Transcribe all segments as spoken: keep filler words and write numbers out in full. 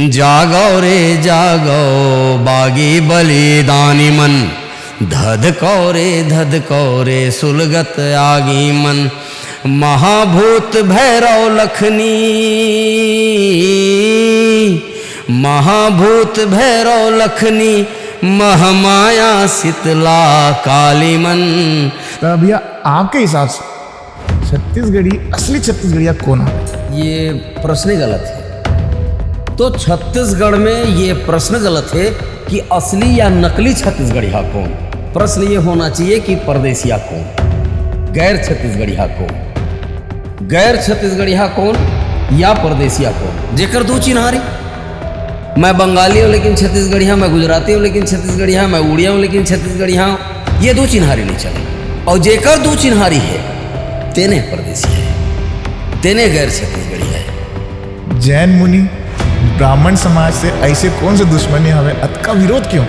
जागो रे जागो, बागी बलिदानी मन, धधको रे धधको रे, सुलगत आगी मन। महाभूत भैरव लखनी, महाभूत भैरव लखनी, महामाया शीतला काली मन। तो भैया, आपके हिसाब से छत्तीसगढ़ी, असली छत्तीसगढ़िया कौन है? ये प्रश्न ही गलत है। तो छत्तीसगढ़ में ये प्रश्न गलत है कि असली या नकली छत्तीसगढ़िया कौन। प्रश्न ये होना चाहिए कि परदेसिया कौन, गैर छत्तीसगढ़िया कौन, गैर छत्तीसगढ़िया कौन या परदेसिया कौन। जेकर दो चिन्हारी, मैं बंगाली हूँ लेकिन छत्तीसगढ़िया, मैं गुजराती हूँ लेकिन छत्तीसगढ़िया, मैं उड़िया हूँ लेकिन छत्तीसगढ़िया हूँ, ये दो चिन्हारी नहीं चले। और जेकर दो चिन्हारी है, तेने परदेसी है, तेने गैर छत्तीसगढ़िया है। जैन मुनि, ब्राह्मण समाज से ऐसे कौन से दुश्मनी हवे, अतका विरोध क्यों?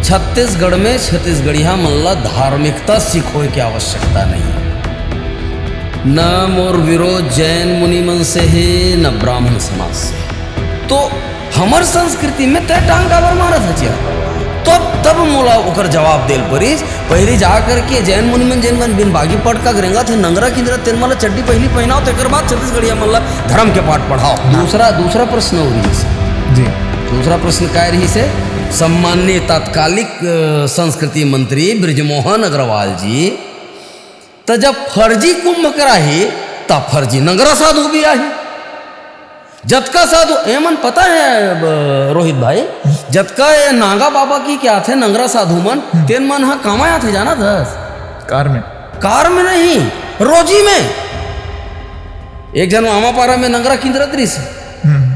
छत्तीसगढ़ में छत्तीसगढ़िया मन ला धार्मिकता सिखोए के आवश्यकता नहीं है। न मोर विरोध जैन मुनि मन से है, न ब्राह्मण समाज से। तो हमर संस्कृति में तय टांग काबर मारत हचिया? तब तब मोला ओकर जवाब देल परिस। पहली जा करके जैन मुनि मन जेन मन बिन बागी पटका के रेंगत हे, नंगरा किंजरत, तेन मन ला चड्डी पहली पहनाओ, तेकर बाद छत्तीसगढ़िया मन ला धर्म के पाठ पढ़ाओ। दूसरा दूसरा प्रश्न और रहिस। जी। दूसरा प्रश्न काय रहिस हे, सम्माननीय तात्कालिक अ, संस्कृति मंत्री बृजमोहन अग्रवाल जी, त जब फर्जी कुंभ कराही, त फर्जी नंगरा साधु भी आही। जतका साधु, एमन पता है, अ, रोहित भाई, जतका ये नागा बाबा की क्या थे, नंगरा साधु मन, तेन मन हा कामा आथे, जाना था? कार में। कार में नहीं, रोजी में। एक जन मामापारा में नंगरा किंजरत रहिस, हम्म।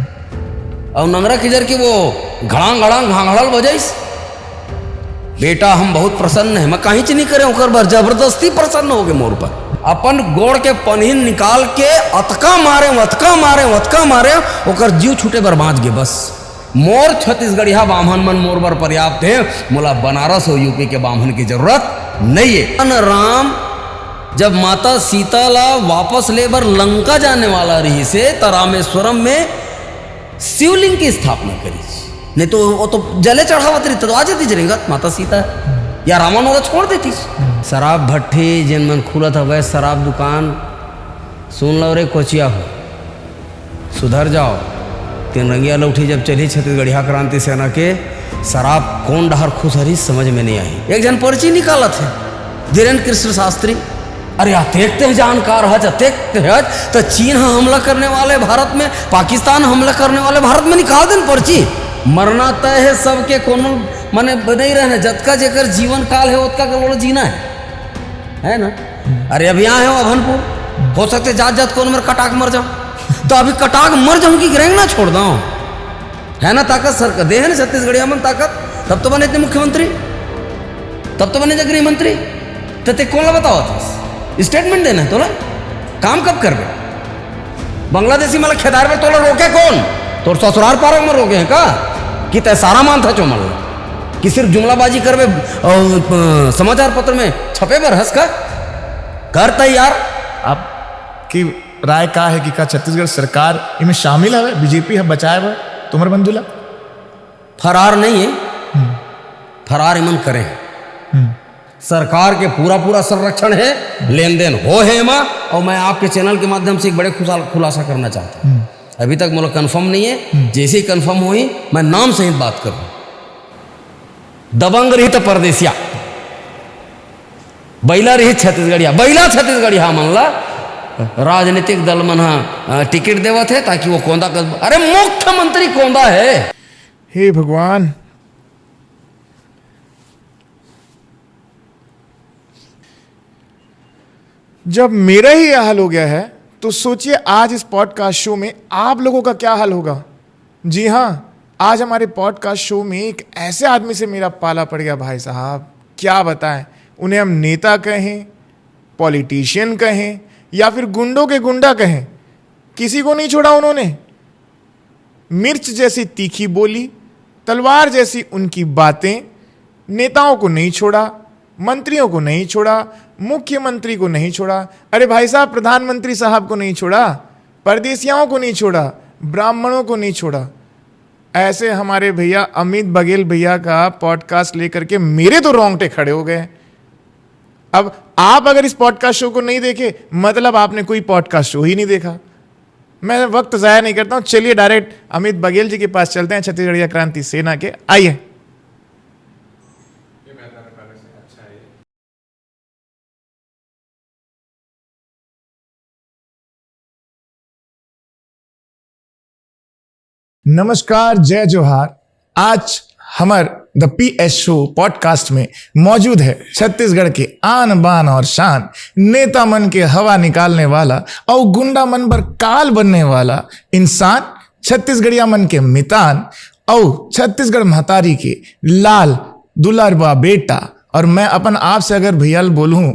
और नंगरा किंजर के वो घड़ांग घड़ांग घांघड़ल बजाइस। बेटा, हम बहुत प्रसन्न हैं, मैं कहीं नहीं करे ओकर बर, जबरदस्ती प्रसन्न हो गए मोर पर। अपन गोड़ के पनहिन निकाल के अतका मारे, अतका मारे, अतका मारे, ओकर जीव छूटे बर बांच गए। बस मोर छत्तीसगढ़िया बाम्हन मन मोर बर पर्याप्त है, मोला बनारस और यूपी के बाम्हन की जरूरत नहीं है। भगवान राम जब माता सीता ला वापस ले बर लंका जाने वाला रहिस हे, त रामेश्वरम में शिवलिंग की स्थापना करिस। नहीं तो वो तो जले चढ़ावत रहिस, तो आ जातिस रेंगत माता सीता, या रावण ओला छोड़ देतिस। शराब भट्टी जेन मन खुलत हवय, शराब दुकान, सुन लो रे कोचिया हो, सुधर जाओ। तीन रंगिया लौठी जब चली छत्तीसगढ़िया क्रांति सेना के, शराब कौन डहर खुसरही समझ में नहीं आही। एक जन पर्ची निकालत हे, धीरेन्द्र कृष्ण शास्त्री। अरे अतेक ते जानकार हच, अतेक ते हच, त चीन ह हमला करने वाले भारत में, पाकिस्तान हमला करने वाले भारत में, निकाल देन पर्ची। मरना तय है सबके, कोनो मने नहीं रहना, जतका जेकर जीवन काल है ओतका के लोग जीना है, है ना? अरे अभी आए हो अभनपुर, हो सकते जात जात कोनो मेर कटाक मर जाओ, तो अभी कटाक मर जाऊं कि रेंगना छोड़ दो, है ना? ताकत सर दे है ना छत्तीसगढ़िया मन ताकत, तब तो बने थे मुख्यमंत्री, तब तो बने थे गृह मंत्री। तो ते कौन ला बताओ था स्टेटमेंट देना है तोला? काम कब करबे? बांग्लादेशी मला खेदार में तोला रोके कौन? तोर ससुरार पारा में रोके हैं का? कि तय सारा मान था चोमल कि सिर्फ जुमलाबाजी करबे, अ, अ, समाचार पत्र में छपे बर हंस का? कर तैयार। आपकी राय का है कि का छत्तीसगढ़ सरकार इमे शामिल हवे, बीजेपी ह बचाए बर तुम्हर बंधु ला? फरार नहीं है, फरार इमन करे हैं। हम्म। सरकार के पूरा पूरा संरक्षण है, लेन देन हो है एमा। और मैं आपके चैनल के माध्यम से एक बड़े खुशहाल खुलासा करना चाहता हूँ। अभी तक मोला कंफर्म नहीं है, जैसे ही कंफर्म होही मैं नाम सहित बात करूँ। दबंग रही तो परदेसिया, बैला रही छत्तीसगढ़िया, बैला छत्तीसगढ़िया मन ला राजनीतिक दल मन हा, अ, टिकट देवत है ताकि वो कोंदा कर, अरे मुख्यमंत्री कोंदा है। हे भगवान, जब मेरा ही यह हाल हो गया है, तो सोचिए आज इस पॉडकास्ट शो में आप लोगों का क्या हाल होगा। जी हाँ, आज हमारे पॉडकास्ट शो में एक ऐसे आदमी से मेरा पाला पड़ गया भाई साहब, क्या बताएं। उन्हें हम नेता कहें, पॉलिटिशियन कहें या फिर गुंडों के गुंडा कहें, किसी को नहीं छोड़ा उन्होंने। मिर्च जैसी तीखी बोली, तलवार जैसी उनकी बातें, नेताओं को नहीं छोड़ा, मंत्रियों को नहीं छोड़ा, मुख्यमंत्री को नहीं छोड़ा, अरे भाई साहब, प्रधानमंत्री साहब को नहीं छोड़ा, परदेसियाओं को नहीं छोड़ा, ब्राह्मणों को नहीं छोड़ा, ऐसे हमारे भैया अमित बघेल भैया का पॉडकास्ट लेकर के मेरे तो रोंगटे खड़े हो गए। अब आप अगर इस पॉडकास्ट शो को नहीं देखे, मतलब आपने कोई पॉडकास्ट शो ही नहीं देखा। मैं वक्त जाया नहीं करता हूँ, चलिए डायरेक्ट अमित बघेल जी के पास चलते हैं, छत्तीसगढ़िया क्रांति सेना के। आइए। नमस्कार, जय जोहार। आज हमर the P S show podcast में मौजूद है छत्तीसगढ़ के आन बान और शान, नेता मन के हवा निकालने वाला और गुंडा मन बर काल बनने वाला इंसान, छत्तीसगढ़िया मन के मितान और छत्तीसगढ़ महतारी के लाल दुलारवा बेटा। और मैं अपन आप से अगर भैया बोलूं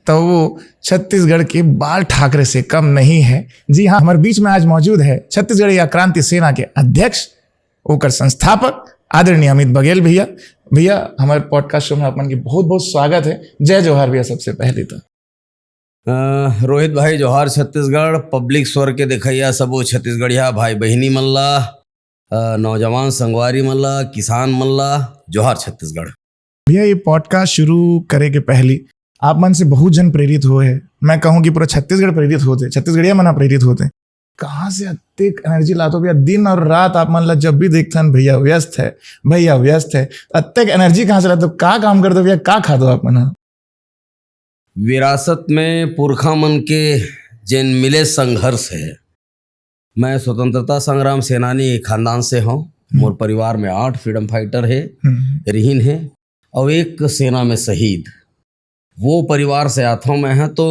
तो वो छत्तीसगढ़ के बाल ठाकरे से कम नहीं है। जी हाँ, हमारे बीच में आज मौजूद है छत्तीसगढ़िया क्रांति सेना के अध्यक्ष, ओकर संस्थापक आदरणीय अमित बघेल भैया। भैया, हमारे पॉडकास्ट शो में अपन के बहुत बहुत स्वागत है। जय जोहार भैया। सबसे पहले तो अ, रोहित भाई, जोहार छत्तीसगढ़। पब्लिक स्वर के देखैया सबो छत्तीसगढ़िया भाई बहिनी मन ला, अ, नौजवान संगवारी मन ला, किसान मन ला, जोहार छत्तीसगढ़। भैया, ये पॉडकास्ट शुरू करे के पहली आप मन से बहुत जन प्रेरित हुए हैं। मैं कहूँ कि पूरा छत्तीसगढ़ प्रेरित होते, छत्तीसगढ़िया मन प्रेरित होते। कहाँ से अत्तेक एनर्जी लाते हो भैया? दिन और रात आप मन ला जब भी देखथन, भैया व्यस्त है, भैया व्यस्त है। अत्तेक एनर्जी कहाँ से लाते हो? का काम करते हो भैया? का खाते हो आप मन? विरासत में पुरखा मन के जेन मिले संघर्ष है। मैं स्वतंत्रता संग्राम सेनानी खानदान से हूँ। मोर परिवार में आठ फ्रीडम फाइटर है, रिहिन है, और एक सेना में शहीद। वो परिवार से आता हूँ मैं। है तो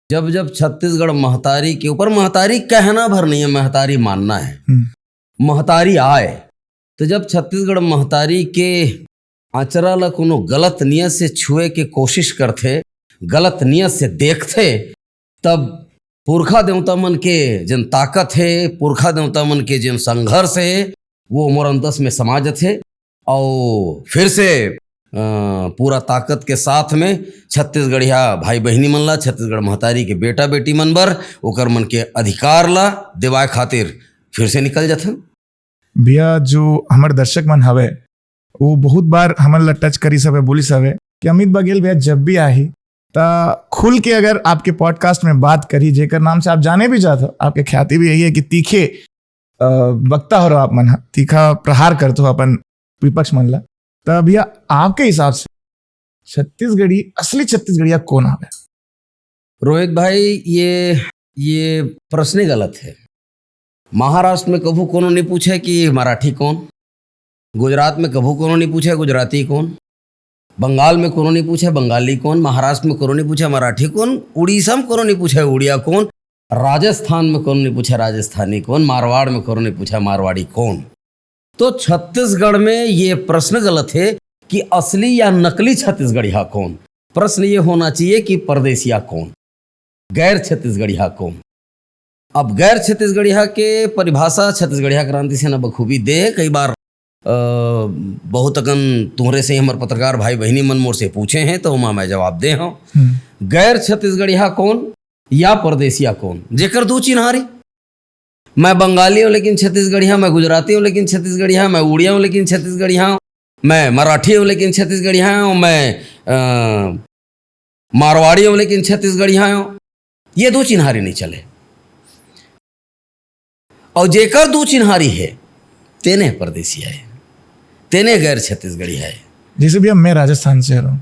जब जब छत्तीसगढ़ महतारी के ऊपर, महतारी कहना भर नहीं है, महतारी मानना है। महतारी आए, तो जब छत्तीसगढ़ महतारी के आचरा ला कोनो गलत नियत से छुए के कोशिश करथे, गलत नियत से देखथे, तब पुरखा देवता मन के जेन ताकत हे, पुरखा देवता मन के जेन संघर्ष हे, वो मोर अंतस में समा जथे। और फिर से अ, पूरा ताकत के साथ में छत्तीसगढ़िया भाई बहिनी मन ला, छत्तीसगढ़ महतारी के बेटा बेटी मन बर ओकर मन के अधिकार ला देवाए खातिर फिर से निकल जथन। भैया, जो हमर दर्शक मन हवे, वो बहुत बार हमन ला टच करिस हवे, बोलिस हवे कि अमित बघेल भैया जब भी आही, त खुल के अगर आपके पॉडकास्ट में बात करी, जेकर नाम से आप जाने भी जात हो, आपके ख्याति भी यही है कि तीखे, अ, वक्ता हो आप मन ह, तीखा प्रहार करत हो अपन विपक्ष मन ला। त भैया, आपके हिसाब से छत्तीसगढ़ी, असली छत्तीसगढ़िया कौन हवे? रोहित भाई, ये ये प्रश्न गलत है। महाराष्ट्र में कभू कोनो नहीं पूछे कि मराठी कौन, गुजरात में कभू कोनो नहीं पूछे गुजराती कौन, बंगाल में कोनो नहीं पूछे बंगाली कौन, महाराष्ट्र में कोनो नहीं पूछे मराठी कौन, उड़ीसा में कोनो नहीं पूछे उड़िया कौन, राजस्थान में कोनो नहीं पूछे राजस्थानी कौन, मारवाड़ में कोनो नहीं पूछे मारवाड़ी कौन। तो छत्तीसगढ़ में ये प्रश्न गलत है कि असली या नकली छत्तीसगढ़िया कौन। प्रश्न ये होना चाहिए कि परदेसिया कौन, गैर छत्तीसगढ़िया कौन। अब गैर छत्तीसगढ़िया के परिभाषा छत्तीसगढ़िया क्रांति सेना बखूबी दे। कई बार अ, बहुत अकन तुहरे से हमर पत्रकार भाई बहिनी मन मोर से पूछे हैं, तो ओमा मैं जवाब दे हूँ। गैर छत्तीसगढ़िया कौन या परदेसिया कौन, जेकर दू चिन्हारी। मैं बंगाली हूँ लेकिन छत्तीसगढ़िया, मैं गुजराती हूँ लेकिन छत्तीसगढ़िया, मैं उड़िया हूँ लेकिन छत्तीसगढ़िया हूँ, मैं मराठी हूँ लेकिन छत्तीसगढ़िया हूँ, मैं अ, मारवाड़ी हूँ लेकिन छत्तीसगढ़िया हूँ। ये दू चिन्हारी नहीं चले। और जेकर दू चिन्हारी है, तेने परदेसिया है, तेने गैर छत्तीसगढ़िया है। जैसे भैया, मैं राजस्थान से हूँ,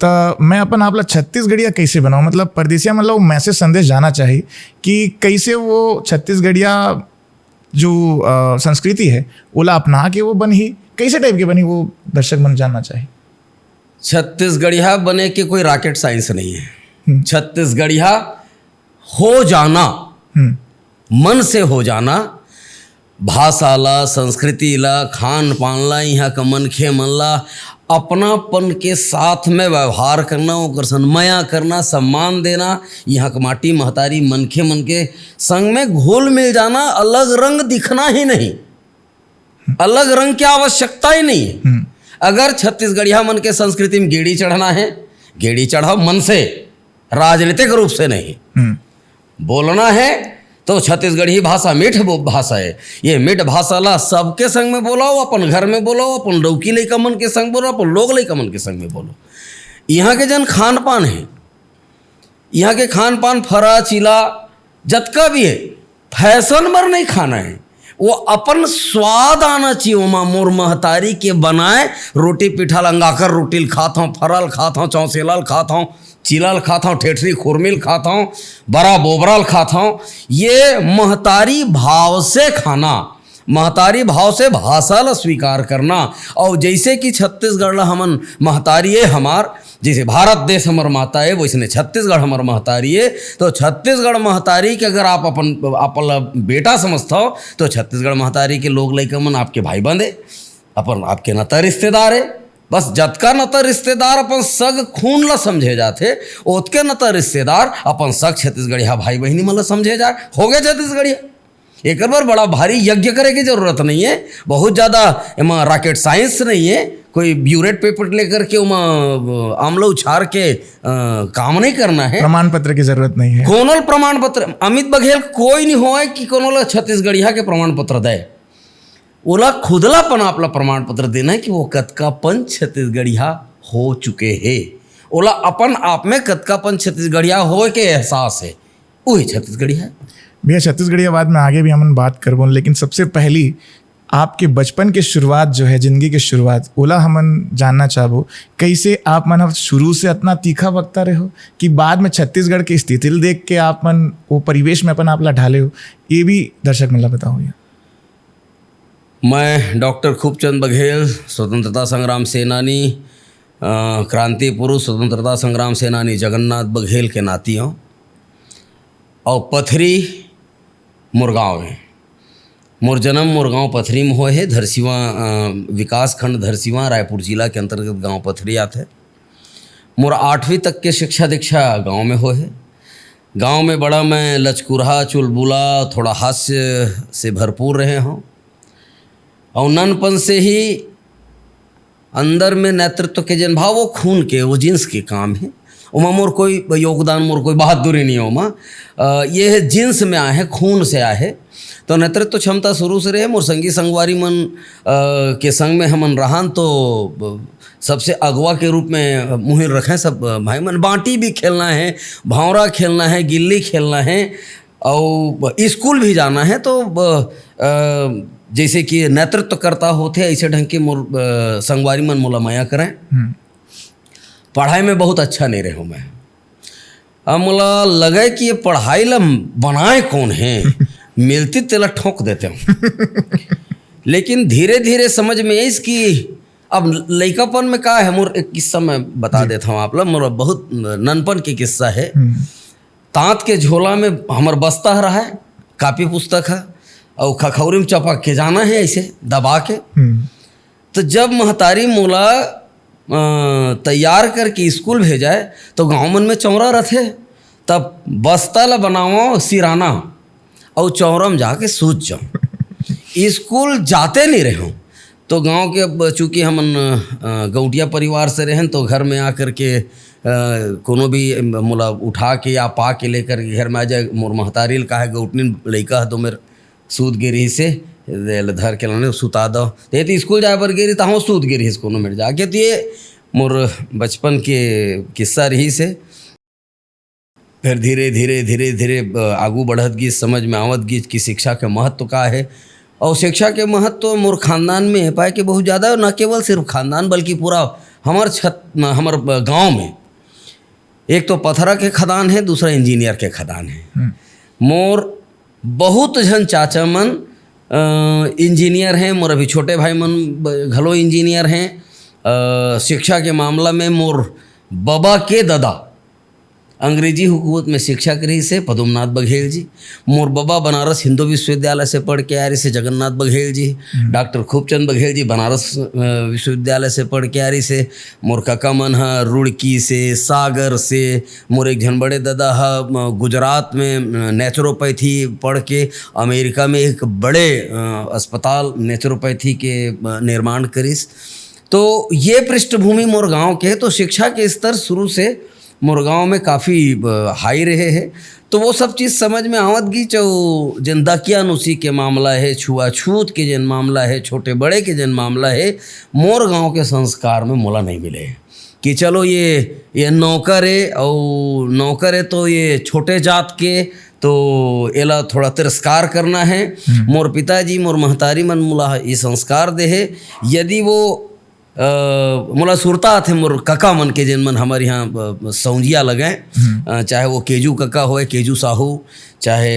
त मैं अपन आप ला छत्तीसगढ़िया कैसे बनाऊँ? मतलब, परदेसिया मन ला वो मैसेज, संदेश जाना चाहिए कि कैसे वो छत्तीसगढ़िया जो, अ, संस्कृति है, ओला अपना के वो बनही, कैसे टाइप के बनही, वो दर्शक मन जानना चाहिए। छत्तीसगढ़िया बने के कोई रॉकेट साइंस नहीं है। छत्तीसगढ़िया हो जाना, मन से हो जाना, भाषा ला, संस्कृति ला, खान पान ला, यहाँ के मनखे मन ला अपनापन के साथ में व्यवहार करना, ओकर सन मया करना, सम्मान देना, यहाँ के माटी महतारी मनखे मन के संग में घुल मिल जाना, अलग रंग दिखना ही नहीं, अलग रंग की आवश्यकता ही नहीं है। अगर छत्तीसगढ़िया मन के संस्कृति में गेड़ी चढ़ना है, गेड़ी चढ़ाओ मन से, राजनीतिक रूप से नहीं। बोलना है तो छत्तीसगढ़ी भाषा मीठ बो-, भाषा है। ये मीठ भाषा ला सबके संग में बोलाओ, अपन घर में बोलाओ, अपन लौकी लइका मन के संग बोलो, अपन लोग लइका मन के संग में बोलो। यहाँ के जन खान पान है, यहाँ के खान पान फरा चीला जतका भी है, फैशन बर नहीं खाना है, वो अपन स्वाद आना चाहिए। ओमा मोर महतारी के बनाए रोटी पीठा लंगाकर रोटी ल खात हूँ, फरल खात हूँ, चौसेला ल खात हूँ, चीला ल खात हूँ, ठेठरी खुरमी ल खात हूँ, बरा बोबरा ल खात हूँ। ये महतारी भाव से खाना, महतारी भाव से भाषा ला स्वीकार करना। और जैसे कि छत्तीसगढ़ ला हमन महतारी है हमार, जैसे भारत देश हमर माता है, वैसने छत्तीसगढ़ हमर महतारी है। तो छत्तीसगढ़ महतारी के अगर आप अपन, अपन ला बेटा समझता हो, तो छत्तीसगढ़ महतारी के लोग लइका मन आपके भाई बंद है, अपन आपके नाता रिश्तेदार है। बस जतका नाता रिश्तेदार अपन सग खून ला समझे जाथे, ओतके नाता रिश्तेदार अपन सग छत्तीसगढ़िया भाई बहिनी मन ला समझे जाए। हो गए छत्तीसगढ़िया। एकर बर बड़ा भारी यज्ञ करे के जरूरत नहीं है, बहुत ज्यादा एमा rocket science नहीं है, कोई ब्यूरेट पेपर लेकर के ओमा, अ, आमला उछार के, अ, काम नहीं करना है। प्रमाण पत्र की जरूरत नहीं है। कोनो ल प्रमाण पत्र, अमित बघेल कोई नहीं होए कि कोनो ला छत्तीसगढ़िया के प्रमाण पत्र दे। ओला खुद ला अपन आप ला प्रमाण पत्र देना है कि वो कतका पन छत्तीसगढ़िया हो चुके हे, ओला अपन आप में कतका पन छत्तीसगढ़िया होए के एहसास है, वही छत्तीसगढ़िया है। भैया, छत्तीसगढ़िया बाद में आगे भी हमन बात करबो, लेकिन सबसे पहली आपके बचपन के शुरुआत जो है, जिंदगी के शुरुआत, ओला हमन जानना चाहबो, कैसे आप मन ह शुरू से इतना तीखा वक्ता रहे हो कि बाद में छत्तीसगढ़ की स्थिति ल देख के आप मन वो परिवेश में अपन आप ला ढाले हो, ये भी दर्शक मन ला बताओ भैया। मैं डॉक्टर खूबचंद बघेल, स्वतंत्रता संग्राम सेनानी, अ, क्रांति पुरुष, स्वतंत्रता संग्राम सेनानी जगन्नाथ बघेल के नाती हूँ। और पथरी मुरगांव है। मोर जन्म मुरगांव पथरी में होए है। धरसीवा, अ, विकास खंड धरसीवा, रायपुर जिला के अंतर्गत गांव पथरी आथे। मोर आठवीं तक के शिक्षा दीक्षा गांव में होए है। गांव में बड़ा मैं लचकुरहा, चुलबुला, थोड़ा हास्य से भरपूर रहे हूँ। और ननपन से ही अंदर में नेतृत्व के जन भाव, वो खून के, वो जींस के काम है। ओमा मोर कोई योगदान, मोर कोई बहादुरी नहीं है ओमा। अ, ये है जींस में आए है, खून से आए है। तो नेतृत्व क्षमता शुरू से रहे। मोर संगी संगवारी मन, अ, के संग में हमन रहन तो, अ, सबसे अगवा के रूप में मुहिर रखें सब, अ, भाई मन। बांटी भी खेलना है, भौंरा खेलना है, गिल्ली खेलना है, और स्कूल भी जाना है। तो, अ, अ, जैसे कि नेतृत्व करता होते, ऐसे ढंग के मोर, अ, संगवारी मन मोला मया करें। हम्म। पढ़ाई में बहुत अच्छा नहीं रहे मैं। अब मोला लगे कि ये पढ़ाई ला बनाए कौन है, मिलती तेला ठोंक देते हूँ। लेकिन धीरे धीरे समझ में आइस कि अब लइकापन में का है। मोर एक किस्सा मैं बता जी। देता हूँ आप ला। मोर बहुत ननपन के किस्सा है। हम्म। तांत के झोला में हमर बस्ता ह रहा है, कापी पुस्तक है, और खखौरी में चपक के जाना है ऐसे दबा के। हम्म। तो जब महतारी मोला, अ, तैयार करके स्कूल भेजाए, तो गांव मन में चौरा रथे, तब बस्ता ला बनाओ सिराना, और चौरा में जाके सूत जाओ। स्कूल जाते नहीं रहे। तो गांव के, अब चूंकि हमन, अ, गौटिया परिवार से रहेन, तो घर में आकर के, अ, कोनो भी मोला उठा के या पा के लेकर के घर में आ जाए, मोर महतारी ल कहे, "गौटनी लइका ह तो मेर सूत गे रहिस हे, एला धर के लाने सुता दो।" ते तो स्कूल जाए बर गे रहिस, तहाँ सूत गे रहिस कोनो मेर जाके। तो ये मोर बचपन के किस्सा रहिस हे। फिर धीरे, धीरे, धीरे, धीरे, अ, आगू बढ़त गिस, समझ में आवत गिस कि शिक्षा के महत्व का हे। और शिक्षा के महत्व मोर खानदान में हे पाए के बहुत ज़्यादा, न केवल सिर्फ खानदान, बल्कि पूरा हमर छत-, हमर, अ, गाँव में। एक तो पथरा के खदान हे, दूसरा इंजीनियर के खदान हे। हम्म। मोर बहुत झन चाचा मन, अ, इंजीनियर हे, मोर अभी छोटे भाई मन ब-, घलो इंजीनियर हे। अ, शिक्षा के मामला में मोर बबा के ददा अंग्रेजी हुकूमत में शिक्षक रहिस हे पद्मनाथ बघेल जी। मोर बबा बनारस हिंदू विश्वविद्यालय से पढ़ के आए रहिस हे, जगन्नाथ बघेल जी। हम्म। डॉक्टर खूबचंद बघेल जी बनारस, अ, विश्वविद्यालय से पढ़ के आए रहिस हे। मोर कका मन ह रुड़की से, सागर से, मोर एक झन बड़े ददा ह, अ, गुजरात में, अ, नेचुरोपैथी पढ़ के अमेरिका में एक बड़े, अ, अस्पताल नेचुरोपैथी के, अ, निर्माण करिस। तो ये पृष्ठभूमि मोर गांव के, तो शिक्षा के स्तर शुरू से मोर गांव में काफ़ी हाई रहे हे। तो वो सब चीज़ समझ में आवत गिस, जो जेन दकियानूसी के मामला हे, छुआछूत के जेन मामला हे, छोटे बड़े के जेन मामला हे, मोर गांव के संस्कार में मोला नहीं मिले हे। कि चलो ये ये नौकर हे, अउ नौकर हे तो ये छोटे जात के, तो एला थोड़ा तिरस्कार करना हे। मोर पिताजी, मोर महतारी मन मोला ये संस्कार दे हे। यदि वो अ, मोला सुरता आथे मोर कका मन के, जेन मन हमर इहाँ, अ, सौंजिया लगें, अ, चाहे वो केजू कका होय, केजू साहू, चाहे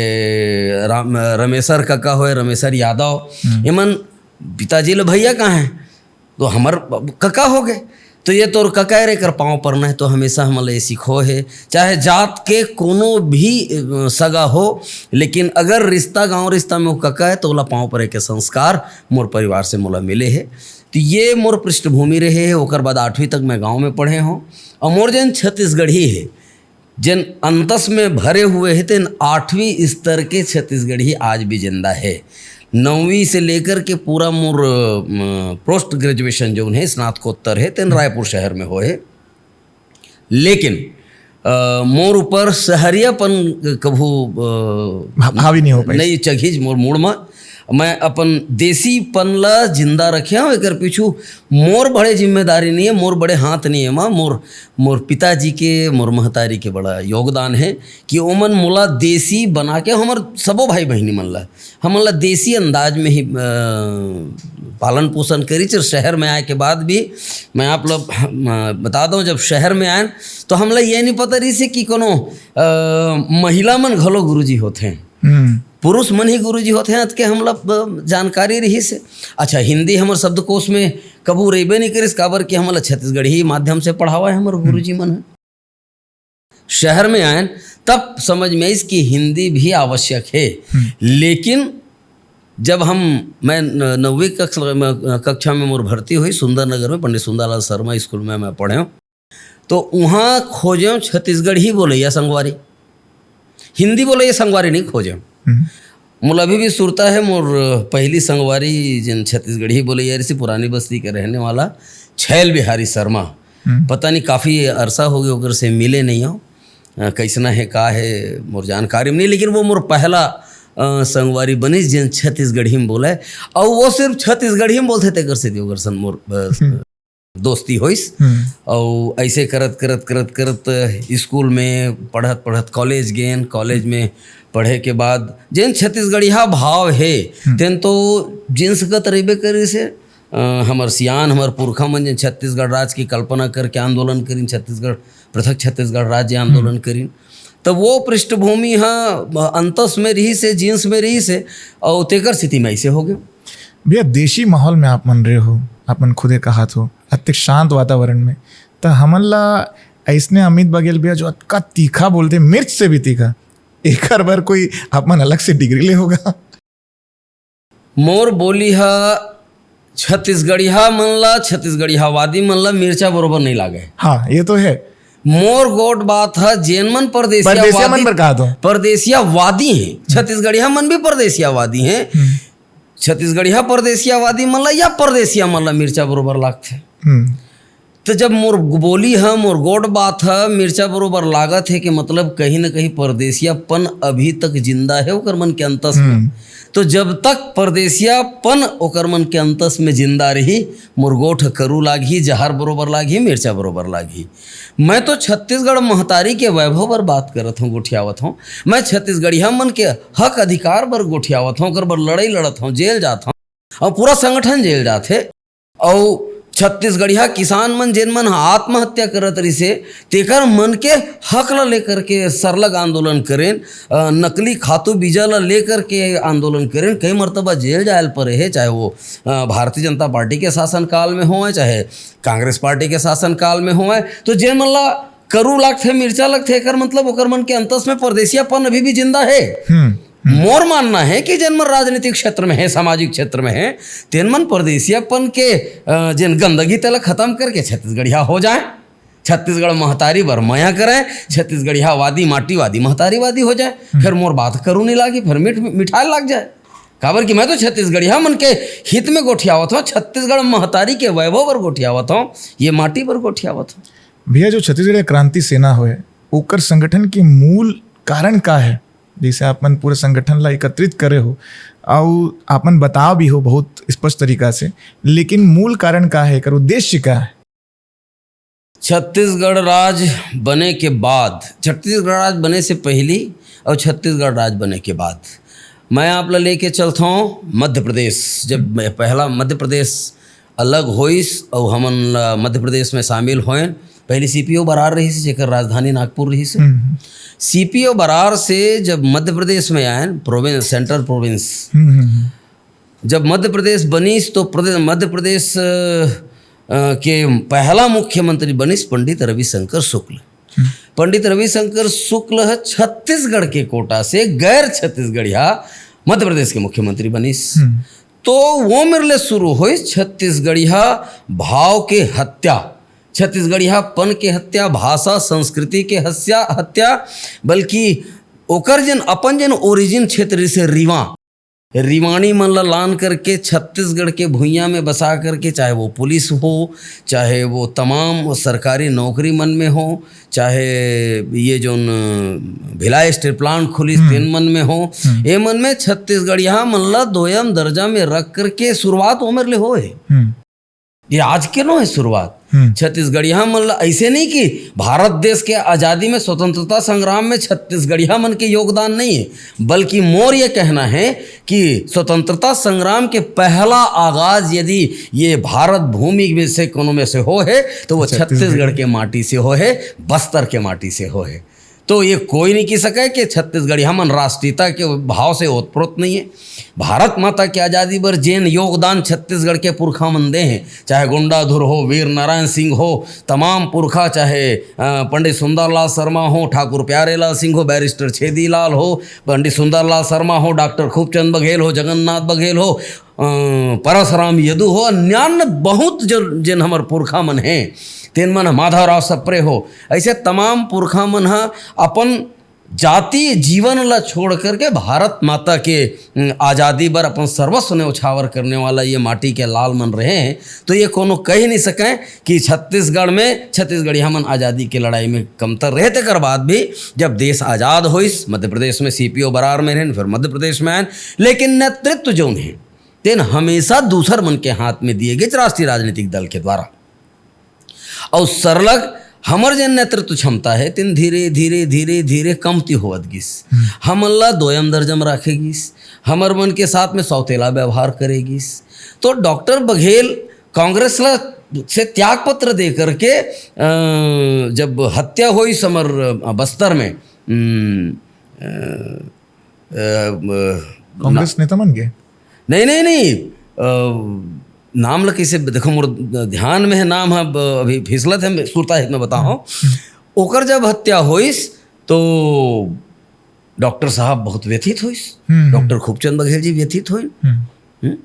राम, रमेसर कका होय, रमेसर यादव, एमन पिताजी ले भैया कहें, तो हमर कका होगे। तो ये तोर कका रे कर पाँव परना हे, तो हमेशा हमन ला ये सिखोय हे, चाहे जात के कोनो भी, अ, सगा हो, लेकिन अगर रिश्ता, गाँव रिश्ता में वो कका हे, तो ओला पाँव परे के संस्कार मोर परिवार से मोला मिले हे। तो ये मोर पृष्ठभूमि रहे हे। ओकर बाद आठवीं तक मैं गांव में पढ़े हों। अउ मोर जेन छत्तीसगढ़ी हे, जेन अंतस में भरे हुए हे, तेन आठवीं स्तर के छत्तीसगढ़ी आज भी जिंदा हे। नौवीं से लेकर के पूरा मोर, अ, post graduation जौन हे, स्नातकोत्तर हे, तेन रायपुर शहर में होय हे। लेकिन, अ, मोर ऊपर शहरियापन कभू, अ, हा-, हावी नहीं हो पाइस। नहीं चघिस मोर मूड़ म। मैं अपन देसीपन ला जिंदा रखे हों। एकर पीछू मोर बड़े जिम्मेदारी नहीं हे, मोर बड़े हाथ नहीं हे, माँ, मोर, मोर पिताजी के, मोर महतारी के बड़ा योगदान हे कि ओमन मोला देसी बना के, हमर सबो भाई बहिनी मन ला, हमन ला देसी अंदाज में ही, अ, पालन पोषण करिस। अउ शहर में आए के बाद भी मैं आप लोग, अ, बता दूं, जब शहर में आएन, तो हमला ये नहीं पता रहिस हे कि कोनो, अ, महिला मन घलो गुरुजी होथे। हम्म। पुरुष मन ही गुरुजी होथे, अतके हमला, अ, जानकारी रहिस हे। अच्छा, हिंदी हमर शब्दकोश में कभू रहिबे नहीं करिस, काबर कि हमला छत्तीसगढ़ी माध्यम से पढ़ावा हे हमर गुरुजी मन ह। शहर में आएन, तब समझ में आइस कि हिंदी भी आवश्यक हे। हम्म। लेकिन जब हम, मैं न-, नौवीं कक्ष-, म-, कक्षा में मोर भर्ती होइस सुंदर नगर में, पंडित सुंदरलाल शर्मा स्कूल में मैं पढ़ेंव, तो उहाँ खोजेंव छत्तीसगढ़ी बोलइया संगवारी, हिंदी बोलइया संगवारी नहीं खोजेंव। हम्म। मोला अभी भी सुरता हे, मोर पहली संगवारी जेन छत्तीसगढ़ी बोलइया रहिस, पुरानी बस्ती के रहने वाला छैल बिहारी शर्मा। हम्म। पता नहीं काफ़ी अरसा होगे ओकर से मिले नहीं हों। अ, कइसना हे, का हे, मोर जानकारी में नहीं, लेकिन वो मोर पहला, अ, संगवारी बनिस, जेन छत्तीसगढ़ी में बोले, अउ वो सिर्फ छत्तीसगढ़ी में बोलथे, तेकर सेती ओकर संग मोर, अ, हम्म। दोस्ती होइस। हम्म। अउ ऐसे करत, करत, करत, करत स्कूल में पढ़त, पढ़त कॉलेज गेन, कॉलेज में पढ़े के बाद जेन छत्तीसगढ़िया भाव हे, हम्म। तेन तो जिन सकत रहिबे करिस हे। अ, हमर सियान, हमर पुरखा मन जेन छत्तीसगढ़ राज की कल्पना करके आंदोलन करिन, छत्तीसगढ़, पृथक छत्तीसगढ़ राज्य आंदोलन हम्म। करिन, तब वो पृष्ठभूमि ह अंतस में रहिस हे, जींस में रहिस हे, अउ तेकर स्थिति में ऐसे होगे। भैया, देसी माहौल में आप मन रहे हो, आप मन खुदे कहत हो, अतेक शांत वातावरण में, त हमन ला अइसने अमित बघेल भैया जो अतका तीखा बोलथे, मिर्च से भी तीखा, एकर बर कोई आप मन अलग से डिग्री ले होगा? मोर बोली ह छत्तीसगढ़िया मन ला, छत्तीसगढ़ियावादी मन ला मिर्चा बरोबर नहीं लागे। हाँ, ये तो है। मोर गोठ बात ह, जेन मन परदेसिया परदेसिया मन वादी, बर कहा तो। परदेसियावादी हैं, छत्तीसगढ़िया मन भी परदेसियावादी हैं। हम्म। छत्तीसगढ़िया परदेसियावादी मन ला या परदेसिया मन ला मिर्चा बरोबर लागथे। हम्म। तो जब मोर बोली ह, मोर गोठ बात ह, मिर्चा बरोबर लागत हे कि मतलब कहीं न कहीं परदेसियापन अभी तक जिंदा हे ओकर मन के अंतस में। हम्म। तो जब तक परदेसियापन ओकर मन के अंतस में जिंदा रही, मोर गोठ करू लागही, जहर बरोबर लागही, मिर्चा बरोबर लागही। मैं तो छत्तीसगढ़ महतारी के वैभव बर बात करत हूँ, गोठियावत हूँ। मैं छत्तीसगढ़िया मन के हक अधिकार बर गोठियावत हूँ, ओकर बर लड़ाई लड़त हूँ, जेल जात हूँ, अउ पूरा संगठन जेल जाथे। अउ छत्तीसगढ़िया किसान मन, जेन मन ह आत्महत्या करत रिसे, तेकर मन के हक ल लेकर के सरलग आंदोलन करेन, अ, नकली खातू बीजा ल लेकर के आंदोलन करेन। कई मर्तबा जेल जायल परे हे, चाहे वो, अ, भारतीय जनता पार्टी के शासनकाल में होवय, चाहे कांग्रेस पार्टी के शासनकाल में होवय। तो जेन मन ला करू लागथे, मिर्चा लगथे, एकर मतलब ओकर मन के अंतस में परदेसियापन अभी भी जिंदा हे। हम्म, हम्म। मोर मानना हे कि जेन मन राजनीतिक क्षेत्र में हे, सामाजिक क्षेत्र में हे, तेन मन परदेसियापन के, अ, जेन गंदगी तेला खत्म करके छत्तीसगढ़िया हो जाए, छत्तीसगढ़ महतारी बर मया करे, छत्तीसगढ़ियावादी, माटीवादी, महतारीवादी हो जाए। हम्म। फिर मोर बात करू नहीं लागी, फिर मिठ-, मिठाए लाग जाए। काबर कि मैं तो छत्तीसगढ़िया मन के हित में गोठियावत हूँ, छत्तीसगढ़ महतारी के वैभव बर गोठियावत हूँ, ये माटी बर गोठियावत हूँ। भैया, जो छत्तीसगढ़ क्रांति सेना होय, ओकर संगठन के मूल कारण का है? जैसे आप मन पूरे संगठन ला एकत्रित करे हो, अउ आप मन बताव भी हो बहुत स्पष्ट तरीका से, लेकिन मूल कारण का है, एकर उद्देश्य का है? छत्तीसगढ़ राज बने के बाद, छत्तीसगढ़ राज बने से पहली और छत्तीसगढ़ राज बने के बाद, मैं आप ला लेके चलता हूँ मध्य प्रदेश। जब मैं पहला मध्य प्रदेश अलग होइस और हमन ला मध्य प्रदेश में शामिल होएन, पहली सीपीओ बरार रहिस, जेकर राजधानी नागपुर रहिस। हम्म। सीपीओ बरार से जब मध्य प्रदेश में आएन, प्रोविंस, सेंट्रल प्रोविंस, हम्म, हम्म, हम्म। जब मध्य प्रदेश बनिस, तो प्रदेश, मध्य प्रदेश, अ, के पहला मुख्यमंत्री बनिस पंडित रविशंकर शुक्ल। हम्म। पंडित रविशंकर शुक्ल ह छत्तीसगढ़ के कोटा से गैर छत्तीसगढ़िया मध्य प्रदेश के मुख्यमंत्री बनिस। हम्म। तो वो मेर ले शुरू होइस छत्तीसगढ़िया भाव के हत्या, छत्तीसगढ़ियापन के हत्या, भाषा संस्कृति के हत्या, हत्या, बल्कि ओकर जन, अपन जन origin क्षेत्र से रीवा, रीवाणी मन ला लान करके छत्तीसगढ़ के भुइयां में बसा करके, चाहे वो पुलिस हो, चाहे वो तमाम वो सरकारी नौकरी मन में हो, चाहे ये जोन भिलाई स्टील प्लांट खुलिस, हम्म। तेन मन में हो, हम्म। ए मन में छत्तीसगढ़िया मन ला दोयम दर्जा में रख करके शुरुआत ओमेर ले होए। हम्म। ये आज के नो है शुरुआत। हम्म। छत्तीसगढ़िया मन ला ऐसे नहीं कि भारत देश के आजादी में, स्वतंत्रता संग्राम में छत्तीसगढ़िया मन के योगदान नहीं है, बल्कि मोर ये कहना है कि स्वतंत्रता संग्राम के पहला आगाज यदि ये भारत भूमि में से कोनो में से हो है, तो वो छत्तीसगढ़। छत्तीसगढ़ के माटी से हो है, बस्तर के माटी से हो है। तो ये कोई नहीं कह सके कि छत्तीसगढ़िया मन राष्ट्रीयता के भाव से ओतप्रोत नहीं है। भारत माता के आजादी बर जेन योगदान छत्तीसगढ़ के पुरखा मन दे हैं, चाहे गुंडाधुर हो, वीर नारायण सिंह हो, तमाम पुरखा, चाहे, अ, पंडित सुंदरलाल शर्मा हो, ठाकुर प्यारेलाल सिंह हो, बैरिस्टर छेदीलाल हो, पंडित सुंदरलाल शर्मा हो, डॉक्टर खूबचंद बघेल हो, जगन्नाथ बघेल हो, अ, परसराम यदु हो, अन्यान्य बहुत जो, जेन हमर पुरखा मन हैं, तेन मन ह, माधवराव सप्रे हो, ऐसे तमाम पुरखा मन ह अपन जातीय जीवन ला छोड़ करके भारत माता के, अम, आजादी बर अपन सर्वस्व न्यौछावर करने वाला ये माटी के लाल मन रहे हैं। तो ये कोनो कह नहीं सकें कि छत्तीसगढ़ में छत्तीसगढ़िया मन आजादी के लड़ाई में कमतर रहे। तेकर बाद भी जब देश आजाद होइस, मध्य प्रदेश में सीपीओ बरार में रहन, फिर मध्य प्रदेश में आयन, लेकिन नेतृत्व जोन है, तेन हमेशा दूसर मन के हाथ में दिए गए राष्ट्रीय राजनीतिक दल के द्वारा। और सरलग हमर जेन नेतृत्व क्षमता है, तेन धीरे, धीरे, धीरे, धीरे कमती होवत गिस। हम्म। हमन ला दोयम दर्जम राखे गिस, हमर मन के साथ में सौतेला व्यवहार करे गिस। तो डॉक्टर बघेल कांग्रेस ला से त्याग पत्र दे करके, अ, जब हत्या होइस हमर, अ, बस्तर में, उम, अ, अ, म-, कांग्रेस ना-, नेता मन के? नहीं, नहीं, नहीं। अ, नाम ल कइसे, देखो, मोर ध्यान में है, नाम ह, ब-, अभी फिसलत है, सुरता हित में बताओ। हम्म। ओकर जब हत्या होइस, तो डॉक्टर साहब बहुत व्यथित होइस। हम्म, हम्म। डॉक्टर खूबचंद बघेल जी व्यथित होइन। हम्म। हम्म?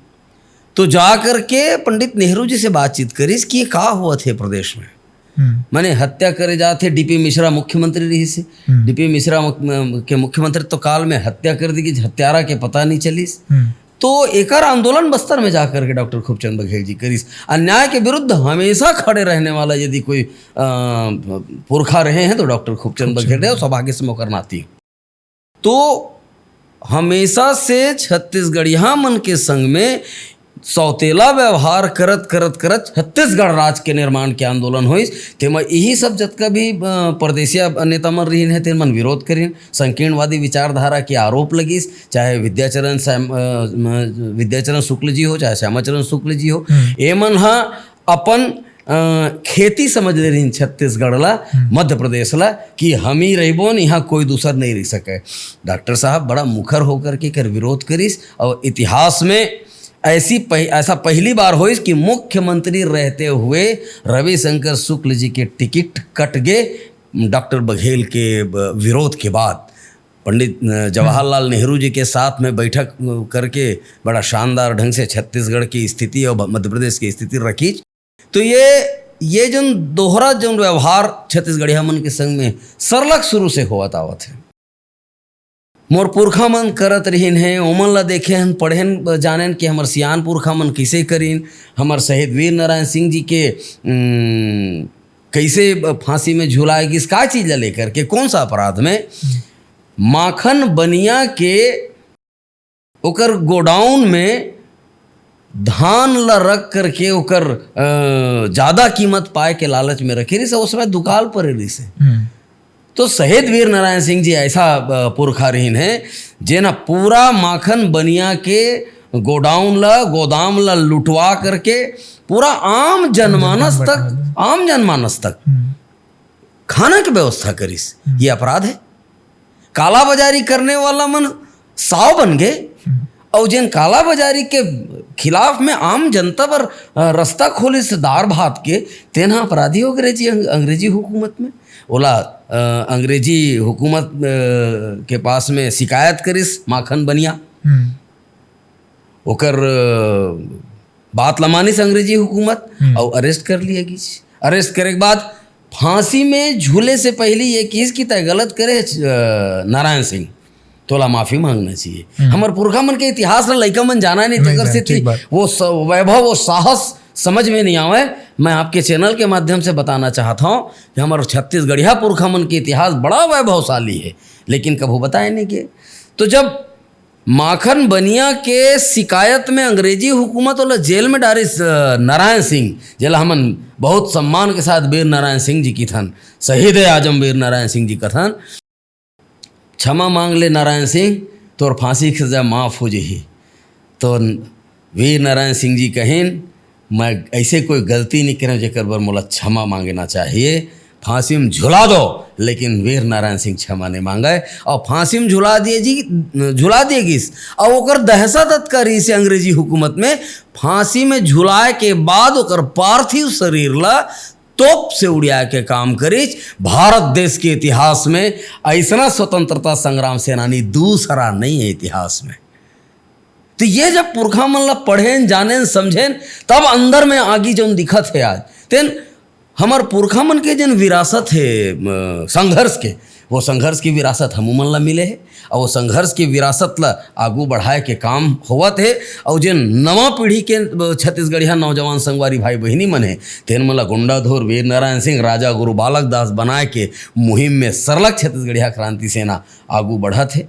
तो जा करके पंडित नेहरू जी से बातचीत करिस कि का होवत हे प्रदेश में। हम्म। माने हत्या करे जात हे, डीपी मिश्रा मुख्यमंत्री रहिस हे। हम्म। डीपी मिश्रा मुख-, म-, के मुख्यमंत्री तो काल में हत्या कर दी कि हत्यारा के पता नहीं चलिस। हम्म। तो एकर आंदोलन बस्तर में जा करके डॉक्टर खूबचंद बघेल जी करिस। अन्याय के विरुद्ध हमेशा खड़े रहने वाला यदि कोई, अ, पुरखा रहे हैं तो डॉक्टर खूबचंद खूबचंद बघेल रहे, और बघेल। सौभाग्य से ओकर नाती। तो हमेशा से छत्तीसगढ़िया मन के संग में सौतेला व्यवहार करत, करत, करत छत्तीसगढ़ राज के निर्माण के आंदोलन होइस। तेमा इही सब जतका भी, अ, परदेसिया नेता मन रहिन हे, तेन मन विरोध करिन, संकीर्णवादी विचारधारा के आरोप लगिस, चाहे विद्याचरण श्याम-, अ, म-, विद्याचरण शुक्ल जी हो, चाहे श्यामाचरण शुक्ल जी हो, हम्म। ए मन ह अपन, अ, खेती समझ ले रहिन छत्तीसगढ़ ला, हम्म। मध्य प्रदेश ला, कि हम ही रहिबोन, यहाँ कोई दूसर नहीं रह सके। डॉक्टर साहब बड़ा मुखर होकर के एकर विरोध करिस, और इतिहास में ऐसी पह-, ऐसा पहली बार होइस कि मुख्यमंत्री रहते हुए रविशंकर शुक्ल जी के टिकट कट गए डॉक्टर बघेल के ब-, विरोध के बाद। पंडित, अ, जवाहरलाल नेहरू जी के साथ में बैठक, अ, करके बड़ा शानदार ढंग से छत्तीसगढ़ की स्थिति और भ-, मध्य प्रदेश की स्थिति रखी। तो ये, ये जोन दोहरा जोन व्यवहार छत्तीसगढ़िया मन के संग में सरलग शुरू से होवत आवत है। मोर पुरखा मन करत रहिन हे, ओमन ला देखे हन, पढ़ेन, जानेन कि हमर सियान पुरखा मन कइसे करिन, हमर शहीद वीर नारायण सिंह जी के, उम, कैसे फांसी में झुलाए गिस, का चीज ला लेकर के, कौन सा अपराध में? माखन बनिया के ओकर गोडाउन में धान ला रख करके ओकर, अ, ज्यादा कीमत पाए के लालच में रखे रहिस, उस समय दुकाल परे रहिस। तो शहीद वीर नारायण सिंह जी ऐसा, अ, पुरखा रहिन हे, जेन ह पूरा माखन बनिया के गोडाउन ला, गोदाम ला लुटवा करके पूरा आम जनमानस तक, आम जनमानस तक खाना के व्यवस्था करिस। ये अपराध है। कालाबाजारी करने वाला मन साव बन गे, अउ जेन कालाबाजारी के खिलाफ में आम जनता बर, अ, रस्ता खोलिस दार भात के, तेन ह अपराधी हो गे जी अंग-, अंग्रेजी हुकूमत में। ओला, अ, अंग्रेजी हुकूमत, अ, के पास में शिकायत करिस माखन बनिया। ओकर, अ, बात ल मानिस अंग्रेजी हुकूमत अउ अरेस्ट कर लिया गिस। अरेस्ट करे के बाद फांसी में झूले से पहले ये किहिस कि तय गलत करे, अ, नारायण सिंह, तोला माफी मांगना चाहिए। हमर पुरखा मन के इतिहास ल लइका मन जाना नहीं, तेकर सेती वो स-, वैभव, वो साहस समझ में नहीं आवे। मैं आपके चैनल के माध्यम से बताना चाहता हूँ कि हमर छत्तीसगढ़िया पुरखा मन के इतिहास बड़ा वैभवशाली है, लेकिन कभू बताए नहीं गे। तो जब माखन बनिया के शिकायत में अंग्रेजी हुकूमत ओला जेल में डारिस, अ, नारायण सिंह, जेला हमन बहुत सम्मान के साथ वीर नारायण सिंह जी किथन, शहीद आजम वीर नारायण सिंह जी कथन, "क्षमा मांग ले नारायण सिंह, तोर फांसी के सजा माफ हो जही।" तो वीर नारायण सिंह जी कहिन, "मैं ऐसे कोई गलती नहीं करे जेकर बर मोला क्षमा मांगना चाहिए, फांसी में झुला दो।" लेकिन वीर नारायण सिंह क्षमा नहीं मांगे अउ फांसी में झुला दिए जी, झुला दिए गिस। अउ ओकर दहशत अतका रहिस हे अंग्रेजी हुकूमत में, फांसी में झुलाए के बाद ओकर पार्थिव शरीर ला तोप से उड़िया के काम करिस। भारत देश के इतिहास में ऐसना स्वतंत्रता संग्राम सेनानी दूसरा नहीं है इतिहास में। तो ये जब पुरखा मन ला पढ़ेन, जानेन, समझेन, तब अंदर में आगी जौन दिखत हे आज, तेन हमर पुरखा मन के जन विरासत हे, अ, संघर्ष के, वो संघर्ष की विरासत हमू मन ला मिले हे, अउ वो संघर्ष की विरासत ला आगू बढ़ाए के काम होवत हे। अउ जेन नवा पीढ़ी के, अ, छत्तीसगढ़िया नौजवान संगवारी भाई बहिनी मन हे, तेन मन ला गुंडाधुर, वीर नारायण सिंह, राजा गुरु बालक दास बनाए के मुहिम में सरलग छत्तीसगढ़िया क्रांति सेना आगू बढ़त हे।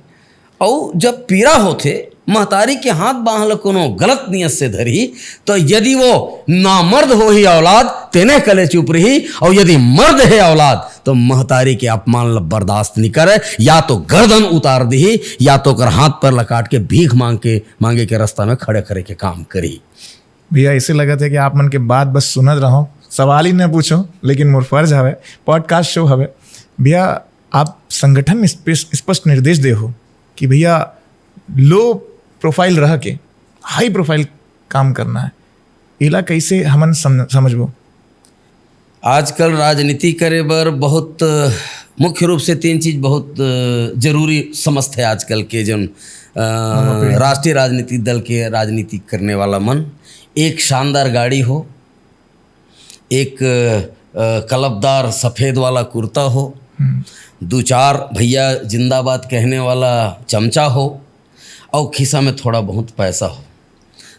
अउ जब पीरा होथे, महतारी के हाथ बांह ल कोनो गलत नियत से धरही, तो यदि वो नामर्द होही औलाद, तेने कले चुप रही, अउ यदि मर्द हे औलाद, तो महतारी के अपमान ल बर्दाश्त नहीं करे, या तो गर्दन उतार दिही, या तो ओकर हाथ पैर ल काट के भीख मांग के, मांगे के रास्ता में खड़े करे के काम करी। भैया, ऐसे लगत हे कि आप मन के बात बस सुनत रहो, सवाल ही न पूछो, लेकिन मोर फर्ज हवे, पॉडकास्ट शो हवे। भैया, आप संगठन में स्पष्ट, स्पष्ट निर्देश दे हो कि भैया, लो प्रोफाइल रह के हाई प्रोफाइल काम करना है, एला कैसे हमन सम-, समझबो? आजकल राजनीति करे बर बहुत, मुख्य रूप से तीन चीज बहुत, अ, जरूरी समझथे आजकल के जन, अ, नवा पीढ़ी। राष्ट्रीय राजनीतिक दल के राजनीति करने वाला मन। एक शानदार गाड़ी हो, एक, अ, कलपदार सफेद वाला कुर्ता हो, हम्म। दू चार भैया जिंदाबाद कहने वाला चमचा हो, अउ खिस्सा में थोड़ा बहुत पैसा हो,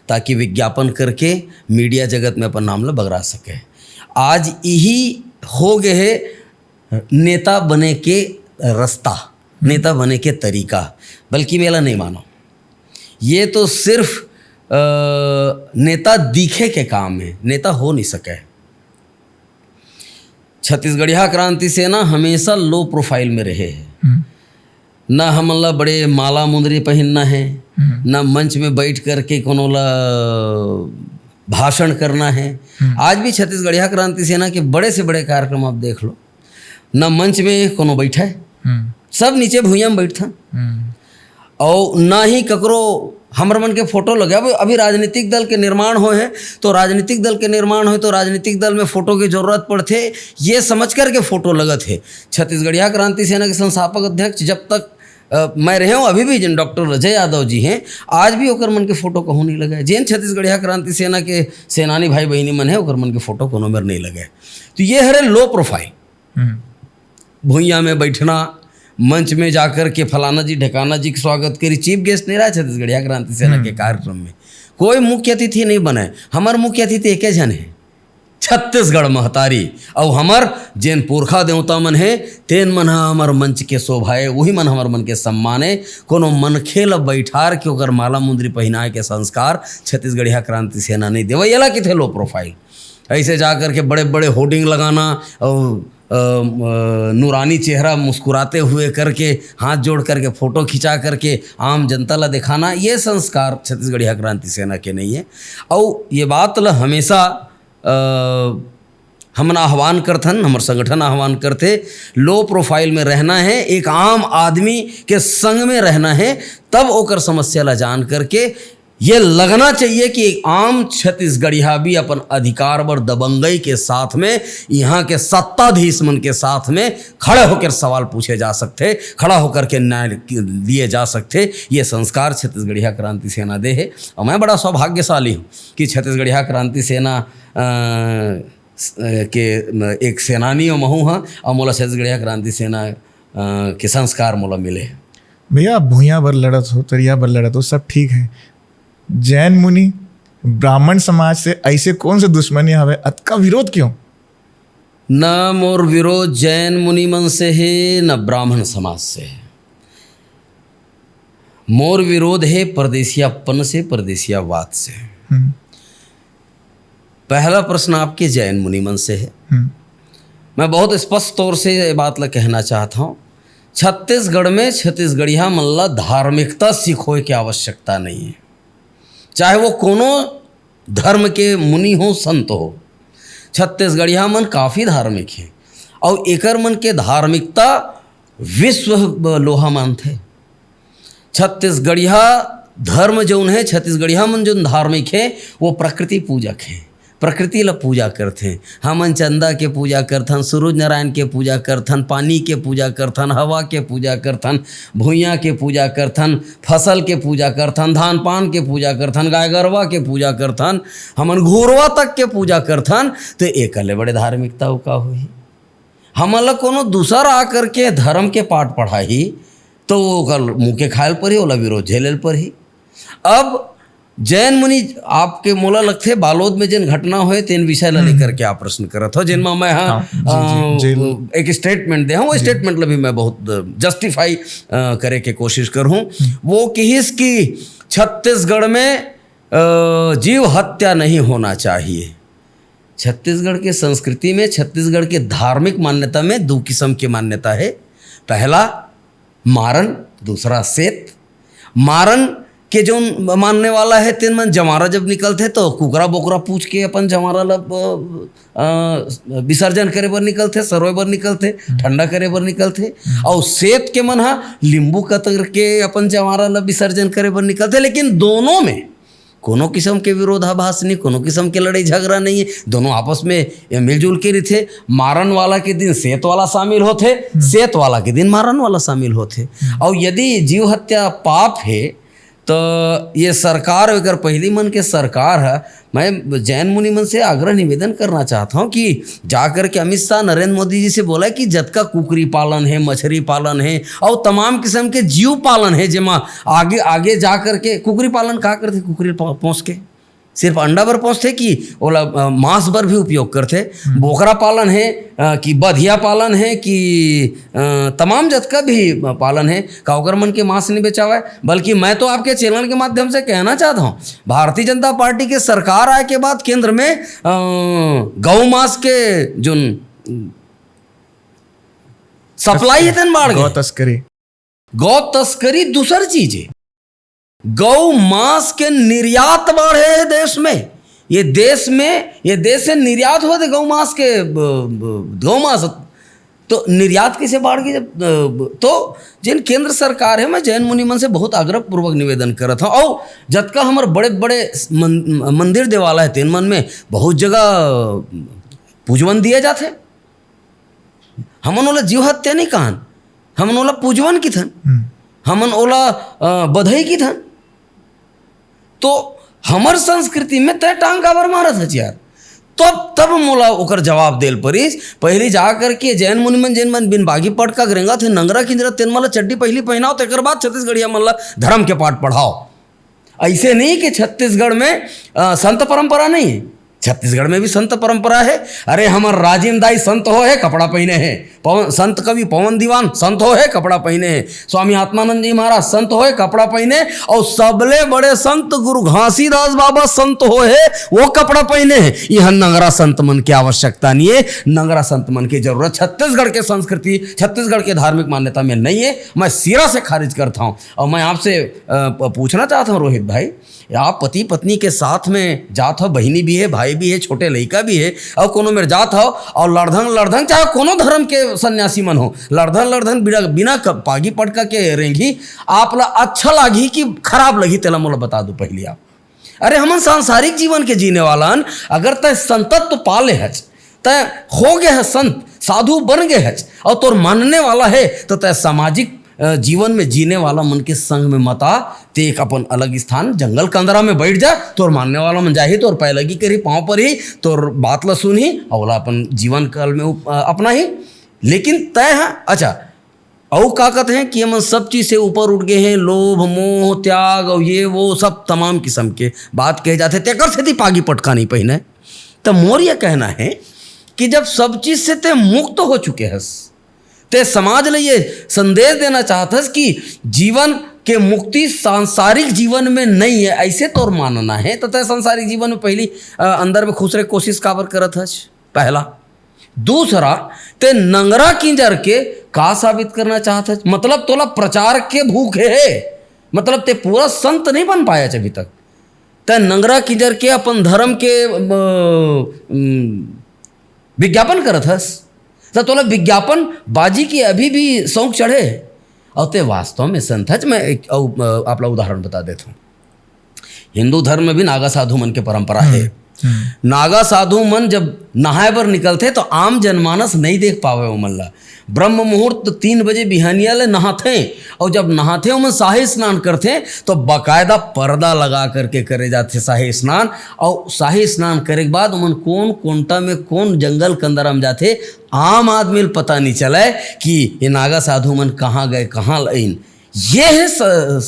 ताकि विज्ञापन करके मीडिया जगत में अपन नाम ल बगरा सके। आज यही हो गए हे नेता बने के रास्ता, नेता बने के तरीका, बल्कि मेला नहीं मानो, ये तो सिर्फ, अ, नेता दिखे के काम है, नेता हो नहीं सके। छत्तीसगढ़िया क्रांति सेना हमेशा लो प्रोफाइल में रहे हे। हम्म। ना हमन ला बड़े माला मुंदरी पहिनना है, हम्म। ना मंच में बैठ करके कोनो ला भाषण करना है। हम्म। आज भी छत्तीसगढ़िया क्रांति सेना के बड़े से बड़े कार्यक्रम आप देख लो, ना मंच में कोनो बैठे, हम्म। सब नीचे भुइयां में बैठथन। हम्म। अउ ना ही ककरो हमर मन के फोटो लगे। अब अभी राजनीतिक दल के निर्माण होए हे, तो राजनीतिक दल के निर्माण होए तो राजनीतिक दल में फोटो की जरूरत पड़थे, ये समझ करके फोटो लगत हे। छत्तीसगढ़िया क्रांति सेना के संस्थापक अध्यक्ष जब तक, अ, मैं रहे हूँ, अभी भी जिन डॉक्टर अजय यादव जी हैं, आज भी ओकर मन के फोटो कहूँ नहीं लगे। जेन छत्तीसगढ़िया क्रांति सेना के सेनानी भाई बहिनी मन है, ओकर मन के फोटो कोनो मेर नहीं लगे। तो ये हरे लो प्रोफाइल। हम्म। भुइयां में बैठना, मंच में जाकर के फलाना जी ढेकाना जी के स्वागत करी, चीफ गेस्ट नहीं रहा छत्तीसगढ़िया क्रांति सेना हम्म। के कार्यक्रम में, कोई मुख्य अतिथि नहीं बने। हमर मुख्य अतिथि एके झन है, छत्तीसगढ़ महतारी अउ हमर जेन पुरखा देवता मन हे, तेन मन ह हमर मंच के शोभा ए, उही मन हमर मन के सम्मान ए। कोनो मनखे ल बइठार के ओकर माला मुंदरी पहिनाए के संस्कार छत्तीसगढ़िया क्रांति सेना नइ देवय। एला किथे low profile। अइसे जा करके बड़े-बड़े hoarding लगाना अउ, अ, अ, नूरानी चेहरा मुस्कुराते हुए करके, हाथ जोड़ करके, photo खिंचा करके आम जनता ला दिखाना, ये संस्कार छत्तीसगढ़िया क्रांति सेना के नइ हे। अउ ये बात ला हमेशा, अ, हमन आह्वान करथन, हमर संगठन आह्वान करथे, low profile में रहना हे, एक आम आदमी के संग में रहना हे, तब ओकर समस्या ला जान करके ये लगना चाहिए कि एक आम छत्तीसगढ़िया भी अपन अधिकार बर दबंगई के साथ में, यहाँ के सत्ताधीश मन के साथ में खड़े होकर सवाल पूछे जा सकथे, खड़ा होकर के न्याय लिए जा सकथे। ये संस्कार छत्तीसगढ़िया क्रांति सेना दे हे। अउ मैं बड़ा सौभाग्यशाली हूँ कि छत्तीसगढ़िया क्रांति सेना, अ, स-, अ, के, म, एक सेनानी हूँ महूँ ह, अउ मोला छत्तीसगढ़िया क्रांति सेना, अ, के संस्कार मोला मिले हे। भैया, आप भुइयां बर लड़त हो, तरिया बर लड़त हो, सब ठीक है। जैन मुनि, ब्राह्मण समाज से ऐसे कौन से दुश्मनी हवे, अतका विरोध क्यों? न मोर विरोध जैन मुनि मन से हे, न ब्राह्मण समाज से हे। मोर विरोध हे परदेसियापन से, परदेसियावाद से। हम्म। पहला प्रश्न आपके जैन मुनि मन से हे। हम्म। मैं बहुत स्पष्ट तौर से ये बात ला कहना चाहत हूँ, छत्तीसगढ़ में छत्तीसगढ़िया मन ला धार्मिकता सिखोए के आवश्यकता नहीं हे, चाहे वो कोनो धर्म के मुनि हो, संत हो। छत्तीसगढ़िया मन काफी धार्मिक हे, अउ एकर मन के धार्मिकता विश्व लोहा मानथे। छत्तीसगढ़िया धर्म जौन हे, छत्तीसगढ़िया मन जौन धार्मिक हे, वो प्रकृति पूजक हे। प्रकृति ला पूजा करथे। हमन चंदा के पूजा करथन, सूरज नारायण के पूजा करथन, पानी के पूजा करथन, हवा के पूजा करथन, भुइयां के पूजा करथन, फसल के पूजा करथन, धान पान के पूजा करथन, गाय गरवा के पूजा करथन, हमन घुरवा तक के पूजा करथन, तो एकर ले बड़े धार्मिकता अउ का होही? हमन ला कोनो दूसर आ करके धर्म के पाठ पढ़ाही, तो ओकर मुंह के खायल परही, ओला विरोध झेलल परही। अब जैन मुनि, आपके मोला लगथे बालोद में जेन घटना होय, तेन विषय ला हम्म। लेकर के आप प्रश्न करत हो, जेन मा मैं ह, हाँ, जी, जी, अ, जेल। एक statement दे हूँ, वो जी। Statement ला भी मैं बहुत justify, अ, करे के कोशिश करहूँ। हम्म। वो किहिस कि छत्तीसगढ़ में, अ, जीव हत्या नहीं होना चाहिए। छत्तीसगढ़ के संस्कृति में, छत्तीसगढ़ के धार्मिक मान्यता में दू किसम के मान्यता हे। पहला मारन, दूसरा सेत। मारन के जौन मानने वाला हे, तेन मन जंवारा जब निकलथे, तो कुकरा बोकरा पूछ के अपन जंवारा ला, अ, अ, विसर्जन करे बर निकलथे, सरोय बर निकलथे, हम्म। ठंडा करे बर निकलथे। हम्म। अउ सेत के मन ह लींबू कतर के अपन जंवारा ला विसर्जन करे बर निकलथे। लेकिन दोनों में कोनो किसम के विरोधाभास नहीं, कोनो किसम के लड़ाई झगड़ा नहीं हे। दोनों आपस में ये मिलजुल के रहिथे। मारन वाला के दिन सेत वाला शामिल होथे, हम्म। सेत वाला के दिन मारन वाला शामिल होथे। हम्म। अउ यदि जीव हत्या पाप हे, तो ये सरकार, एकर पहिली मन के सरकार ह, मैं जैन मुनि मन से आग्रह निवेदन करना चाहत हूँ कि जा करके अमित शाह, नरेंद्र मोदी जी से बोला कि जतका कुकरी पालन हे, मछरी पालन हे, अउ तमाम किसम के जीव पालन हे, जेमा आगे, आगे जा करके कुकरी पालन का करथे, कुकरी पो-, पोंस के सिर्फ अंडा बर पोंसथे कि ओला, अ, मांस बर भी उपयोग करथे? हम्म। बोकरा पालन हे, अ, कि बधिया पालन हे कि, अ, तमाम जतका भी पालन हे, का ओकर मन के मांस नहीं बेचावय? बल्कि मैं तो आपके channel के माध्यम से कहना चाहत हूँ, भारतीय जनता पार्टी के सरकार आए के बाद केंद्र में, अ, गौ मांस के जोन supply हे, तेन बाढ़ गौ गे। तस्करी। गौ तस्करी दूसर चीज हे। गौ मांस के निर्यात बाढ़े हे देश में। ये देश में, ये देश से निर्यात होथे गौ मांस के, ब-, ब-, गौ मांस। तो निर्यात कइसे बाढ़ गे जब, अ, ब-, तो जेन केंद्र सरकार हे, मैं जैन मुनि मन से बहुत आग्रहपूर्वक निवेदन करत हूँ। अउ जतका हमर बड़े-बड़े मन-, मंदिर देवाला हे, तेन मन में बहुत जगह पूजवन दिया जाथे। हमन ओला जीव हत्या नहीं कहन, हमन ओला पूजवन किथन, हम्म। हमन ओला, अ, बधई किथन। तो हमर संस्कृति में तय टांग काबर मारत हच यार? तब, तब मोला ओकर जवाब देल परिस। पहली जा करके जैन मुनि मन, जेन मन बिन बागी पटका के रेंगत हे, नंगरा किंजरा, तेन मन ला चड्डी पहली पहनाओ, तेकर बाद छत्तीसगढ़िया मन ला धर्म के पाठ पढ़ाओ। ऐसे नहीं कि छत्तीसगढ़ में, अ, संत परंपरा नहीं है। छत्तीसगढ़ में भी संत परंपरा है। अरे, हमर राजिम दाई संत हो हे, कपड़ा पहिने हे। पवन, संत कवि पवन दीवान संत हो हे, कपड़ा पहिने हे। स्वामी आत्मानंद जी महाराज संत हो हे, कपड़ा पहिने। और सबले बड़े संत गुरु घासीदास बाबा संत हो हे, वो कपड़ा पहिने हे। यह नंगरा संत मन की आवश्यकता नहीं है, नंगरा संत मन की जरूरत छत्तीसगढ़ के संस्कृति, छत्तीसगढ़ के धार्मिक मान्यता में नहीं है। मैं सिरा से खारिज करता हूँ। और मैं आपसे, अ, प-, पूछना चाहता हूँ रोहित भाई, आप पति पत्नी के साथ में जात हो, बहिनी भी है, भाई भी है, छोटे लइका भी है, और कोनो मेर जात हो और लड़धन लड़धन, चाहे कोनो धर्म के सन्यासी मन हो, लड़धन लड़धन बिना, बिना क-, पागी पटका के रेंगी, आप ला अच्छा लागी कि खराब लगी, तेला मोला बता दो पहली आप। अरे, हमन सांसारिक जीवन के जीने वाला हन, अगर तय संतत्व पा ले हच, तय हो गए है संत, साधु बन गए हच, और तोर मानने वाला है, तो तय सामाजिक, अ, जीवन में जीने वाला मन के संग में मता, ते एक अपन अलग स्थान जंगल कंदरा में बैठ जा, तोर मानने वाला मन जाही, तोर पैलगी करी, पाँव पर ही, तोर बात ला सुनही, और ओला अपन जीवन काल में उप-, अ, अपना ही। लेकिन तय है, अच्छा, अउ का कहते हैं कि हमन सब चीज से ऊपर उठ गए हैं, लोभ, मोह, त्याग और ये वो सब तमाम किस्म के बात कहे जाते, तेकर सेती पागी पटका नहीं पहिने। तो मोर यह कहना है कि जब सब चीज से ते मुक्त हो चुके हस, ते समाज ले ये संदेश देना चाहत हस कि जीवन के मुक्ति सांसारिक जीवन में नहीं है, ऐसे तोर मानना है, तो ते सांसारिक जीवन में पहली, अ, अंदर में खुश रहे कोशिश काबर करत हस? पहला। दूसरा, ते नंगरा किंजर के का साबित करना चाहत हस? मतलब तोला प्रचार के भूख हे, मतलब ते पूरा संत नहीं बन पाया अभी तक। ते नंगरा किंजर के अपन धर्म के, अ, अम, विज्ञापन करत हस, त तोला विज्ञापन बाजी के अभी भी शौक चढ़े हे। और ते वास्तव में संत हच। मैं एक अउ, अ, आप ला उदाहरण बता देता हूँ। हिंदू धर्म में भी नागा साधु मन के परंपरा है। हम्म। नागा साधु मन जब नहाए बर निकलथे तो आम जनमानस नहीं देख पावे ओमन ला। ब्रह्म मुहूर्त तीन बजे बिहानिया ले नहाथे, और जब नहाथे ओमन शाही स्नान करथे तो बाकायदा पर्दा लगा करके करे जाथे शाही स्नान। और शाही स्नान करे के बाद ओमन कौन कोंटा में, कौन जंगल कंदरा में जाथे, आम आदमी ल पता नहीं चले कि ये नागा साधु मन कहाँ गए, कहाँ लइन। ये है स-,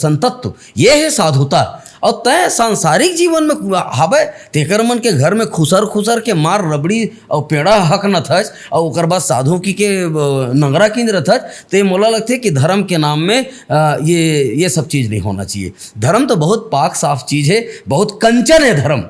संतत्व, ये है साधुता। और तय सांसारिक जीवन में हवे, तेकर मन के घर में खुसर खुसर के मार रबड़ी और पेड़ा हकनत हच, और ओकर बाद साधु की के, अ, नंगरा किंजरत हच, ते मोला लगथे कि धर्म के नाम में, अ, ये, ये सब चीज नहीं होना चाहिए। धर्म तो बहुत पाक साफ चीज है, बहुत कंचन है धर्म।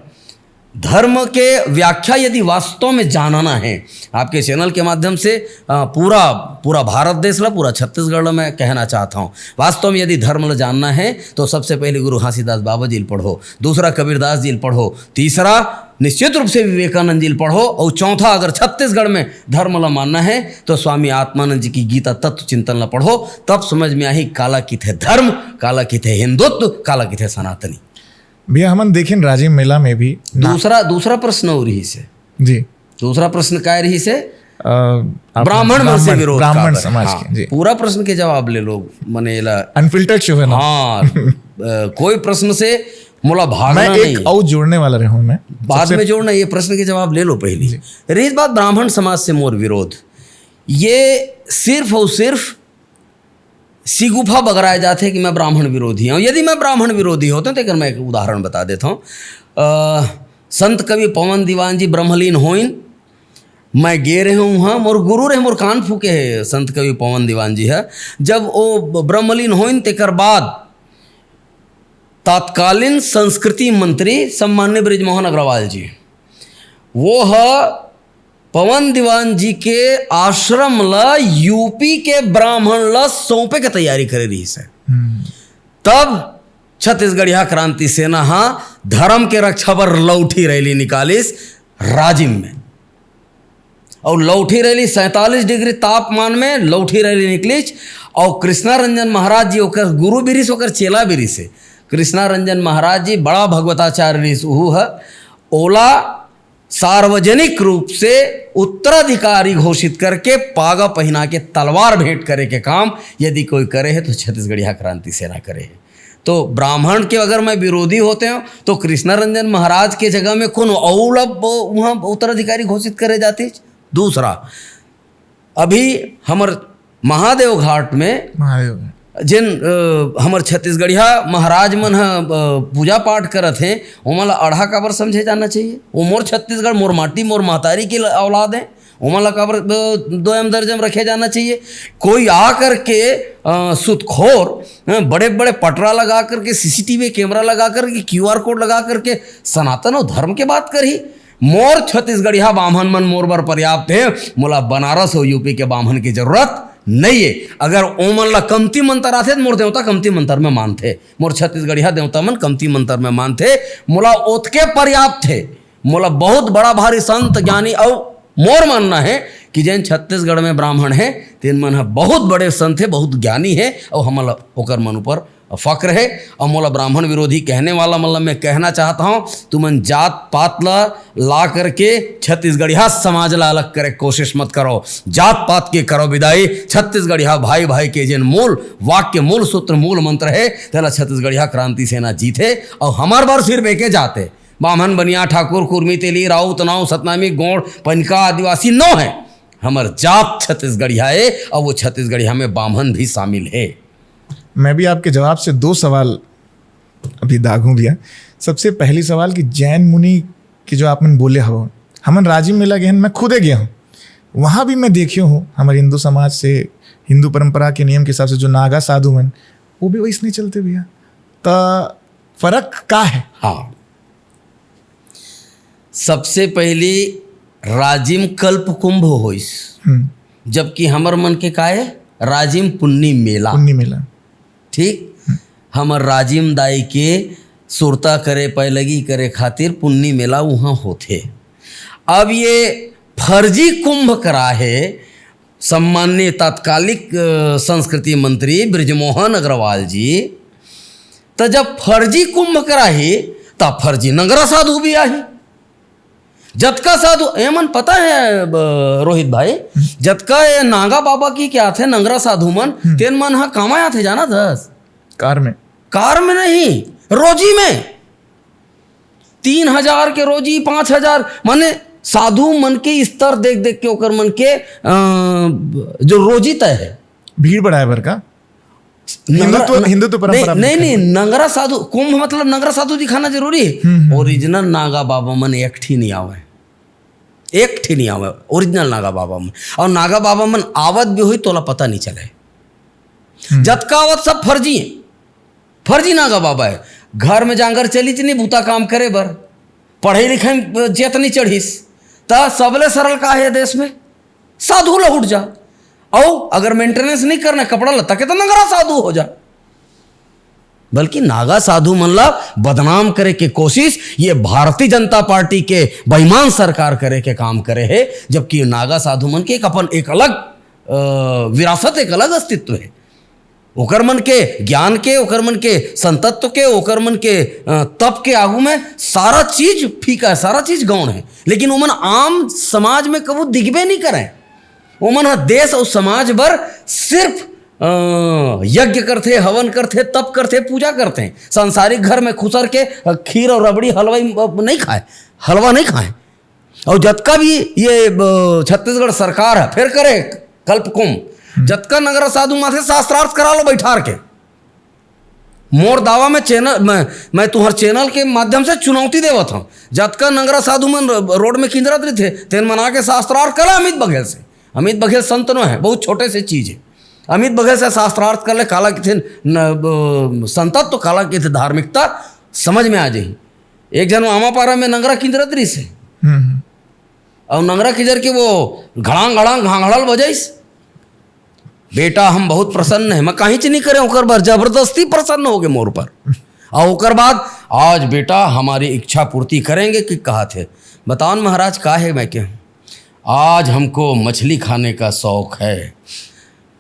धर्म के व्याख्या यदि वास्तव में जानना है, आपके चैनल के माध्यम से, अ, पूरा, पूरा भारत देश ला, पूरा छत्तीसगढ़ ला मैं कहना चाहता हूँ, वास्तव में यदि धर्म ला जानना है तो सबसे पहले गुरु घासीदास बाबा जी ल पढ़ो, दूसरा कबीरदास जी ल पढ़ो, तीसरा निश्चित रूप से विवेकानंद जी ल पढ़ो, और चौथा अगर छत्तीसगढ़ में धर्म ला मानना है तो स्वामी आत्मानंद जी की गीता तत्व चिंतन ला पढ़ो, तब समझ में आही काला किथे धर्म, काला किथे हिंदुत्व, काला किथे सनातनी। भैया, हमन देखेन राजिम मेला में भी ना- दूसरा, दूसरा प्रश्न और रहिस हे। जी। दूसरा प्रश्न काय रहिस हे? अ, आप ब्राह्मण मन से ब्राह्मण, विरोध ब्राह्मण काबर हे? समाज हाँ, के, जी। पूरा प्रश्न के जवाब ले लो, मने एला unfiltered show है ना? हाँ, अ, कोई प्रश्न से मोला भागना मैं एक नहीं। अउ जोड़ने वाला रहूं मैं। बाद सबसे में जोड़ना, ये प्रश्न के जवाब ले लो पहली। जी। रहिस बात ब्राह्मण समाज से मोर विरोध, ये सिर्फ और सिर्फ सिगुफा बगराए जाथे कि मैं ब्राह्मण विरोधी हूँ। यदि मैं ब्राह्मण विरोधी होता तो एकर मैं एक उदाहरण बता देता हूँ। अ, संत कवि पवन दीवान जी ब्रह्मलीन होइन, मैं गे रहे हूँ वहाँ, मोर गुरु रहे, मोर कान फूके हे संत कवि पवन दीवान जी है। जब वो ब-, ब्रह्मलीन होइन तेकर बाद तत्कालीन संस्कृति मंत्री सम्मान्य बृजमोहन अग्रवाल जी, वो ह पवन दीवान जी के आश्रम ला यूपी के ब्राह्मण ला सौंपे के तैयारी करे रहिस हे। हम्म। तब छत्तीसगढ़िया क्रांति सेना हा धर्म के रक्षा बर लौठी रैली निकालिस राजिम में, और लौठी रैली सैंतालीस डिग्री तापमान में लौठी रैली निकलिस। और कृष्णा रंजन महाराज जी ओकर गुरु भी रिहिस, ओकर चेला भी रिहिस हे। कृष्णा रंजन महाराज जी बड़ा भगवताचार्य रिहिस, उहू ह ओला सार्वजनिक रूप से उत्तराधिकारी घोषित करके पागा पहिना के तलवार भेंट करे के काम यदि कोई करे हे तो छत्तीसगढ़िया क्रांति सेना करे हे। तो ब्राह्मण के अगर मैं विरोधी होते हूँ तो कृष्णा रंजन महाराज के जगह में कोनो अउ ला ब-, वहाँ उत्तराधिकारी घोषित करे जातिस। दूसरा, अभी हमर महादेव घाट में महादेव। जेन, अ, हमर छत्तीसगढ़िया महाराज मन ह, अ, पूजा पाठ करत हे, ओमन ला अड़हा काबर समझे जाना चाहिए? वो मोर छत्तीसगढ़, मोर माटी, मोर महतारी के ल-, औलाद हे, ओमन ला काबर, अ, दोयम दर्जम रखे जाना चाहिए? कोई आ करके, अ, सुतखोर, अ, बड़े-बड़े पटरा लगा करके, सीसीटीवी कैमरा लगा करके, क्यूआर कोड लगा करके सनातन अउ धर्म के बात करही? मोर छत्तीसगढ़िया बाम्हन मन मोर बर पर्याप्त हे, मोला बनारस अउ यूपी के बाम्हन के जरूरत नइये। अगर ओमन ला कमती मंतर आथे, त मोर देवता कमती मंतर में मानथे, मोर छत्तीसगढ़िया देवता मन कमती मंतर में मानथे, मोला ओतके पर्याप्त हे। मोला बहुत बड़ा भारी संत ज्ञानी अउ मोर मानना हे कि जेन छत्तीसगढ़ में ब्राह्मण हे, तेन मन ह बहुत बड़े संत हे, बहुत ज्ञानी हे, अउ हमन ला ओकर मन ऊपर फक्र हे। अउ मोला ब्राह्मण विरोधी कहने वाला मन ला मैं कहना चाहत हौं, तुमन जात पात ला ला करके छत्तीसगढ़िया समाज ला अलग करे के कोशिश मत करो। जात पात के करो विदाई। छत्तीसगढ़िया भाई भाई के जेन मूल वाक्य, मूल सूत्र, मूल मंत्र हे, तेला छत्तीसगढ़िया क्रांति सेना जीत हे। अउ हमर बर सिर्फ एके जात हे, बाम्हन, बनिया, ठाकुर, कुर्मी, तेली, राउत, नाव, सतनामी, गोंड़, पनिका, आदिवासी नौ हे। हमर जात छत्तीसगढ़िया हे, अउ वो छत्तीसगढ़िया में बाम्हन भी शामिल हे। मैं भी आपके जवाब से दो सवाल अभी दागूं भैया। सबसे पहली सवाल कि जैन मुनि के जो आप मन बोले हो, हमन राजिम मेला गए हन, मैं खुदे गया हूँ, वहाँ भी मैं देखे हूँ हमारे हिंदू समाज से, हिंदू परंपरा के नियम के हिसाब से जो नागा साधु मन, वो भी वैसने चलते भैया। त फर्क का है? हाँ, सबसे पहली राजिम कल्प कुंभ होइस, हम्म। जबकि हमर मन के का हे? राजिम पुन्नी मेला। पुन्नी मेला। ठीक? हमर राजिम दाई के सुरता करे, पैलगी करे खातिर पुन्नी मेला उहाँ होथे। अब ये फर्जी कुंभ करा हे सम्माननीय तत्कालिक, अ, संस्कृति मंत्री बृजमोहन अग्रवाल जी, त जब फर्जी कुंभ कराही, त फर्जी नंगरा साधु भी आही। जतका साधु, एमन पता हे, ब-, रोहित भाई, जतका ये नागा बाबा की क्या थे, नंगरा साधु मन, हम्म। तेन मन ह कामा आथे, जानत हस? कार में। कार में नहीं, रोजी में। तीन हजार के रोजी, पाँच हजार, माने साधु मन के स्तर देख देख के ओकर मन के, अ, जो रोजी तय हे। भीड़ बढ़ाए बर का? नंगरा-, हिंदुत्व, न-, हिंदुत्व परंपरा नहीं, में नहीं, दिखाई नहीं, नंगरा साधु, कुंभ मतलब नंगरा साधु दिखाना जरूरी हे। हम्म, हम्म। Original नागा बाबा मन एक ठी नहीं आवे, एक ठी नहीं आवे, original नागा बाबा मन। अउ नागा बाबा मन आवत भी होही, तोला पता नहीं चले। हम्म। जतका आवत सब फर्जी हे, फर्जी नागा बाबा हे। घर में जांगर चलिच नहीं, बूता काम करे बर, पढ़ई लिखई में चेत नहीं चढ़िस, त सबले सरल का हे देश में? साधु लहुट जा। अउ अगर maintenance नहीं करना कपड़ा लत्ता के, त नंगरा साधु हो जा। बल्कि नागा साधु मन ला बदनाम करे के कोशिश ये भारतीय जनता पार्टी के बेईमान सरकार करे के काम करे हे, जबकि नागा साधु मन के एक अपन एक अलग, अ, विरासत, एक अलग अस्तित्व हे। ओकर मन के ज्ञान के, ओकर मन के संतत्व के, ओकर मन के, अ, तप के आगू में सारा चीज फीका हे, सारा चीज गौण हे। लेकिन ओमन आम समाज में कभू दिखबे नहीं करे। ओमन ह देश अउ समाज बर सिर्फ, अ, यज्ञ करथे, हवन करथे, तप करथे, पूजा करथे। सांसारिक घर में खुसर के, अ, खीर अउ रबड़ी, हलवाई, अ, नहीं खाए, हलवा नहीं खाए। अउ जतका भी ये, अ, छत्तीसगढ़ सरकार हे, फेर करे कल्प कुंभ, हम्म। जतका नंगरा साधु मन आथे, शास्त्रार्थ करा लो बैठार के। मोर दावा में channel, मैं, मैं तुहर channel के माध्यम से चुनौती देवत हौं, जतका नंगरा साधु मन र-, रोड में किंजरत रहिथे, तेन मन आके शास्त्रार्थ करा अमित बघेल से। अमित बघेल संत नो हे, बहुत छोटे से चीज हे। अमित बघेल से शास्त्रार्थ कर ले, काला किथे न-, ब-, संतत्व, काला किथे धार्मिकता, समझ में आ जाही। एक झन आमापारा में नंगरा किंजरत रहिस हे। हम्म, हम्म। अउ नंगरा किंजर के वो घड़ांग घड़ांग घांघड़ल बजाइस। बेटा, हम बहुत प्रसन्न हे। मैं काहीच नहीं करे ओकर बर, जबरदस्ती प्रसन्न हो गे मोर पर। अउ ओकर बाद, आज बेटा हमारी इच्छा पूर्ति करेंगे कि कहा थे। बताओ न महाराज, का हे मैं के? आज हमको मछली खाने का शौक है।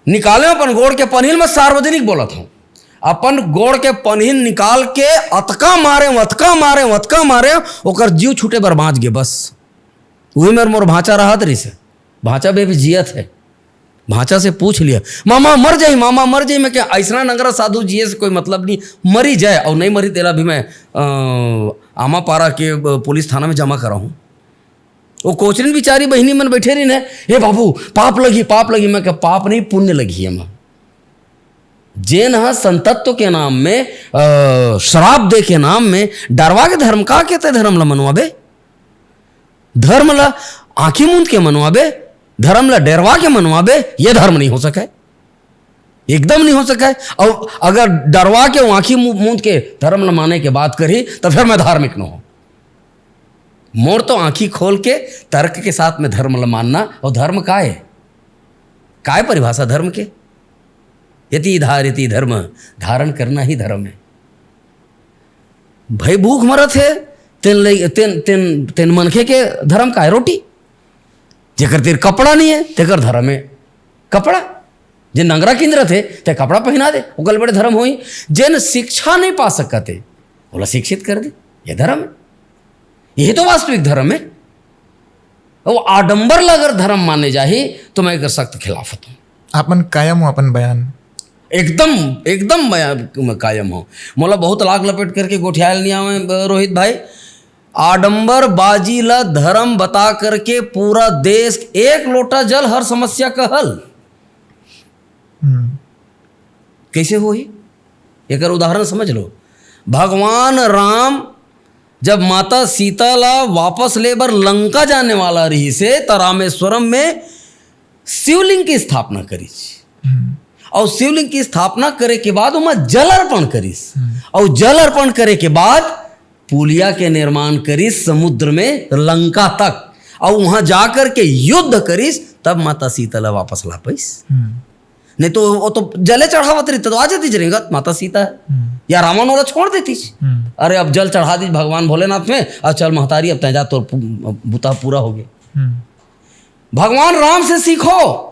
निकाले अपन गोड़ के पनहिल, मैं सार्वजनिक बोलत हौं, अपन गोड़ के पनहिल निकाल के अतका मारे, अतका मारे, अतका मारे, ओकर जीव छूटे बर बाँच गे बस। उही मेर मोर भांचा रहत रहिस हे, भांचा भी अभी जियत हे। भांचा से पूछ लिया, "मामा मर जाही, मामा मर जाही।" मैं के, "अइसना नंगरा साधु जिए से कोई मतलब नहीं, मरी जाए अउ नहीं मरी तेला भी मैं, अ, आमापारा के, अ, पुलिस थाना में जमा कराहूँ।" वो कोचरिन बिचारी बहिनी मन बैठे रहिन हे, "हे बाबू, पाप लगही, पाप लगही।" मैं के, "पाप नहीं, पुण्य लगही एमा।" जेन ह संतत्व के नाम में, अ, श्राप दे के नाम में डरवा के धर्म का के ते धर्म ल मनवाबे? धर्म ल आंखी मूंद के मनवाबे, धर्म ल डरवा के मनवाबे, ये धर्म नहीं हो सके, एकदम नहीं हो सके। अउ अगर डरवा के आंखी मू-, मूंद के धर्म ल माने के बात करही, त फिर मैं धार्मिक न हो। मोर तो आंखी खोल के तर्क के साथ में धर्म ल मानना, अउ धर्म का हे? काय परिभाषा धर्म के? यति धारयति धर्म, धारण करना ही धर्म हे। भाई भूख मरत हे, तेन ले, तेन, तेन, तेन मनखे के धर्म काय? रोटी। जेकर तीर कपड़ा नहीं हे, तेकर धर्म हे कपड़ा। जे नंगरा किंजरत हे, ते कपड़ा पहिना दे, ओकर बड़े धर्म होही। जेन शिक्षा नहीं पा सकत हे, ओला शिक्षित कर दे, ये धर्म हे। यही तो वास्तविक धर्म हे। वो आडंबर ला अगर धर्म माने जाही, तो मैं एकर सख्त खिलाफ हूँ। आपन कायम हो अपन बयान। एकदम, एकदम बयान में कायम हो। मोला बहुत लाग लपेट करके गोठियाल नहीं आवे, ब-, रोहित भाई। आडंबरबाजी ला धर्म बता करके पूरा देश एक लोटा जल हर समस्या का हल। हम्म। कैसे होही? एकर उदाहरण समझ लो। भगवान राम जब माता सीता ला वापस ले बर लंका जाने वाला रहिस हे, त रामेश्वरम में शिवलिंग की स्थापना करिस। हम्म। अउ शिवलिंग की स्थापना करे के बाद ओमा जल अर्पण करिस। हम्म। अउ जल अर्पण करे के बाद पुलिया के निर्माण करिस समुद्र में लंका तक, अउ वहां जाकर के युद्ध करिस, तब माता सीता ला वापस ला पाइस। हम्म। नहीं तो वो तो जले चढ़ावत रहिस त आ जातिस रेंगत माता सीता। हम्म। या रावण ओला छोड़ देतिस। हम्म। अरे, अब जल चढ़ा दिस भगवान भोलेनाथ में, अउ चल महतारी, अब तैं जा, तोर पु-, बुता पूरा हो गे। हम्म। भगवान राम से सीखो।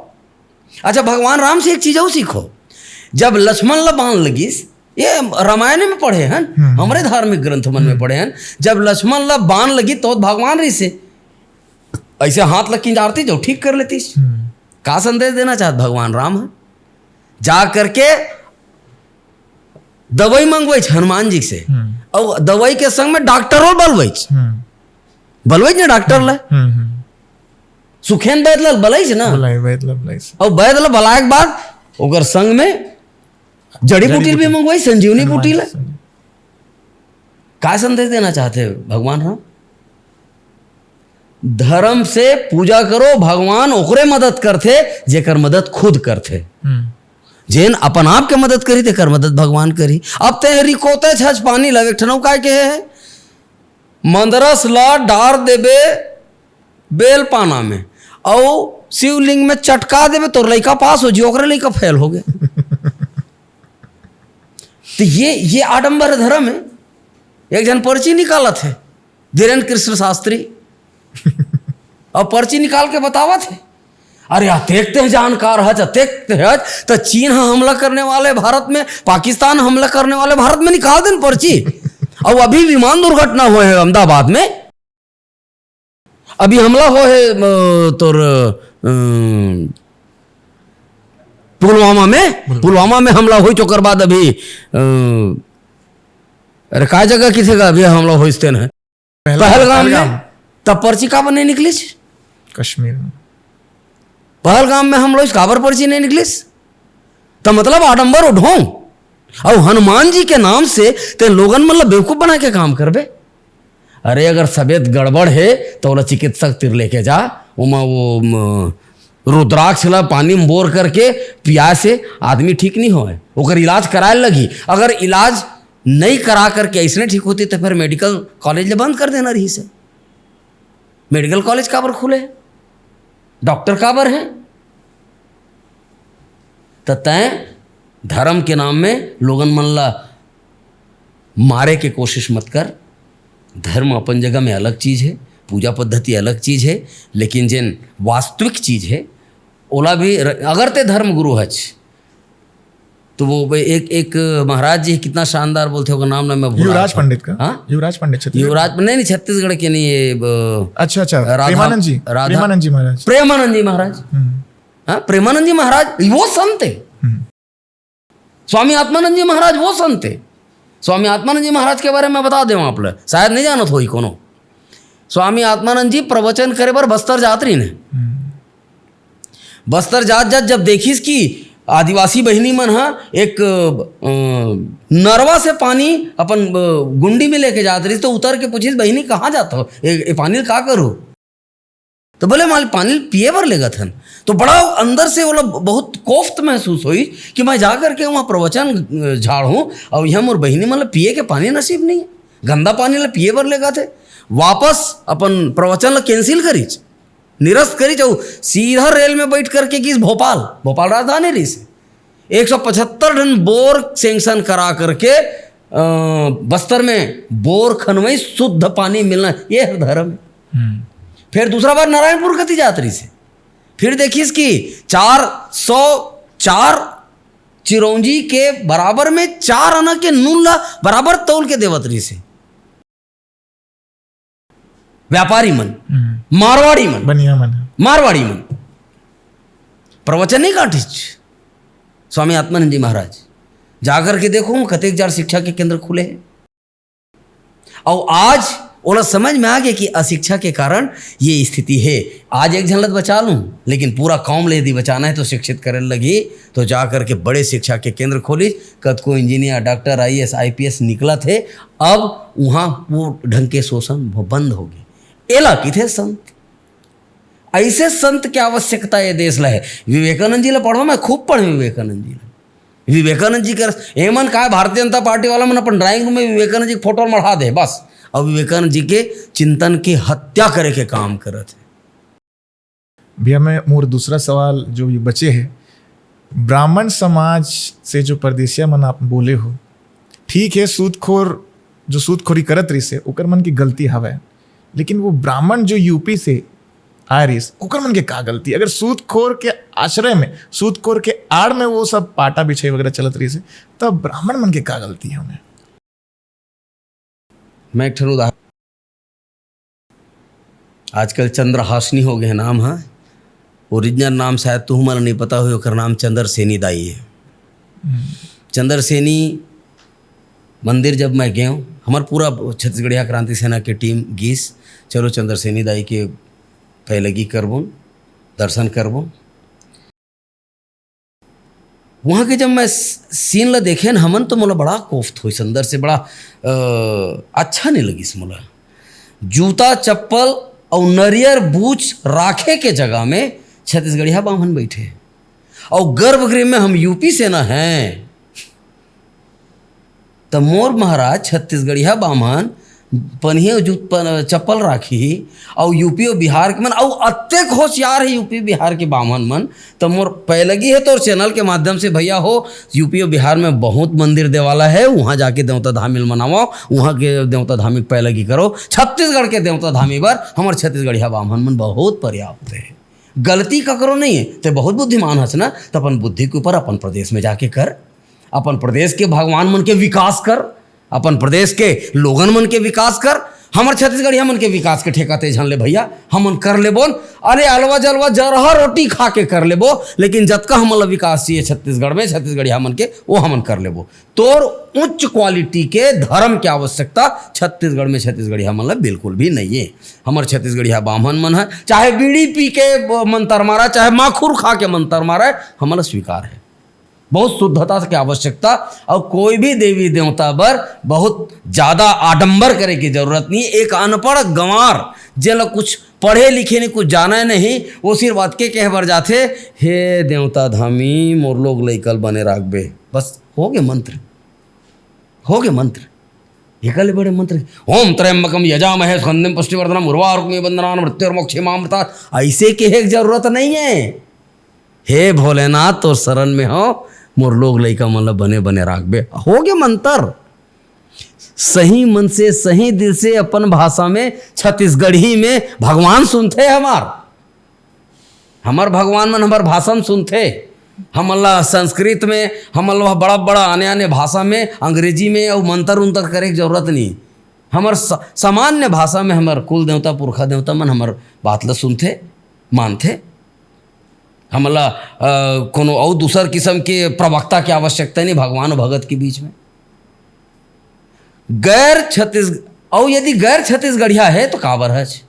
अच्छा, भगवान राम से एक चीज अउ सीखो। जब लक्ष्मण ला बाण लगिस, ये रामायण में पढ़े हन, हम्म। हमरे धार्मिक ग्रंथ मन में हम्म। पढ़े हन, जब लक्ष्मण ला बाण लगिस तो भगवान रहिस हे, ऐसे हाथ ला किंजारतिस, जो ठीक कर लेतिस। हम्म। का संदेश देना चाहत भगवान राम ह? जा करके दवाई मंगवाइस हनुमान जी से, हम्म। अउ दवाई के संग में डॉक्टरो बलवाइस। हम्म। बलवाइस ना डॉक्टर ला। हम्म, हम्म। सुखेन वैद ला बलाइस ना। बलाइस, वैद ला बलाइस। अउ वैद ला बलाए के बाद ओकर संग में जड़ी बूटी भी मंगवाइस, संजीवनी बूटी ला। का संदेश देना चाहत हे भगवान राम? धर्म से पूजा करो, भगवान ओकरे मदद करथे जेकर मदद खुद करथे। हम्म। जेन अपन आप के मदद करी, तेकर मदद भगवान करी। अब तैं रिकोते छछ पानी ला, एक ठन अउ काय कहे हे, मंदरस ला डार देबे बेल पाना में, अउ शिवलिंग में चटका देबे, तोर लइका पास हो जी, ओकरे लइका फेल हो गे। तो ये, ये आडंबर धर्म हे। एक झन पर्ची निकालत हे, धीरेन्द्र कृष्ण शास्त्री, अउ पर्ची निकाल के बतावत हे, "अरे, अतेक ते जानकार हच, अतेक ते हच, त चीन ह हमला करने वाले भारत में, पाकिस्तान हमला करने वाले भारत में, निकाल देन पर्ची।" अउ अभी विमान दुर्घटना होय हे अहमदाबाद में, अभी हमला होय हे, अ, तोर, अ, पुलवामा में, पुलवामा में हमला होय, ओकर बाद अभी, अ, अरे, का जगह किथे का अभी हमला होय तेन हे? पहलगाम, पहलगाम में। पहलगाम। तब पर्ची काबर नहीं निकलिस? कश्मीर में। पहलगाम में हमला होय, काबर पर्ची नहीं निकलिस? त मतलब आडंबर अउ ढोंग। अउ हनुमान जी के नाम से ते लोगन मन ल बेवकूफ बना के काम करबे। अरे, अगर तबियत गड़बड़ हे, त ओला चिकित्सक तिर लेके जा, ओमा वो, म, रुद्राक्ष ला पानी में बोर करके पियाए से आदमी ठीक नहीं होय, ओकर इलाज कराए लगही। अगर इलाज नहीं करा करके अइसने ठीक होतिस, त फिर मेडिकल कॉलेज ले बंद कर देना रहिस हे। मेडिकल कॉलेज काबर खुले? डॉक्टर काबर हे? त तैं धर्म के नाम में लोगन मन ला मारे के कोशिश मत कर। धर्म अपन जगह में अलग चीज हे, पूजा पद्धति अलग चीज हे, लेकिन जेन वास्तविक चीज हे, ओला भी र-, अगर ते धर्म गुरु हच, तो वो एक, एक महाराज जी कितना शानदार बोलथे, ओकर नाम ना मैं भुला युवराज गया। पंडित का? हाँ? युवराज पंडित छत्तीसगढ़? युवराज, नहीं, नहीं, छत्तीसगढ़ के नहीं, ये, ब-, अच्छा, अच्छा, राधा, प्रेमानंद जी, राधा, प्रेमानंद जी महाराज। प्रेमानंद जी महाराज। हम्म। हाँ, प्रेमानंद जी महाराज, वो संत हे। हम्म। स्वामी आत्मानंद जी महाराज, वो संत हे। स्वामी आत्मानंद जी महाराज के बारे में बता देवं आप ला, शायद नहीं जानत होही कोनो। स्वामी आत्मानंद जी प्रवचन करे बर बस्तर जात रहिन हे। हम्म। बस्तर जात जात जब देखिस कि आदिवासी बहिनी मन ह एक, अ, नरवा से पानी अपन, अ, गुंडी में लेके जात रहिस, तो उतर के पूछिस, "बहिनी, कहाँ जात हो? ए, ए पानी ल का करू?" तो बोले, "माल पानी ल पिए बर लेगत हन।" तो बड़ा अंदर से ओला बहुत कोफ्त महसूस होइस कि मैं जा करके वहाँ प्रवचन, अ, झाड़हूँ अउ यहाँ मोर बहिनी मन ल पिए के पानी नसीब नहीं है, गंदा पानी ल पिए बर लेगत हे। वापस अपन प्रवचन ल cancel करिस, निरस्त करिस, अउ सीधा रेल में बैठ करके गिस भोपाल, भोपाल राजधानी रहिस। एक सौ पचहत्तर ठन बोर sanction करा करके, अ, बस्तर में बोर खनवई, शुद्ध पानी मिलना, ये हर धर्म है। हम्म। फिर दूसरा बार नारायणपुर कति जात रहिस हे, फिर देखिस कि चार सौ चार चिरौंजी के बराबर में चार आना के नून ला बराबर तौल के देवत रहिस हे। व्यापारी मन, हम्म। मारवाड़ी मन, बनिया मन। मारवाड़ी मन। प्रवचन नहीं काटिस स्वामी आत्मानंद जी महाराज। जाकर के देखो, कतेक जार शिक्षा के केंद्र खुले हैं। अउ आज ओला समझ में आ गया कि अशिक्षा के कारण ये स्थिति है। आज एक झन ल त बचा लूँ, लेकिन पूरा कौम ले यदि बचाना है तो शिक्षित करे लगही। तो जा करके बड़े शिक्षा के केंद्र खोलिस, कतको इंजीनियर, डॉक्टर, IAS, IPS निकलत हे। अब उहाँ वो ढंग के शोषण भ-, बंद होगे। एला किथे संत। ऐसे संत के आवश्यकता ये देश ला है। विवेकानंद जी ला पढ़ो, मैं खूब पढ़े विवेकानंद जी ला। विवेकानंद जी कर, एमन काय, भारतीय जनता पार्टी वाला मन अपन drawing room में विवेकानंद जी के फोटो मढ़ा दे बस, अउ विवेकानंद जी के चिंतन के हत्या करे के काम करत है। भैया, मैं, मोर दूसरा सवाल जो ये बचे है, ब्राह्मण समाज से जो परदेसिया मन आप बोले हो, ठीक है, सूदखोर जो सूदखोरी करत रहिस हे, ओकर मन की गलती हवय, लेकिन वो ब्राह्मण जो यूपी से आए रहिस, ओकर मन के का गलती? अगर सूदखोर के आश्रय में, सूदखोर के आड़ में वो सब पाटा बिछाई वगैरह चलत रहिस हे, तब ब्राह्मण मन के का गलती हवय? मैं एक ठन उदाहरण, आजकल चंद्रहासनी हो गए नाम ह, original नाम शायद तुहू मन नहीं पता हो, ओकर नाम चंद्रसेनी दाई है। हम्म। चंद्रसेनी मंदिर जब मैं गए हूँ, हमार पूरा छत्तीसगढ़िया क्रांति सेना के टीम गीस, "चलो चंद्रसेनी दाई के पैलगी करबो, दर्शन करबो।" वहाँ के जब मैं स-, scene ला देखे न हमन, तो मोला बड़ा कोफ्त होइस, अंदर से बड़ा, अ, अच्छा नहीं लगिस मोला। जूता चप्पल अउ नरियर बूच राखे के जगह में छत्तीसगढ़िया बाम्हन बैठे, अउ गर्भगृह में हम यूपी से न हैं। त मोर महाराज छत्तीसगढ़िया बाम्हन पनिहे अउ जूत-, पन-, चप्पल राखी, अउ यूपी अउ बिहार के मन, अउ अतेक होशियार है यूपी बिहार के बाम्हन मन। त मोर पैलगी है तोर channel के माध्यम से, भैया हो, यूपी अउ बिहार में बहुत मंदिर देवाला है, वहाँ जाके देवता धामी ल मनावो, वहाँ के देवता धामी के पैलगी करो। छत्तीसगढ़ के देवता धामी बर हमर छत्तीसगढ़िया बाम्हन मन बहुत पर्याप्त है। गलती ककरो नहीं है, ते बहुत बुद्धिमान हस ना, त अपन बुद्धि के ऊपर अपन प्रदेश में जाके कर, अपन प्रदेश के भगवान मन के विकास कर, अपन प्रदेश के लोगन मन के विकास कर। हमर छत्तीसगढ़िया मन के विकास के ठेका ते झन ले भैया, हमन कर लेबोन। अरे अलवा जलवा जरहा रोटी खा के कर लेबो, लेकिन जतका हमन ला विकास चाहिए छत्तीसगढ़ में, छत्तीसगढ़िया मन के, वो हमन कर लेबो। तोर उच्च quality के धर्म के आवश्यकता छत्तीसगढ़ में छत्तीसगढ़िया मन ला बिल्कुल भी नहीं है। हमर छत्तीसगढ़िया बाम्हन मन है, चाहे बीड़ी पी के मंतर मारा, चाहे माखुर खा के मंतर मारा, हमन ला स्वीकार है। बहुत शुद्धता के आवश्यकता, अउ कोई भी देवी देवता बर बहुत ज्यादा आडंबर करे के जरूरत नहीं। एक अनपढ़ गंवार, जेला कुछ पढ़े लिखे नहीं, कुछ जाने नहीं, वो सिर्फ अतके कहे बर जाथे, "हे देवता धामी, मोर लोग लइका ल बने राखबे।" बस, हो गे मंत्र, हो गे मंत्र। एकर ले बड़े मंत्र, "ओम त्र्यंबकम यजामहे सुगंधिम पुष्टिवर्धनम उर्वारुकमिव बंधनान मृत्योर्मोक्षमामृतात्।" ऐसे कहे के जरूरत नहीं है। हे भोलेनाथ, तोर शरण में हो, मोर लोग लइका मन ल बने बने राखबे। हो गे मंत्र। सही मन से, सही दिल से अपन भाषा में, छत्तीसगढ़ी में भगवान सुनथे हमार। हमर भगवान मन हमर भाषा म सुनथे। हमन ला संस्कृत में, हमन ला बड़ा-बड़ा आने-आने भाषा में, अंग्रेजी में अउ मंतर-उंतर करे के जरूरत नहीं। हमर स-, सामान्य भाषा में हमर कुल देवता, पुरखा देवता मन हमर बात ला सुनथे, मानथे। हमन ला, अ, कोनो अउ दूसर किसम के प्रवक्ता के आवश्यकता नहीं भगवान अउ भगत के बीच में। गैर छत्तीस-, अउ यदि गैर छत्तीसगढ़िया है तो काबर हच?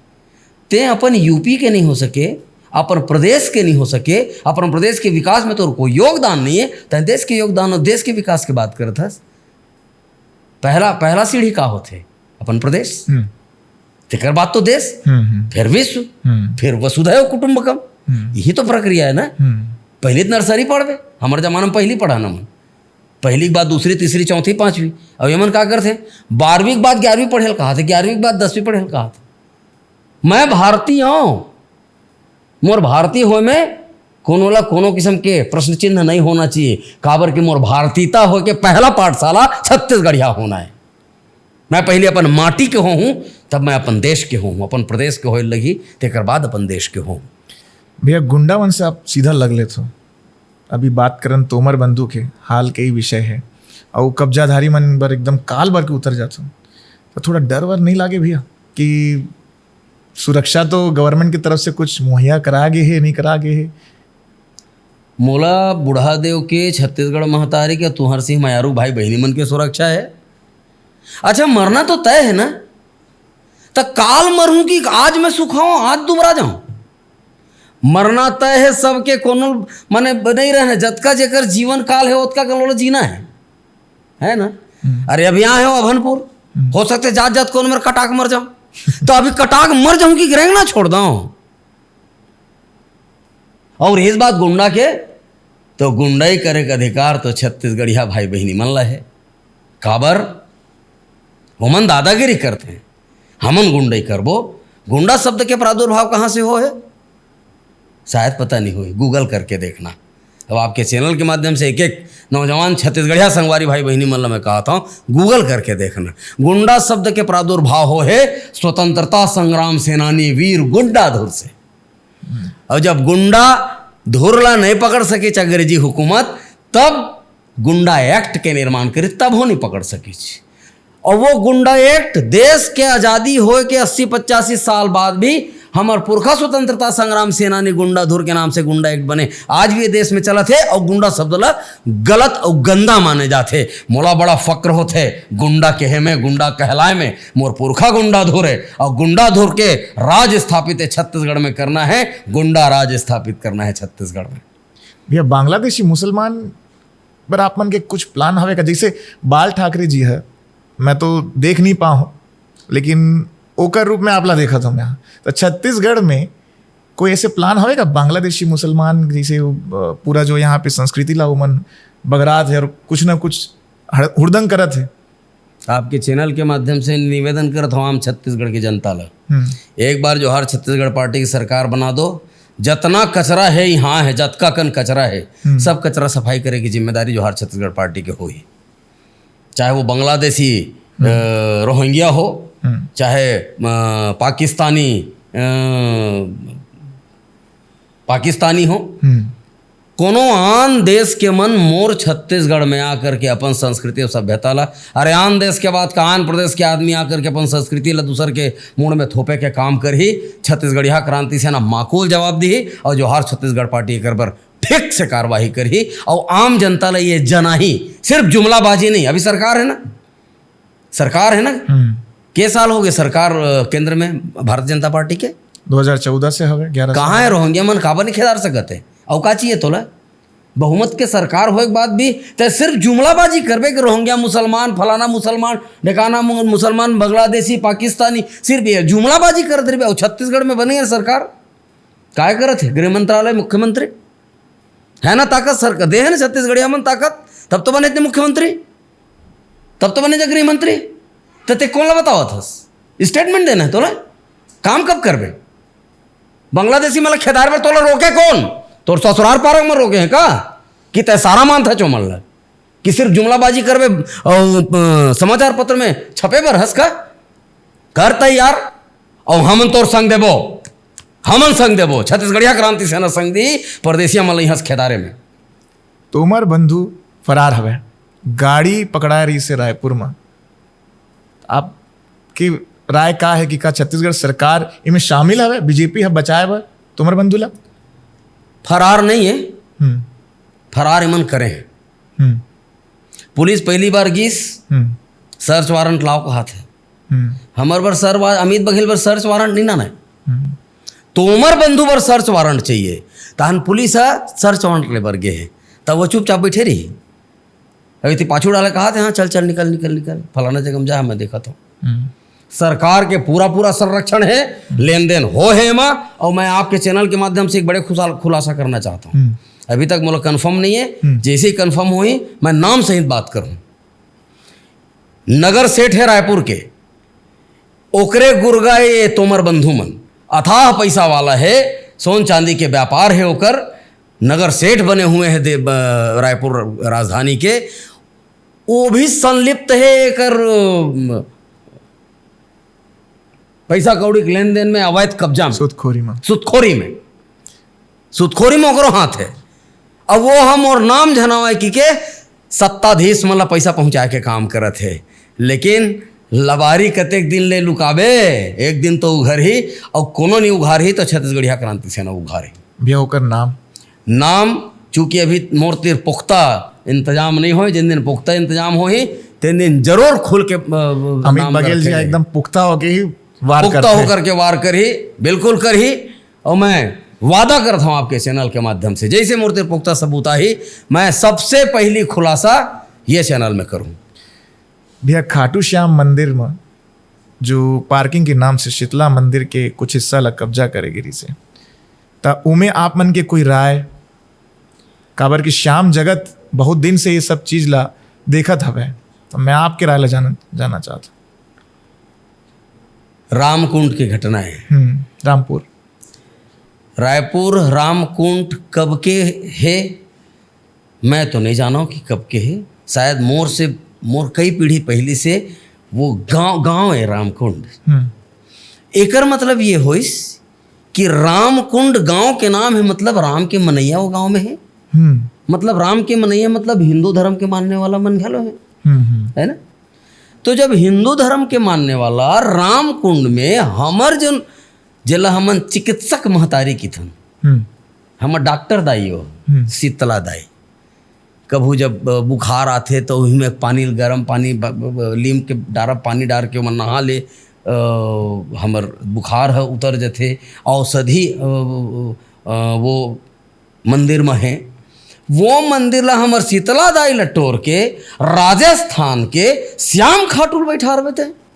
तें अपन यूपी के नहीं हो सके, अपन प्रदेश के नहीं हो सके, अपन प्रदेश के विकास में तोर कोई योगदान नहीं है, तैं देश के योगदान और देश के विकास के बात करत हस। पहला पहला सीढ़ी का होथे? अपन प्रदेश, हम्म, तेकर बाद तो देश, हम्म, हम्म, फिर विश्व, हम्म, फिर वसुधैव कुटुंबकम। हम्म, यही तो प्रक्रिया है ना। हम्म, पहली तो नर्सरी पढ़बे, हमारे जमाना में पहली पढ़ा ना मन। पहली के बाद दूसरी, तीसरी, चौथी, पांचवी। अब ये मन का करते? बारहवीं के बाद ग्यारहवीं पढ़े ल कहा थे, ग्यारहवीं के बाद दसवीं पढ़े ल कहा थे। मैं भारतीय हूँ, मोर भारतीय होए में कोनो ला कोनो किस्म के प्रश्न चिन्ह नहीं होना चाहिए, काबर कि मोर भारतीयता होए के पहला पाठशाला छत्तीसगढ़िया होना है। मैं पहले अपन माटी के हो हूँ, तब मैं अपन देश के हो हूँ, अपन प्रदेश के होए लगी, तेकर बाद अपन देश के हो हूँ। भैया, गुंडा मन से आप सीधा लग लेत हो। अभी बात करन तोमर बंधु के, हाल के ही विषय है, और कब्जाधारी मन बर एकदम काल बर के उतर जात हो, तो थोड़ा डर वर नहीं लागे भैया कि सुरक्षा तो गवर्नमेंट की तरफ से कुछ मुहैया करा गे हे, नहीं करा गे हे? मोला बुढ़ा देव के, छत्तीसगढ़ महतारी के, तुहर सिंह मयारू भाई बहिनी मन के सुरक्षा है। अच्छा, मरना तो तय है ना, त काल मरहूं कि आज मैं सुखाऊं, आज दुबरा जाऊं? मरना तय है सबके, कोनो माने नहीं रहना। जतका जेकर जीवन काल है, ओतका कल ओला जीना है, है ना? हम्म। अरे, अभी आए हो अभनपुर, हम्म। हो सकते जात जात कोनो मेर कटाक मर जाऊं, तो अभी कटाक मर जाऊं कि रेंगना छोड़ दऊं? और इस बात गुंडा के, तो गुंडई करे के अधिकार तो छत्तीसगढ़िया भाई बहिनी मन ला है। काबर? ओमन दादागिरी करते हैं, हमन गुंडई करबो। गुंडा शब्द के प्रादुर्भाव कहाँ से हो है? शायद पता नहीं होई, Google करके देखना। अब आपके चैनल के माध्यम से एक एक नौजवान छत्तीसगढ़िया संगवारी भाई बहिनी मन ला मैं कहत हूँ, Google करके देखना। गुंडा शब्द के प्रादुर्भाव हो है स्वतंत्रता संग्राम सेनानी वीर गुंडाधुर से। और जब गुंडाधुर ला नहीं पकड़ सके अंग्रेजी हुकूमत, तब गुंडा एक्ट के निर्माण करे, तब हो नहीं पकड़ सकिस। और वो गुंडा एक्ट देश के आजादी होए के अस्सी पचासी साल बाद भी हमर पुरखा स्वतंत्रता संग्राम सेनानी गुंडाधुर के नाम से गुंडा एक्ट बने, आज भी ये देश में चलत है। और गुंडा शब्द ला गलत और गंदा माने जाथे। मोला बड़ा फक्र होथे गुंडा कहे में, गुंडा कहलाए में। मोर पुरखा गुंडाधुर है और गुंडाधुर के राज स्थापित है छत्तीसगढ़ में करना है, गुंडा राज स्थापित करना है छत्तीसगढ़ में। भैया, बांग्लादेशी मुसलमान बर आप मन के कुछ प्लान हवे का? जैसे बाल ठाकरे जी है, मैं तो देख नहीं पा हूँ, लेकिन ओकर रूप में आप ला देखत हूँ यहाँ। तो छत्तीसगढ़ में कोई ऐसे प्लान हवे का बांग्लादेशी मुसलमान, जैसे वो, अ, पूरा जो यहाँ पे संस्कृति ला उमन बगरात है और कुछ ना कुछ हड़-, हुड़दंग करत है? आपके चैनल के माध्यम से निवेदन करत हूँ आम छत्तीसगढ़ की जनता ला, हम्म, एक बार जोहार छत्तीसगढ़ पार्टी की सरकार बना दो। जतना कचरा है यहाँ है, जतका कन कचरा है, हम्म। सब कचरा सफाई करे की जिम्मेदारी जोहार छत्तीसगढ़ पार्टी के होही। चाहे वो बांग्लादेशी, अ, रोहिंग्या हो, हम्म, चाहे, अ, पाकिस्तानी, अ, पाकिस्तानी हो, हम्म, कोनो आन देश के मन मोर छत्तीसगढ़ में आकर के अपन संस्कृति और सभ्यता ला, अरे, आन देश के बात का, आन प्रदेश के आदमी आकर के अपन संस्कृति ला दूसर के मुड़ में थोपे के काम करही, छत्तीसगढ़िया क्रांति सेना माकूल जवाब दीही और जोहार छत्तीसगढ़ पार्टी एकर बर ठीक से कार्यवाही करही। और आम जनता ला ये जनाही, सिर्फ जुमलाबाजी नहीं। अभी सरकार है ना, सरकार है ना, हम्म। के साल हो गए सरकार, अ, केंद्र में भारतीय जनता पार्टी के? दो हज़ार चौदह से हवे, ग्यारह साल। कहाँ है रोहिंग्या मन, काबर नहीं खेदार सकत है? और का चाहिए तोला? बहुमत के सरकार होए के बाद भी ते सिर्फ जुमलाबाजी करबे कि रोहिंग्या मुसलमान, फलाना मुसलमान, ढेकाना मु-, मुसलमान, बांग्लादेशी, पाकिस्तानी, सिर्फ ये जुमलाबाजी करत रहिबे। और छत्तीसगढ़ में बने है सरकार, काय करत है गृह मंत्रालय, मुख्यमंत्री? है ना ताकत सरकार, दे है ना छत्तीसगढ़िया मन ताकत, तब तो बने थे मुख्यमंत्री, तब तो बने जा गृह मंत्री। तो ते कौन ला बतावत हस? स्टेटमेंट देना है तोला? काम कब करबे? बांग्लादेशी मन ला खेदार बर तोला रोके कौन? तोर ससुरार पारा में रोके हैं का? कि तय सारा मानथा चोमल ला कि सिर्फ जुमलाबाजी करबे, अउ, अ, समाचार पत्र में छपे बर हस का? कर तैयार, अउ हमन तोर संग देबो, हमन संग देबो। छत्तीसगढ़िया क्रांति सेना संग दी, परदेसिया मन ला इहाँ से खेदारे में। तोमर बंधु फरार हवे, गाड़ी पकड़ाए रहिस हे रायपुर में। आपके राय का है कि का छत्तीसगढ़ सरकार इमे शामिल हवे, बीजेपी ह बचाए बर तोमर बंधु ला? फरार नहीं है, हम्म, फरार इमन करे हैं। हम्म, पुलिस पहली बार गिस, हम्म, सर्च वारंट लाओ कहा थे। हम्म, हमर बर सर वा-, अमित बघेल बर सर्च वारंट नहीं लाना है। हम्म, तोमर बंधु बर सर्च वारंट चाहिए, तहन पुलिस ह सर्च वारंट ले बर गे हे, तब वो चुपचाप बैठे रही? अभी ते पाछू डाले कहा थे, "हाँ, चल चल, निकल निकल निकल, फलाना जगह में जा, मैं देखा था।" हम्म। सरकार के पूरा पूरा संरक्षण है, लेन देन हो है एमा। और मैं आपके चैनल के माध्यम से एक बड़े खुशहाल खुलासा करना चाहता हूँ। हम्म। अभी तक मोला कन्फर्म नहीं है, हम्म। जैसे ही कन्फर्म होही, मैं नाम सहित बात करूँ। नगर सेठ है रायपुर के, ओकरे गुरगा ये तोमर बंधु मन, अथाह पैसा वाला है, सोन चांदी के व्यापार है ओकर, नगर सेठ बने हुए हैं दे-, ब-, रायपुर राजधानी के, वो भी संलिप्त है एकर, अम, पैसा कौड़ी के लेन देन में, अवैध कब्जा में, सुदखोरी में। सुदखोरी में, सुदखोरी में ओकरो हाथ है। अब वो हम और नाम झनावे की के सत्ताधीश मन ला पैसा पहुंचाए के काम करत हे, लेकिन लबारी कतेक दिन ले लुकाबे, एक दिन तो उघरही, और कोनो नहीं उघारही तो छत्तीसगढ़िया क्रांति सेना उघारही। भैया, ओकर नाम? नाम चूंकि अभी मोर तीर पुख्ता इंतजाम नहीं होए, जिन दिन पुख्ता इंतजाम होही, तेन दिन जरूर खुल के, अ, अमित नाम बघेल जी रखे एकदम पुख्ता होके ही वार पुख्ता करथे। होकर के वार करही, बिल्कुल करही। और मैं वादा करता हूँ आपके चैनल के माध्यम से, जैसे मोर तीर पुख्ता सबूत आही, मैं सबसे पहली खुलासा ये चैनल में करूँ। भैया, खाटू श्याम मंदिर में जो पार्किंग के नाम से शीतला मंदिर के कुछ हिस्सा ला कब्जा करे गिरी से, त ओमे आप मन के कोई राय? काबर कि श्याम जगत बहुत दिन से ये सब चीज ला देखत हवे, तो मैं आपके राय ला जान, जानना चाहत हूँ। रामकुंड के घटना है। हम्म, रामपुर। रायपुर रामकुंड कब के हे, मैं तो नहीं जाना कि कब के हे। शायद मोर से, मोर कई पीढ़ी पहली से वो गांव, गांव है रामकुंड। हम्म। एकर मतलब ये होइस कि रामकुंड गांव के नाम है, मतलब राम के मनैया वो गांव में है। हम्म। मतलब राम के मनैया मतलब हिंदू धर्म के मानने वाला मन घलो है, हम्म, हम्म। है ना? तो जब हिंदू धर्म के मानने वाला रामकुंड में हमर जन, जेला हमन चिकित्सक महतारी किथन, हम्म। हमर डॉक्टर दाई हो, हम्म। शीतला दाई, कभू जब, अ, बुखार आथे तो उही में पानी, गरम पानी, ब-, ब-, ब-, लीम के डारब, पानी डार के ओमा नहा ले, अ, हमर बुखार ह उतर जथे। औषधि, अ, अ, वो मंदिर म हे, वो मंदिर ला हमर शीतला दाई ला टोर के राजस्थान के श्याम खाटू ल बैठारबे ते।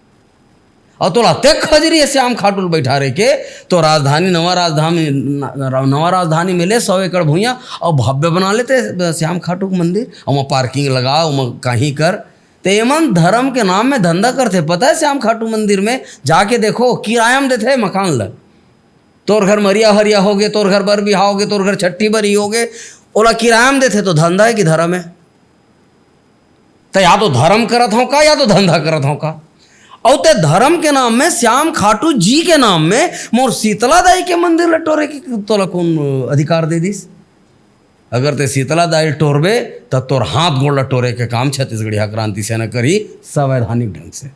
अउ तोला ते खजरी हे श्याम खाटू ल बैठारे के, तो राजधानी, नवा राजधानी, न-, नवा राजधानी में ले सौ एकड़ भुइयां अउ भव्य बना लेते श्याम खाटू के मंदिर, अउ वहाँ पार्किंग लगा, वहाँ कहीं कर। ते एमन धर्म के नाम में धंधा करथे, पता है? श्याम खाटू मंदिर में जाके देखो, किराया में देथे मकान ल। तोर घर मरिया हरिया होगे, तोर घर बर बिहाव होगे, तोर घर छट्ठी बरी होगे, ओला किराया में देथे तो धंधा है कि धर्म है? त या तो धर्म करत हव का, या तो धंधा करत हव का? अउ ते धर्म के नाम में, श्याम खाटू जी के नाम में मोर शीतला दाई के मंदिर ल टोरे के तोला कौन अधिकार दे दिस? अगर ते शीतला दाई ल टोरबे, त तोर हाथ गोड़ ल टोरे के काम छत्तीसगढ़िया क्रांति सेना करही संवैधानिक ढंग से।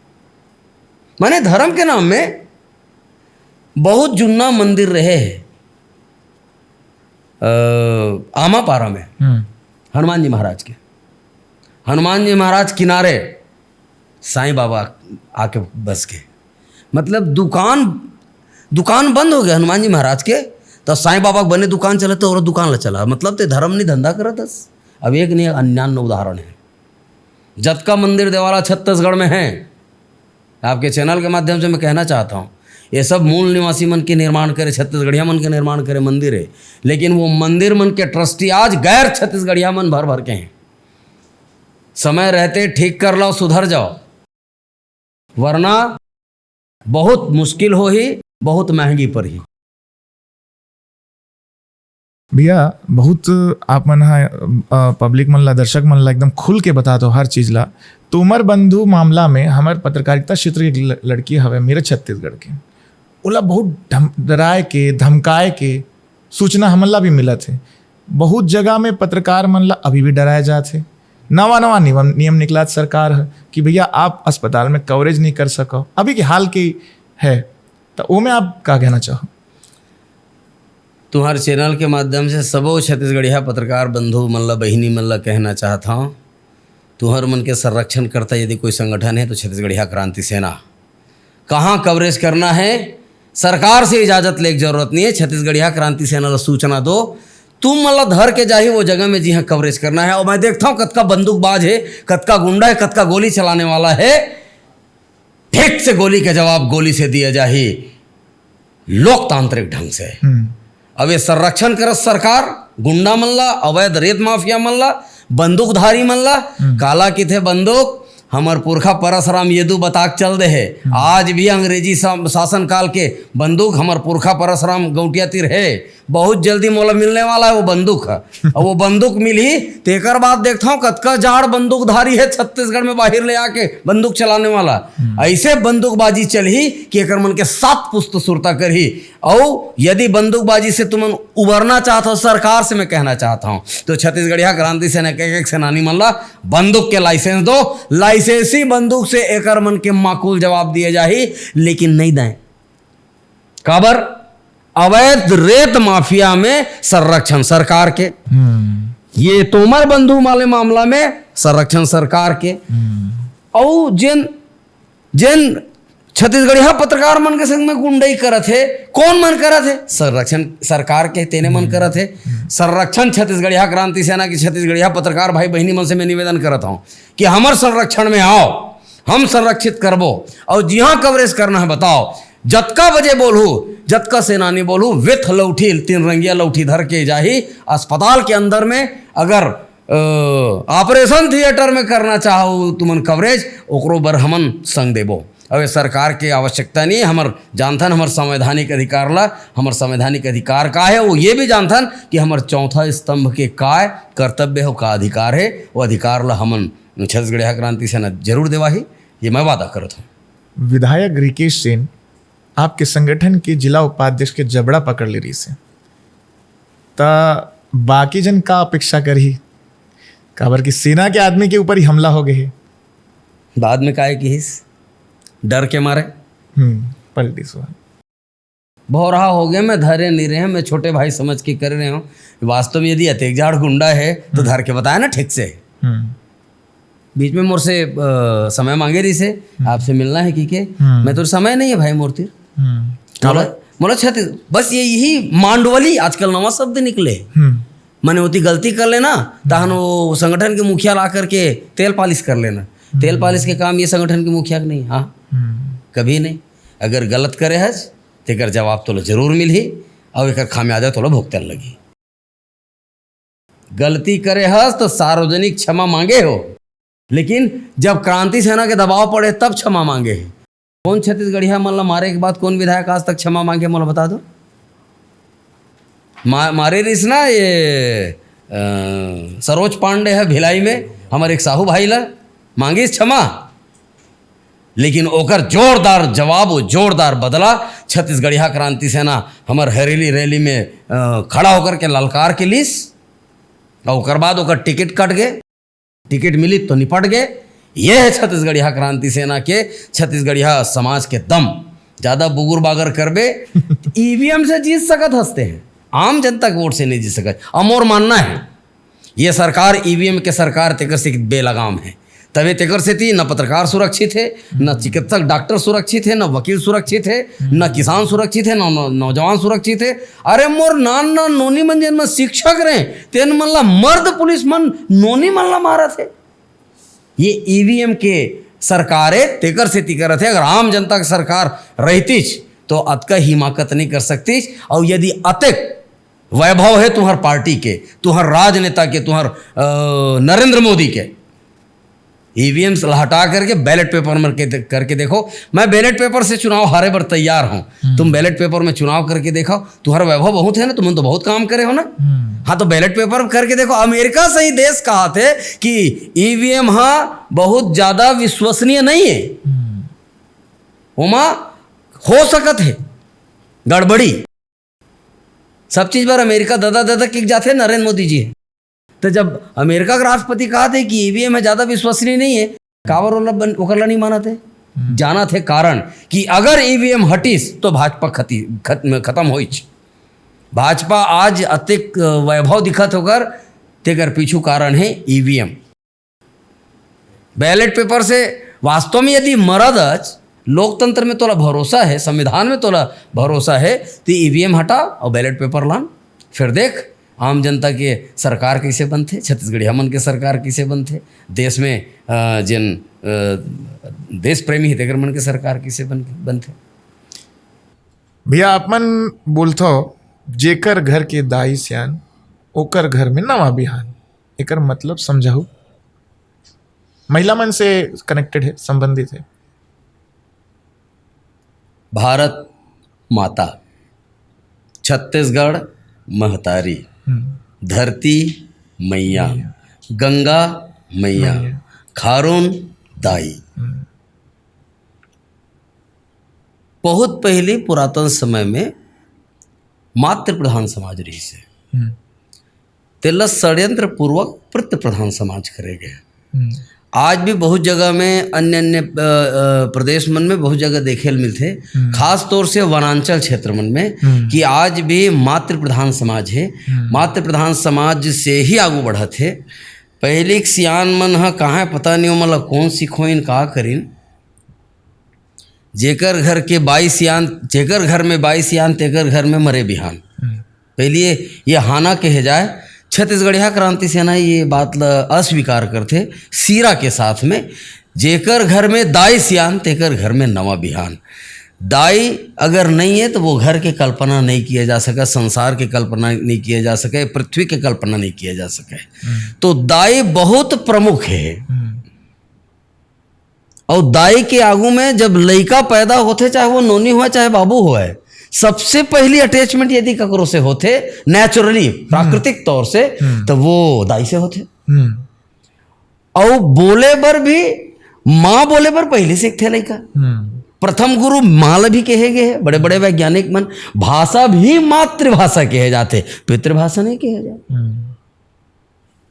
माने धर्म के नाम में बहुत जुन्ना मंदिर रहे हे, अ, आमापारा में हम्म। हनुमान जी महाराज के, हनुमान जी महाराज किनारे साईं बाबा आके बस के, मतलब दुकान, दुकान बंद हो गया हनुमान जी महाराज के, तो साईं बाबा के बने दुकान चलत, तो और दुकान ला चला, मतलब ते धर्म नहीं धंधा करत हस। अब एक नहीं, अन्यान्य उदाहरण है। जतका मंदिर देवाला छत्तीसगढ़ में है, आपके चैनल के माध्यम से मैं कहना चाहता हूँ, ये सब मूल निवासी मन के निर्माण करे, छत्तीसगढ़िया मन के निर्माण करे मंदिर है, लेकिन वो मंदिर मन के ट्रस्टी आज गैर छत्तीसगढ़िया मन भर भर के हैं। समय रहते ठीक कर लो, सुधर जाओ, वरना बहुत मुश्किल होही, बहुत महंगी पड़ही। भैया, बहुत आप मन ह, अ, पब्लिक मन ला, दर्शक मन ला एकदम खुल के बता दो हर चीज ला। तोमर बंधु मामला में हमर पत्रकारिता क्षेत्र के एक ल-, लड़की हवे मेरे छत्तीसगढ़ के, ओला बहुत धम-, डराए के, धमकाए के सूचना हमन ला भी मिलत हे। बहुत जगह में पत्रकार मन ला अभी भी डराए जात हे। नवा नवा नियम, नियम निकलात सरकार ह कि भैया आप अस्पताल में कवरेज नहीं कर सको, अभी के हाल के है, त ओमे आप का कहना चाहो? तुम्हारे चैनल के माध्यम से सबो छत्तीसगढ़िया पत्रकार बंधु मन ला, बहिनी मन ला कहना चाहत हौं, तुम्हर मन के संरक्षण करता यदि कोई संगठन है तो छत्तीसगढ़िया क्रांति सेना। कहाँ कवरेज करना है, सरकार से इजाजत लेके जरूरत नहीं है। छत्तीसगढ़िया क्रांति सेना ला सूचना दो, तुम मन ला धर के जाही वो जगह में जिहाँ कवरेज करना है। और मैं देखता हूँ कतका बंदूकबाज है, कतका गुंडा है, कतका गोली चलाने वाला है। ठीक से गोली के जवाब गोली से दिया जाही, लोकतांत्रिक ढंग से। अब ये संरक्षण करत सरकार, गुंडा मन ला, अवैध रेत माफिया मन ला, बंदूकधारी मन ला। काला किथे बंदूक, हमर पुरखा परसराम यदु बताक चल दे है। आज भी अंग्रेजी सा-, शासन काल के बंदूक हमर पुरखा परसराम गौटिया तीर है। बहुत जल्दी मोला मिलने वाला है वो बंदूक है। अब वो बंदूक मिलही, तेकर बाद देखता हूँ कतका जाड़ बंदूकधारी है छत्तीसगढ़ में बाहर ले आके बंदूक चलाने वाला। ऐसे बंदूकबाजी चलही कि एकर मन के सात पुस्त सुरता करही। और यदि बंदूकबाजी से तुमन उबरना चाहत हो, सरकार से मैं कहना चाहता हूँ, तो छत्तीसगढ़िया क्रांति सेना के एक एक सेनानी मन ला बंदूक के लाइसेंस दो। लाइसेंसी बंदूक से एकर मन के माकूल जवाब दिए जाही, लेकिन नहीं दें। काबर? अवैध रेत माफिया में संरक्षण सरकार के। ये तोमर बंधु वाले मामला में संरक्षण सरकार के। अउ जेन जेन छत्तीसगढ़िया पत्रकार मन के संग में गुंडई करत हे, कौन मन करत हे? संरक्षण सरकार के तेने मन करत हे। संरक्षण छत्तीसगढ़िया क्रांति सेना के छत्तीसगढ़िया पत्रकार भाई बहिनी मन से मैं निवेदन करत हूँ कि हमर संरक्षण में आओ, हम संरक्षित करबो। और जिहाँ कवरेज करना है बताओ, जतका बजे बोलहू, जतका सेनानी बोलहू, विथ लौठी, तीन रंगिया लौठी धर के जाही अस्पताल के अंदर में। अगर अ, ऑपरेशन थिएटर में करना चाहो तुमन कवरेज, ओकरो बर हमन संग देबो। अब ये सरकार के आवश्यकता नहीं है, हमर जानथन हमर संवैधानिक अधिकार ला। हमर संवैधानिक अधिकार का है, वो ये भी जानथन कि हमर चौथा स्तंभ के काय कर्तव्य हो, का अधिकार है, वो अधिकार ला हमन छत्तीसगढ़िया क्रांति सेना जरूर देवाही, ये मैं वादा करत हूँ। विधायक रिकेश सेन आपके संगठन के जिला उपाध्यक्ष के जबड़ा पकड़ ले रहिस हे, त बाकी जन का अपेक्षा करही? काबर कि सेना के आदमी के ऊपर ही हमला हो गए हे। बाद में काहे किहिस? डर के मारे। हम्म, पलटी सुआ। भौरहा हो गए, मैं धरे नहीं रहे, मैं छोटे भाई समझ के कर रहे हूँ। वास्तव में यदि अतेक जाड़ गुंडा है तो धर के बताया ना ठीक से। हम्म। बीच में मोर से, अ, समय मांगे रहिस हे, आपसे मिलना है कि के? हम्म। मैं तो समय नहीं है भाई मोर तीर। हम्म। मोला, काबर? मोला छत-, बस ये, यही मांडवली आजकल नवा शब्द निकले। हम्म। मने ओती गलती कर लेना, तहन वो संगठन के मुखिया ला करके तेल पालिश कर लेना। तेल पालिश के काम ये संगठन के मुखिया के नहीं, हाँ, हम्म। कभी नहीं। अगर गलत करे हस, तेकर जवाब तोला जरूर मिलही, और एकर खामियाजा तोला भुगतन लगी। गलती करे हस तो सार्वजनिक क्षमा मांगे हो, लेकिन जब क्रांति सेना के दबाव पड़े तब क्षमा मांगे हे। कौन छत्तीसगढ़िया मन ला मारे के बाद कौन विधायक आज तक क्षमा मांगे, मोला बता दो। मा-, मारे रिस ना ये, अ, सरोज पांडे है भिलाई में, हमर एक साहू भाई ला मांगिस क्षमा, लेकिन ओकर जोरदार जवाब, वो जोरदार बदला छत्तीसगढ़िया क्रांति सेना हमर हरेली रैली में, अ, खड़ा होकर के ललकार के लिस, और ओकर बाद ओकर टिकट कट गए। टिकट मिली तो निपट गए। ये है छत्तीसगढ़िया क्रांति सेना के, छत्तीसगढ़िया समाज के दम। ज्यादा बुगुर बागर करबे, ईवीएम से जीत सकत हस ते, आम जनता के वोट से नहीं जीत सकत। अउ मोर मानना है, ये सरकार ईवीएम के सरकार तेकर से बेलगाम है। तबे तेकर सेती न पत्रकार सुरक्षित है, न चिकित्सक डॉक्टर सुरक्षित है, न वकील सुरक्षित है, न किसान सुरक्षित है, न नौ-, नौजवान सुरक्षित है। अरे मोर नान नान नोनी मन जेन मन शिक्षक रहे, तेन मन ला मर्द पुलिस मन नोनी मन ला मारत है। ये ईवीएम के सरकार है, तेकर सेती करत है। अगर आम जनता के सरकार रहतीच तो अतका हिमाकत नहीं कर सकतीच। और यदि अतेक वैभव है तुम्हार पार्टी के, तुम्हार राजनेता के, तुम्हार, अ, नरेंद्र मोदी के, ईवीएम से हटा करके बैलेट पेपर में के, करके देखो। मैं बैलेट पेपर से चुनाव हारे बर तैयार हूँ। तुम बैलेट पेपर में चुनाव करके देखो, तुम्हारा वैभव बहुत है ना, तुम तो बहुत काम करे हो ना। हाँ, तो बैलेट पेपर करके देखो। अमेरिका सही देश कहाथे कि ईवीएम हा बहुत ज्यादा विश्वसनीय नहीं है, ओमा हो सकत है गड़बड़ी। सब चीज बर अमेरिका ददा ददा किक जाथे नरेंद्र मोदी जी। तो जब अमेरिका के राष्ट्रपति कहाथे कि ईवीएम है ज्यादा विश्वसनीय नहीं है, काबर ओला बन-, ओकर ला नहीं मानत है? जानत है कारण कि अगर ईवीएम हटिस तो भाजपा खती-, खत-, खत्म होइच। भाजपा आज अतेक वैभव दिखत होकर, तेकर पीछू कारण है ईवीएम। बैलेट पेपर से वास्तव में यदि मरदच, लोकतंत्र में तोला भरोसा हे, संविधान में तोला भरोसा हे, त ईवीएम हटा अउ बैलेट पेपर लान। फिर देख, आम जनता के सरकार कइसे बनथे, छत्तीसगढ़िया मन के सरकार कइसे बनथे, देश में, अ, जेन, अ, देश प्रेमी हे, तेकर मन के सरकार कइसे बन, बनथे। भैया, आप मन बोलथव, "जेकर घर के दाई सियान, ओकर घर में नवा बिहान।" एकर मतलब समझाहू। महिला मन से कनेक्टेड हे, संबंधित हे। भारत माता, छत्तीसगढ़ महतारी, हम्म। धरती मैया, मैया। गंगा मैया, मैया। खारून दाई। हम्म। बहुत पहिली पुरातन समय में मातृ प्रधान समाज रहिस हे। हम्म। तेला षड्यंत्र पूर्वक पितृ प्रधान समाज करे गे। हम्म। आज भी बहुत जगह में, अन्य, अन्य, अ, अ, प्रदेश मन में बहुत जगह देखे ल मिलथे, हम्म। खास तौर से वनांचल क्षेत्र मन में, हम्म। कि आज भी मातृ प्रधान समाज हे। हम्म। मातृ प्रधान समाज से ही आगू बढ़त हे। पहिली के सियान मन ह कहाँ, पता नहीं ओमन ला कौन सिखोइन, का करिन। जेकर घर के बाई सियान, जेकर घर में बाई सियान, तेकर घर में मरे बिहान। हम्म। पहिली ये, ये हाना कहे जाए, छत्तीसगढ़िया क्रांति सेना ये बात ल अस्वीकार करथे, सिरा के साथ में, जेकर घर में दाई सियान, तेकर घर में नवा बिहान। दाई अगर नहीं है, तो वो घर के कल्पना नहीं किया जा सके, संसार के कल्पना नहीं किया जा सके, पृथ्वी के कल्पना नहीं किया जा सके। हम्म। तो दाई बहुत प्रमुख है। हम्म। अउ दाई के आगू में जब लइका पैदा होथे, चाहे वो नोनी होय, चाहे बाबू होय, सबसे पहिली अटैचमेंट यदि ककरो से होथे, नेचुरली, हम्म। प्राकृतिक तौर से, हम्म। त वो दाई से होथे। हम्म। अउ बोले बर भी, माँ बोले बर पहिली सीखथे लइका। हम्म। प्रथम गुरु माँ ल भी कहे गे हे, बड़े-बड़े वैज्ञानिक मन। भाषा भी मातृभाषा कहे जाथे, पितृभाषा नहीं कहे जाथे। हम्म।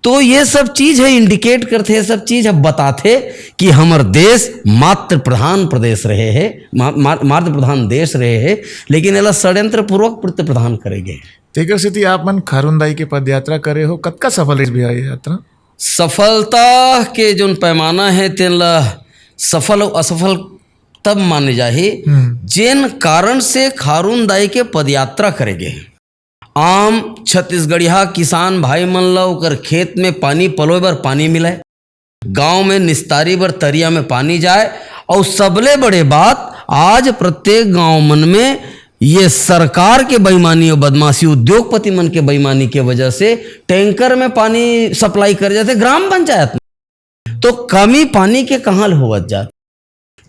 तो ये सब चीज हे, इंडिकेट करथे, ये सब चीज हे, बताथे कि हमर देश मातृ प्रधान प्रदेश रहे हे, मा-, मा-, मातृ प्रधान देश रहे हे, लेकिन एला षड्यंत्र पूर्वक पितृ प्रधान करे गे। तेकर सेती आप मन खारून दाई के पदयात्रा करे हो, कतका सफल रहिस भैया ये यात्रा? सफलता के जोन पैमाना हे, तेन ला सफल अउ असफल तब माने जाही, हम्म। जेन कारण से खारून दाई के पदयात्रा करे गे हे। आम छत्तीसगढ़िया किसान भाई मन ल ओकर खेत में पानी पलोय बर पानी मिलय, गांव में निस्तारी बर तरिया में पानी जाय, अउ सबले बड़े बात, आज प्रत्येक गांव मन में ये सरकार के बेईमानी अउ बदमाशी, उद्योगपति मन के बेईमानी के वजह से टैंकर में पानी सप्लाई करे जाथे ग्राम पंचायत में। तो कमी पानी के कहाँ ले होवत जात?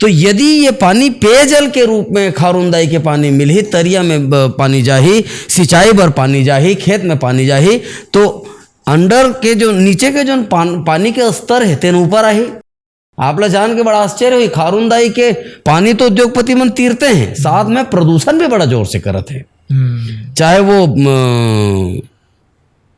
तो यदि ये पानी पेयजल के रूप में खारून दाई के पानी मिलही, तरिया में ब-, पानी जाही, सिंचाई बर पानी जाही, खेत में पानी जाही, तो अंडर के जो नीचे के जो पान-, पानी के स्तर हे, तेन ऊपर आही। आप ला जान के बड़ा आश्चर्य होही, खारून दाई के पानी तो उद्योगपति मन तीरते हैं, साथ में प्रदूषण भी बड़ा जोर से करत हे। हम्म। चाहे वो, म,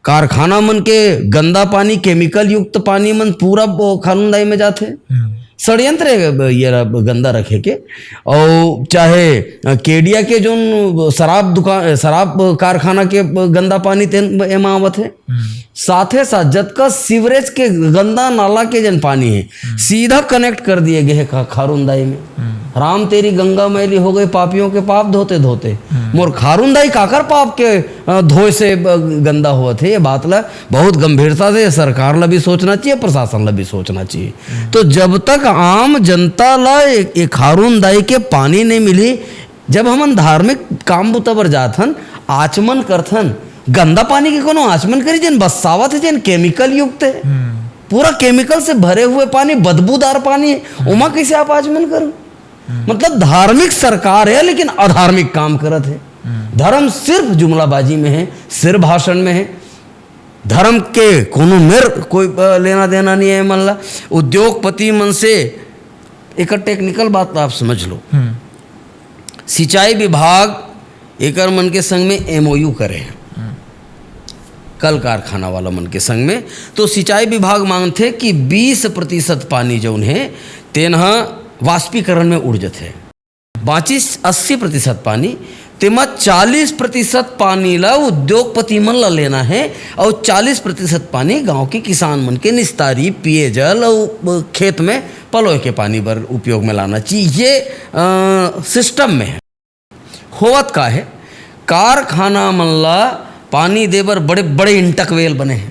कारखाना मन के गंदा पानी, केमिकल युक्त पानी मन पूरा वो खारून दाई में जाथे। हम्म। षड्यंत्र हे ये ला गंदा रखे के। अउ चाहे, अ, केडिया के जोन शराब दुकान, शराब कारखाना के गंदा पानी तेन एमा आवत हे। हम्म। साथे साथ जतका सीवरेज के गंदा नाला के जन पानी हे, हम्म। सीधा कनेक्ट कर दिए गे हे खा-, खारून दाई में। हम्म। राम तेरी गंगा मैली हो गई पापियों के पाप धोते धोते। हम्म। मोर खारून दाई काकर पाप के, अ, धोए से, अ, गंदा होवत हे? ये बात ला बहुत गंभीरता से सरकार ला भी सोचना चाहिए, प्रशासन ला भी सोचना चाहिए। हम्म। तो जब तक आम जनता ला ए, ए खारून दाई के पानी नहीं मिली, जब हमन धार्मिक काम बुता बर जाथन, आचमन करथन, गंदा पानी के कोनो आचमन करी, जेन बस्सावत हे, जेन केमिकल युक्त हे, हम्म। पूरा केमिकल से भरे हुए पानी, बदबूदार पानी हे, हम्म। ओमा कैसे आप आचमन करो? हम्म। मतलब धार्मिक सरकार हे, लेकिन अधार्मिक काम करत हे। हम्म। धर्म सिर्फ जुमलाबाजी में हे, सिर भाषण में हे। धर्म के कोनो मेर कोई, अ, लेना देना नहीं हे मन ला। उद्योगपति मन से एक टेक्निकल बात आप समझ लो। हम्म। सिंचाई विभाग एकर मन के संग में एमओयू करे हे, हम्म। कल कारखाना वाला मन के संग में। तो सिंचाई विभाग मांगथे कि बीस प्रतिशत पानी जौन हे, तेन ह वाष्पीकरण में उड़ जथे। बाँचिस अस्सी प्रतिशत पानी, तेमा चालीस प्रतिशत पानी ला उद्योगपति मन ला लेना हे, अउ चालीस प्रतिशत पानी गांव के किसान मन के निस्तारी, पिए जल अउ खेत में पलोए के पानी बर उपयोग में लाना चाहिए। ये, अ, सिस्टम में हे। होवत का हे, कारखाना मन ला पानी दे बर बड़े बड़े इंटकवेल बने हे।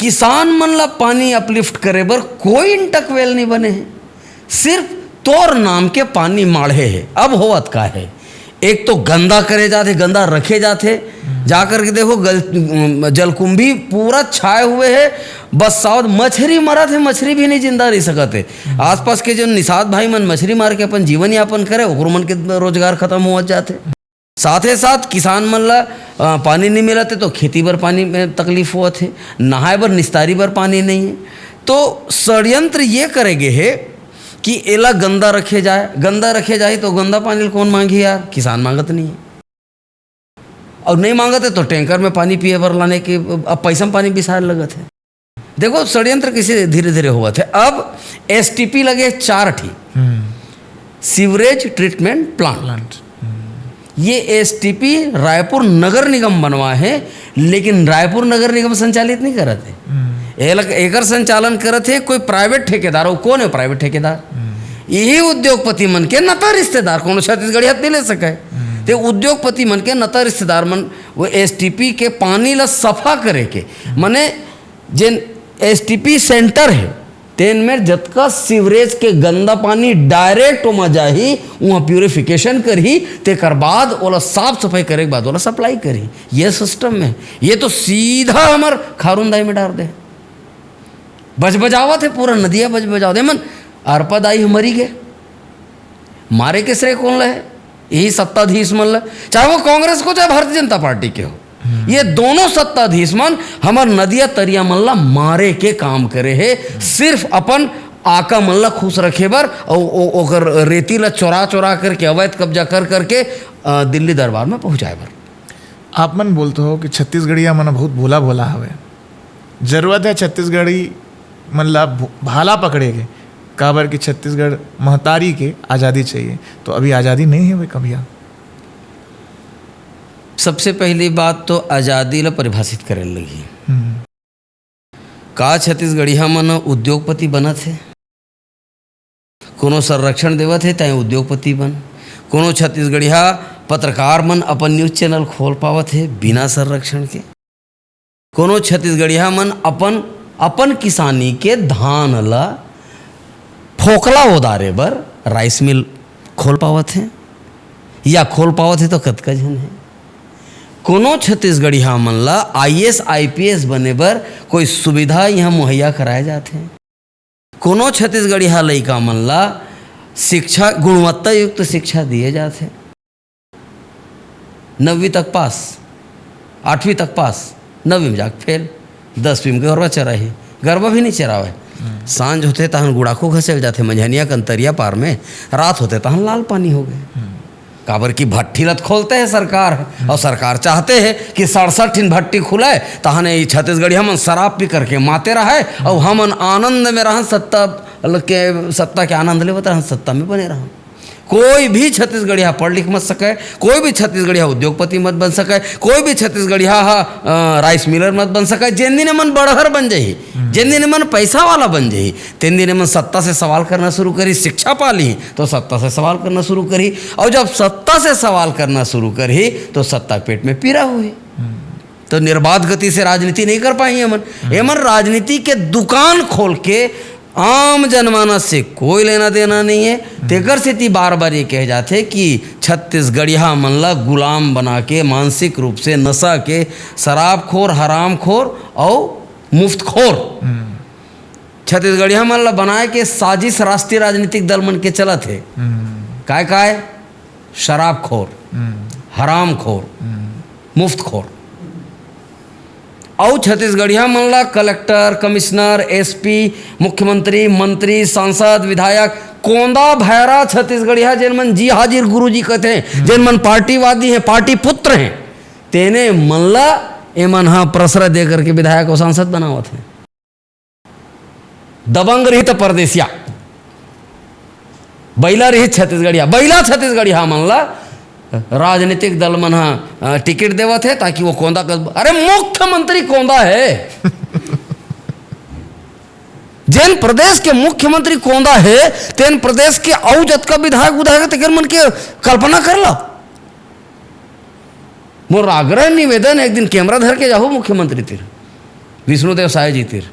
किसान मन ला पानी अपलिफ्ट करे बर कोई इंटकवेल नहीं बने हे, सिर्फ तोर नाम के पानी माढ़े हे। अब होवत का हे, एक तो गंदा करे जाथे, गंदा रखे जाथे। जा करके देखो, गल-, जलकुंभी पूरा छाए हुए हे, बस सावत मछरी मरत हे, मछरी भी नहीं जिंदा रह सकत हे। आसपास के जो निषाद भाई मन मछरी मार के अपन जीवन यापन करे, ओकरो मन के रोजगार खत्म होवत जाथे। साथे साथ किसान मन ला, अ, पानी नहीं मिलत हे तो खेती बर पानी में तकलीफ होवत हे, नहाए बर निस्तारी बर पानी नहीं हे। तो षड्यंत्र ये करे गे हे कि एला गंदा रखे जाए, गंदा रखे जाही तो गंदा पानी ल कौन मांगही यार, किसान मांगत नहीं हे। अउ नहीं मांगत हे तो टैंकर में पानी पिए बर लाने के, अब पैसा में पानी बिसाए लगत हे। देखो षड्यंत्र कैसे धीरे धीरे होवत हे। अब एसटीपी लगे चार ठी, हम्म। Sewerage treatment plant. प्लांट। ये एसटीपी रायपुर नगर निगम बनवाए हे, लेकिन रायपुर नगर निगम संचालित नहीं करत हे। हम्म। एला, एकर संचालन करत हे कोई प्राइवेट ठेकेदार। अउ कौन हे प्राइवेट ठेकेदार? हम्म। यही उद्योगपति मन के नता रिश्तेदार, कोनो छत्तीसगढ़िया नहीं ले सके। हम्म। ते उद्योगपति मन के नता रिश्तेदार मन वो एसटीपी के पानी ला सफा करे के, हम्म। माने जेन एसटीपी सेंटर हे, तेन में जतका सीवरेज के गंदा पानी डायरेक्ट ओमा जाही, उहाँ प्यूरिफिकेशन करही, तेकर बाद ओला साफ सफाई करे के बाद ओला सप्लाई करही। ये सिस्टम में, ये तो सीधा हमर खारुन दाई में डार दे। बजबजावत हे, पूरा नदिया बजबजावत हे। मन अरपा दाई ह मरी गे, मारे के श्रेय कौन ला हे? यही सत्ताधीश मन ला, चाहे वो कांग्रेस को, चाहे भारतीय जनता पार्टी के हो। हम्म। ये दोनों सत्ताधीश मन हमर नदिया तरिया मन ला मारे के काम करे हे, सिर्फ अपन आका मन ला खुश रखे बर, अउ ओ-, ओकर रेती ला चोरा चोरा करके, अवैध कब्जा कर करके, अ, दिल्ली दरबार में पहुंचाए बर। आप मन बोलते हो कि छत्तीसगढ़िया मन बहुत भोला भोला हवे। जरूरत है छत्तीसगढ़ी मन ला भो-, भाला पकड़े के, काबर कि छत्तीसगढ़ महतारी के आज़ादी चाहिए। तो अभी आज़ादी नहीं है वे कभिया। सबसे पहली बात तो आज़ादी ला परिभाषित करे लगही। हम्म। का छत्तीसगढ़िया मन उद्योगपति बनत हे? कोनो संरक्षण देवत हे, तैं उद्योगपति बन। कोनो छत्तीसगढ़िया पत्रकार मन अपन न्यूज़ चैनल खोल पावत हे बिना संरक्षण के? कोनो छत्तीसगढ़िया मन अपन, अपन किसानी के धान ला फोकला ओदारे बर राइस मिल खोल पावत हे? या खोल पावत हे तो कतका झन हे? कोनो छत्तीसगढ़िया मन ला आईएएस, आईपीएस बने बर कोई सुविधा यहाँ मुहैया कराए जात हे? कोनो छत्तीसगढ़िया लइका मन ला शिक्षा, गुणवत्ता युक्त शिक्षा दिए जात हे? नवीं तक पास, आठवीं तक पास, नवीं में जाके फेल, दसवीं में गरवा चराही, गरवा भी नहीं चरावे। हम्म। सांझ होथे तहन गुड़ाखू घर चल जाथे, मंझनिया कन तरिया पार में, रात होथे तहन लाल पानी हो गे। हम्म। काबर कि भट्ठी ल त खोलते हे सरकार ह, हम्म। अउ सरकार चाहते हे कि सड़सठ ठिन भट्ठी खुलय, तहन ई छत्तीसगढ़िया मन शराब पी करके माते रहय, हम्म। अउ हमन आनंद में रहन, सत्ता ल के, सत्ता के आनंद लेवत रहन, सत्ता में बने रहन। कोई भी छत्तीसगढ़िया पढ़ लिख मत सकय, कोई भी छत्तीसगढ़िया उद्योगपति मत बन सकय, कोई भी छत्तीसगढ़िया ह, अ, राइस मिलर मत बन सकय। जेन दिन एमन बड़हर बन जाही, हम्म। जेन दिन एमन पैसा वाला बन जाही, तेन दिन एमन सत्ता से सवाल करना शुरू करही, शिक्षा पा लीही तो सत्ता से सवाल करना शुरू करही, अउ जब सत्ता से सवाल करना शुरू करही तो सत्ता के पेट में पीरा होही। हम्म। तो निर्बाध गति से राजनीति नहीं कर पाही एमन। हम्म। एमन राजनीति के दुकान खोल के आम जनमानस से कोई लेना देना नहीं है। हम्म। तेकर सेती बार बार ये कहे जाथे कि छत्तीसगढ़िया मन ला गुलाम बना के मानसिक रूप से नशा के शराबखोर, हरामखोर अउ मुफ्तखोर। हम्म। छत्तीसगढ़िया मन ला बनाए के साजिश राष्ट्रीय राजनीतिक दल मन के चलत हे। हम्म। काय काय? शराबखोर, हम्म। हरामखोर, हम्म। मुफ्तखोर। अउ छत्तीसगढ़िया मन ला कलेक्टर, कमिश्नर, एसपी, मुख्यमंत्री, मंत्री, सांसद, विधायक, कोंदा भैरा छत्तीसगढ़िया, जेन मन जी हाजिर गुरुजी कथे, हम्म। जेन मन पार्टीवादी हैं, पार्टी पुत्र हैं, तेने मन ला एमन ह प्रश्रय दे करके विधायक अउ सांसद बनावत हैं। दबंग रही त परदेसिया, बइला रही छत्तीसगढ़िया, बइला छत्तीसगढ़िया मन ला राजनीतिक दल मन ह, अ, टिकट देवत हे ताकि वो कोंदा कस-, अरे, मुख्यमंत्री कोंदा हे। जेन प्रदेश के मुख्यमंत्री कोंदा हे, तेन प्रदेश के अउ जतका विधायक उधायक हे, तेकर मन के कल्पना कर ला। मोर आग्रह निवेदन हे, एक दिन कैमरा धर के जाहू मुख्यमंत्री तीर, विष्णुदेव साय जी तीर,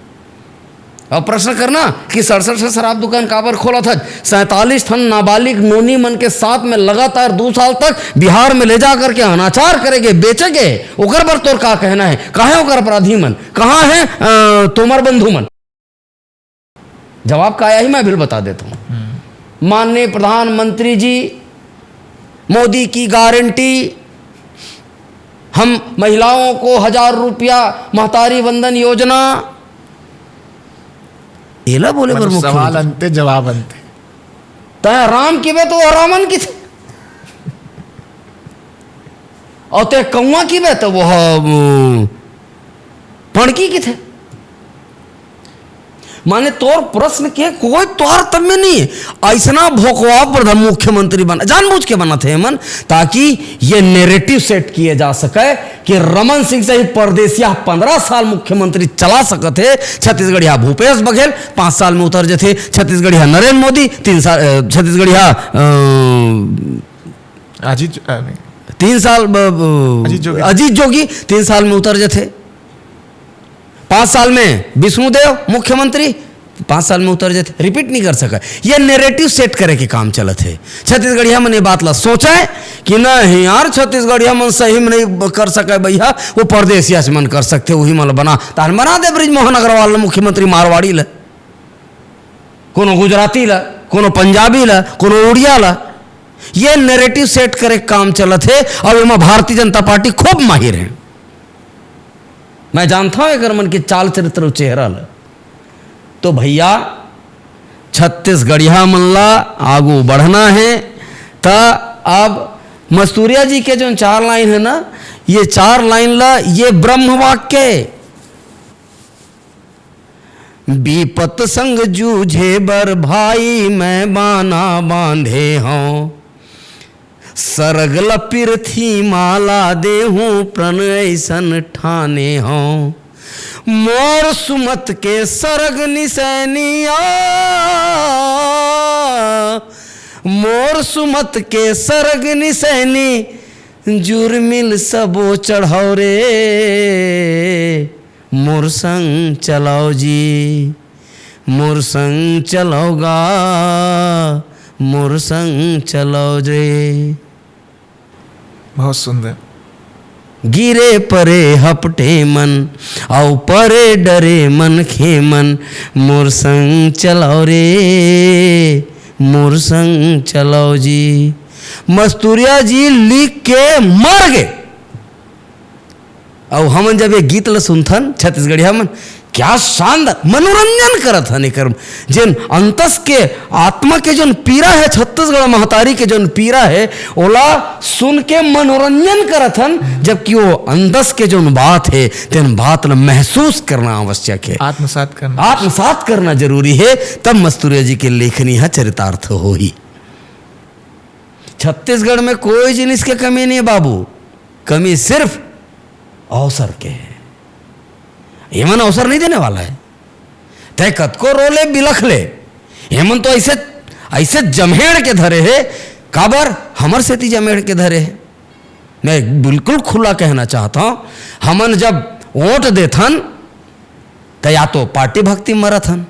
अउ प्रश्न करना कि सड़सठ ठन शराब दुकान काबर खोलत हच? सैंतालीस ठन नाबालिग नोनी मन के साथ में लगातार दू साल तक बिहार में ले जा करके अनाचार करे गे, बेचे गे, ओकर बर तोर का कहना हे? कहाँ हे ओकर अपराधी मन? कहाँ हे, अ, तोमर बंधु मन? जवाब का आही, मैं अभी बता देता हूँ। माननीय प्रधानमंत्री जी, मोदी की गारंटी, हम महिलाओं को हजार रुपया, महतारी वंदन योजना, एला बोले बर मतलब, सवाल मुख्यमंत्री। अंते, जवाब अंते। तैं राम किबे तो वो रावण किथे, अउ तैं कौआ किबे तो वो, अम, पणकी किथे। माने तोर प्रश्न के कोई तारतम्य नहीं हे। अइसना भोकवा प्रधान मुख्यमंत्री बना, जानबूझ के बनाथे एमन, ताकि ये नैरेटिव सेट किए जा सके कि रमन सिंह सही परदेसिया पन्द्रह साल मुख्यमंत्री चला सकत हे, छत्तीसगढ़िया भूपेश बघेल पाँच साल में उतर जथे, छत्तीसगढ़िया नरेंद्र मोदी तीन साल, अ, छत्तीसगढ़िया, अ, अजीत जो-, अ, नहीं। तीन साल, ब-, ब-, अजीत जोगी। अजीत जोगी तीन साल में उतर जथे। पाँच साल में विष्णुदेव मुख्यमंत्री, पाँच साल में उतर जथे, रिपीट नहीं कर सके। ये नैरेटिव सेट करे के काम चलत हे। छत्तीसगढ़िया मन ये बात ला सोचे कि नहीं यार, छत्तीसगढ़िया मन सही में नहीं ब-, कर सके भैया, वो परदेसिया से मन कर सकथे, वही मन ला बना। तान बना दे बृजमोहन अग्रवाल ला मुख्यमंत्री मारवाड़ी ला, कोनो गुजराती ला, कोनो पंजाबी ला, कोनो उड़िया ला। ये नैरेटिव सेट करे के काम चलत हे, अउ एमा भारतीय जनता पार्टी खूब माहिर हे। मैं जानता हूं एकर मन के चाल चरित्र अउ चेहरा ल। तो भैया, छत्तीसगढ़िया मन ला आगू बढ़ना हे, त अब मस्तूरिया जी के जोन चार लाइन हे ना, ये चार लाइन ला, ये ब्रह्म वाक्य हे। बिपत संग जूझे बर भाई मैं बाना बांधे हौं, सरग ल पिरथी माला देहूं प्रण अइसन ठाने हौं। मोर सुमत के सरग निसैनिया, मोर सुमत के सरग निसैनी, जुर्मिल सबो चढ़ौ रे। मोर संग चलौ जी, मोर संग चलौ गा, मोर संग चलौ रे। बहुत सुंदर। गिरे परे हपटे मन, अउ परे डरे मनखे मन, मोर संग चलौ रे, मोर संग चलौ जी। मस्तूरिया जी लिख के मर गे। अउ हमन जब ये गीत ल सुनथन, छत्तीसगढ़िया मन, क्या शानदार मनोरंजन करत हन एकर। जेन अंतस के, आत्मा के जोन पीरा हे, छत्तीसगढ़ महतारी के जोन पीरा हे, ओला सुन के मनोरंजन करत हन, जबकि वो अंतस के जोन बात हे, तेन बात ल महसूस करना आवश्यक हे। आत्मसात करना। आत्मसात करना जरूरी हे, तब मस्तूरिया जी के लेखनी ह चरितार्थ होही। छत्तीसगढ़ में कोई जिनिस के कमी नहीं हे बाबू, कमी सिर्फ अवसर के हे। एमन अवसर नहीं देने वाला हे। तैं कतको रो ले, बिलख ले, एमन तो अइसे, अइसे जम्हेड़ के धरे हे। काबर? हमर सेती जम्हेड़ के धरे हे। मैं बिल्कुल खुला कहना चाहत हौं, हमन जब वोट देथन, त या तो पार्टी भक्ति म मरत हन,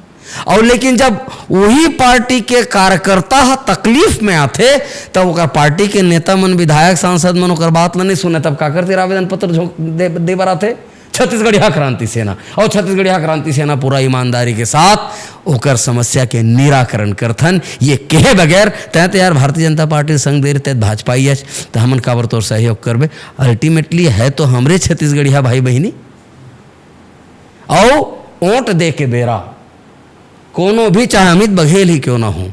अउ लेकिन जब उही पार्टी के कार्यकर्ता ह तकलीफ में आथे, तब ओकर पार्टी के नेता मन, विधायक, सांसद मन ओकर बात ल नइ सुने, तब काकर तीर आवेदन पत्र झोंक दे, दे बर आथे? छत्तीसगढ़िया क्रांति सेना। अउ छत्तीसगढ़िया क्रांति सेना पूरा ईमानदारी के साथ ओकर समस्या के निराकरण करथन, ये कहे बगैर। तैं तो यार भारतीय जनता पार्टी संग दे रहे, तैं भाजपाई अच, त हमन काबर तोर सहयोग करबे? अल्टीमेटली हे तो हमरे छत्तीसगढ़िया भाई बहिनी। अउ वोट दे के बेरा कोनो भी, चाहे अमित बघेल ही क्यों ना हो,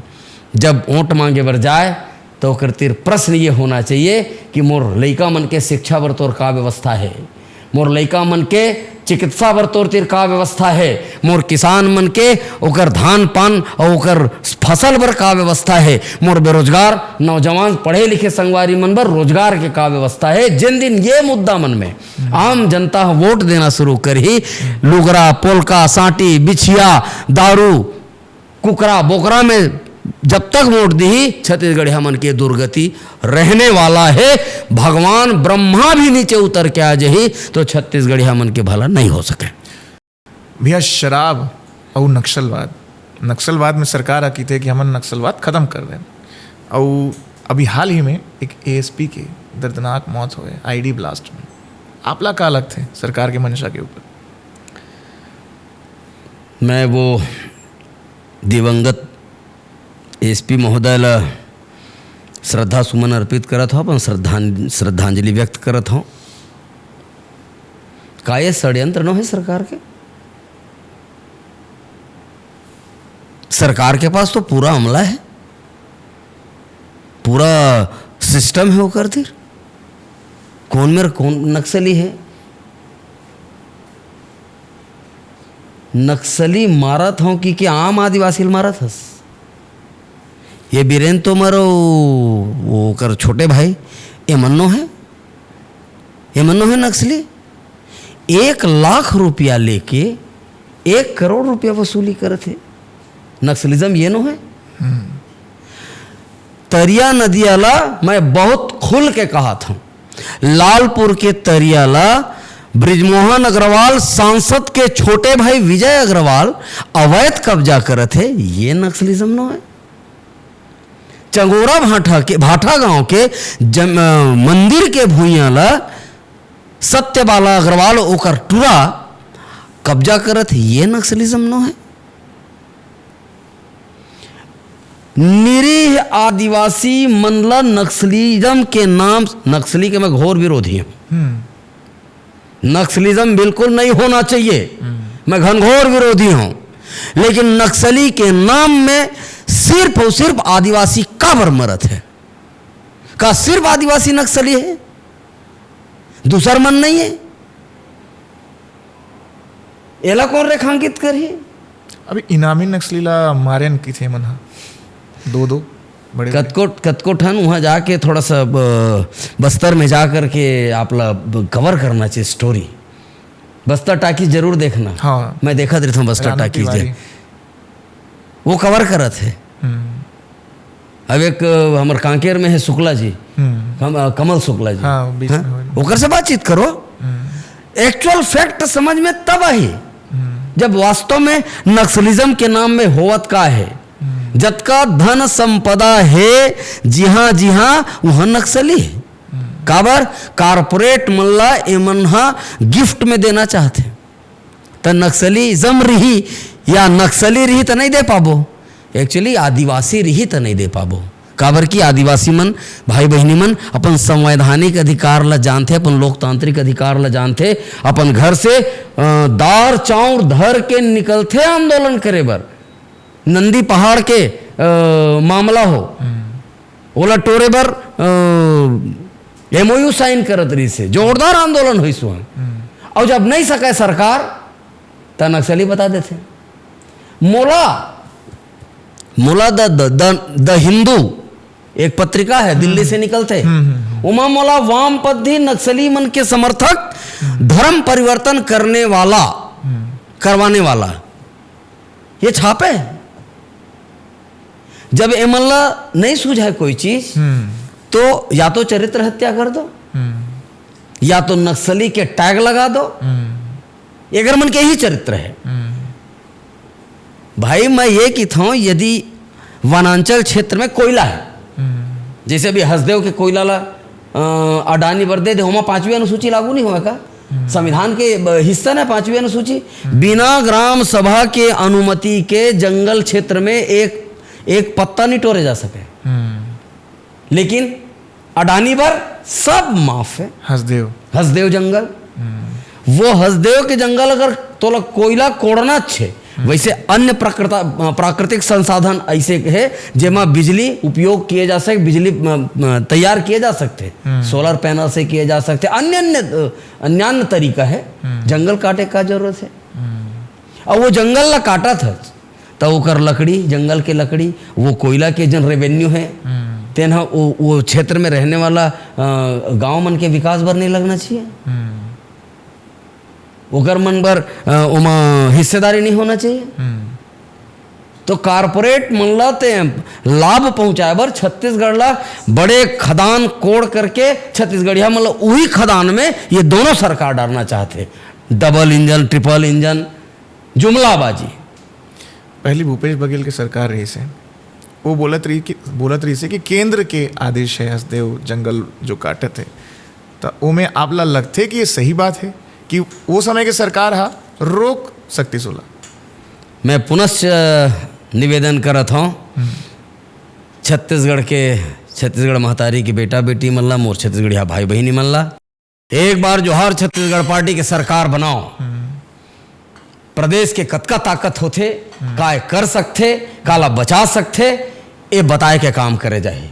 जब वोट मांगे बर जाए, तो ओकर तीर प्रश्न ये होना चाहिए कि मोर लइका मन के शिक्षा बर तोर का व्यवस्था हे, मोर लइका मन के चिकित्सा बर तोर तीर का व्यवस्था हे? मोर किसान मन के ओकर धान पान अउ ओकर फसल बर का व्यवस्था हे? मोर बेरोजगार नौजवान पढ़े लिखे संगवारी मन बर रोजगार के का व्यवस्था हे? जेन दिन ये मुद्दा मन में आम जनता ह वोट देना शुरू करही, लुगरा, पोलका, सांटी, बिछिया, दारू, कुकरा बोकरा में जब तक वोट दिही, छत्तीसगढ़िया मन के दुर्गति रहने वाला हे। भगवान ब्रह्मा भी नीचे उतर के आ जही तो छत्तीसगढ़िया मन के भला नहीं हो सके। भैया, शराब अउ नक्सलवाद, नक्सलवाद में सरकार ह कहिथे कि हमन नक्सलवाद खत्म कर देन, अउ अभी हाल ही में एक एएसपी के दर्दनाक मौत होए आईडी ब्लास्ट में। आपला का लगथे सरकार के मंशा के ऊपर? मैं वो दिवंगत एसपी महोदय ला श्रद्धा सुमन अर्पित करत हौं, अपन श्रद्धां-, श्रद्धांजलि व्यक्त करत हौं। का ये षड्यंत्र नोहे सरकार के? सरकार के पास तो पूरा अमला हे, पूरा सिस्टम हे ओकर तीर। कौन मेर कौन नक्सली हे? नक्सली मारत हौं कि, कि आम आदिवासी ल मारत हस? ये बीरेन तोमर अउ वो ओकर छोटे भाई, एमन नोहे, एमन नोहे नक्सली। एक लाख रुपया लेके एक करोड़ रुपया वसूली करत हे। नक्सलिज्म ये नोहे। तरिया नदिया ला मैं बहुत खुल के कहत हौं, लालपुर के तरिया ला बृजमोहन अग्रवाल, सांसद के छोटे भाई विजय अग्रवाल अवैध कब्जा करत हे, ये नक्सलिज्म नोहे। चंगोरा भाठा के, भाठा गांव के जम-, अ, मंदिर के भुइयां ला सत्यबाला अग्रवाल ओकर टुरा कब्जा करत हे, ये नक्सलिज्म नोहे। निरीह आदिवासी मन ला नक्सलिज्म के नाम, नक्सली के मैं घोर विरोधी हौं। नक्सलिज्म बिल्कुल नहीं होना चाहिए, मैं घनघोर विरोधी हौं। लेकिन नक्सली के नाम में सिर्फ अउ सिर्फ आदिवासी काबर मरत हे? का सिर्फ आदिवासी नक्सली हे, दूसर मन नहीं हे? एला कौन रेखांकित करही? अभी इनामी नक्सली ला मारेन किथे मन हा, दो दो बड़े बड़े। कतको कतको ठन उहाँ जाके थोड़ा सा ब-, बस्तर में जा करके आप ला ब-, कवर करना चाहिए स्टोरी। बस्तर टाकीज जरूर देखना। हाँ। मैं देखत रहता हूँ बस्तर रानू टाकीज तिवारी। जे। वो कवर करत हे। हम्म। अब एक अ, हमर कांकेर में है शुक्ला जी, हम्म। कम, अ, कमल शुक्ला जी। हाँ, बीच हाँ? में होय। ओकर से बातचीत करो। हम्म। एक्चुअल फैक्ट समझ में तब आही, हम्म। जब वास्तव में नक्सलिज्म के नाम में होवत का है। हम्म। जतका धन संपदा है, जिहाँ जिहाँ उहाँ नक्सली है। काबर? कारपोरेट मन ला एमन हा गिफ्ट में देना चाहथे। त नक्सलिज्म रही या नक्सली रही त नहीं दे पाबो। एक्चुअली आदिवासी रही त नहीं दे पाबो। काबर कि आदिवासी मन, भाई बहिनी मन अपन संवैधानिक अधिकार ला जानथे, अपन लोकतांत्रिक अधिकार ला जानथे, अपन घर से अ, दार चाउर धर के निकलथे आंदोलन करे बर। नंदी पहाड़ के अ, मामला हो, ओला टोरे बर एमओयू साइन करत रहिस हे, जोरदार आंदोलन होइस उहाँ। अउ जब नहीं सके सरकार, त नक्सली बता देथे। मोला, मोला the, the, the, the Hindu एक पत्रिका है, दिल्ली से निकलथे, ओमा मोला वामपंथी नक्सली मन के समर्थक धर्म परिवर्तन करने वाला, करवाने वाला, ये छापे। जब एमन ला नहीं सूझाए कोई चीज, हम्म। तो या तो चरित्र हत्या कर दो, हम्म। या तो नक्सली के टैग लगा दो। हम्म। एकर मन के ही चरित्र है। हम्म। भाई, मैं ये कहूँ, यदि वनांचल क्षेत्र में कोयला है, हम्म। जैसे अभी हसदेव के कोयला ला अ, अडानी बर दे दे, ओमा पांचवी अनुसूची लागू नहीं होवे का? संविधान के ब-, हिस्सा ना पांचवी अनुसूची। बिना ग्राम सभा के अनुमति के जंगल क्षेत्र में एक, एक पत्ता नहीं टोरे जा सके। हम्म। लेकिन अडानी बर सब माफ है। हसदेव। हसदेव जंगल, वो हसदेव के जंगल अगर तोला कोयला कोड़ना छे, वैसे अन्य प्राकृत-, प्राकृतिक संसाधन ऐसे हे, जेमा बिजली उपयोग किए जा सके, बिजली, अ, अ, तैयार किए जा सकथे। सोलर पैनल से किए जा सकथे, अन्य, अन्य, अ, अन्यान्य तरीका हे। जंगल काटे का जरूरत हे? अब वो जंगल ला काटत हस, त ओकर लकड़ी, जंगल के लकड़ी, वो कोयला के जन रेवेन्यू हे, तेन ह वो, वो क्षेत्र में रहने वाला, अ, गांव मन के विकास बर नहीं लगना चाहिए? ओकर मन बर, अ, ओमा हिस्सेदारी नहीं होना चाहिए? तो कॉरपोरेट मन ला ते लाभ पहुंचाए बर छत्तीसगढ़ ला बड़े खदान कोड़ करके छत्तीसगढ़िया मन ला उही खदान में ये दोनों सरकार डालना चाहथे। डबल इंजन, ट्रिपल इंजन, जुमलाबाजी। पहली भूपेश बघेल के सरकार रहिस हे, वो बोलत रही कि, बोलत रहिस हे कि केंद्र के आदेश हे हसदेव जंगल जो काटत हे, त ओमे आप ला लगथे कि ये सही बात हे कि वो समय के सरकार हा रोक सकतिस ओला? मैं पुनश्च निवेदन करत हौं छत्तीसगढ़ के, छत्तीसगढ़ महतारी के बेटा बेटी मन ला, मोर छत्तीसगढ़िया भाई बहिनी मन ला, एक बार जोहार छत्तीसगढ़ पार्टी के सरकार बनाओ। प्रदेश के कतका ताकत होथे, काय कर सकथे, काला बचा सकथे, ये बताए के काम करे जाही।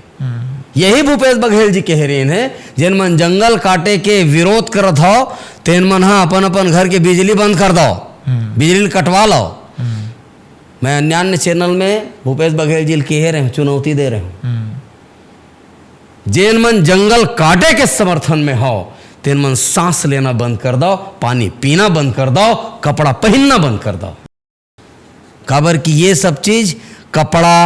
यही भूपेश बघेल जी कहे रहिन हे, जेन मन जंगल काटे के विरोध करत हव, तेन मन ह अपन अपन घर के बिजली बंद कर दव, बिजली ल कटवा लव। मैं अन्यान्य चैनल में भूपेश बघेल जी ल कहे रहे हूँ, चुनौती दे रहे हूँ, जेन मन जंगल काटे के समर्थन में हव, तेन मन सांस लेना बंद कर दव, पानी पीना बंद कर दव, कपड़ा पहिनना बंद कर दव। काबर कि ये सब चीज, कपड़ा,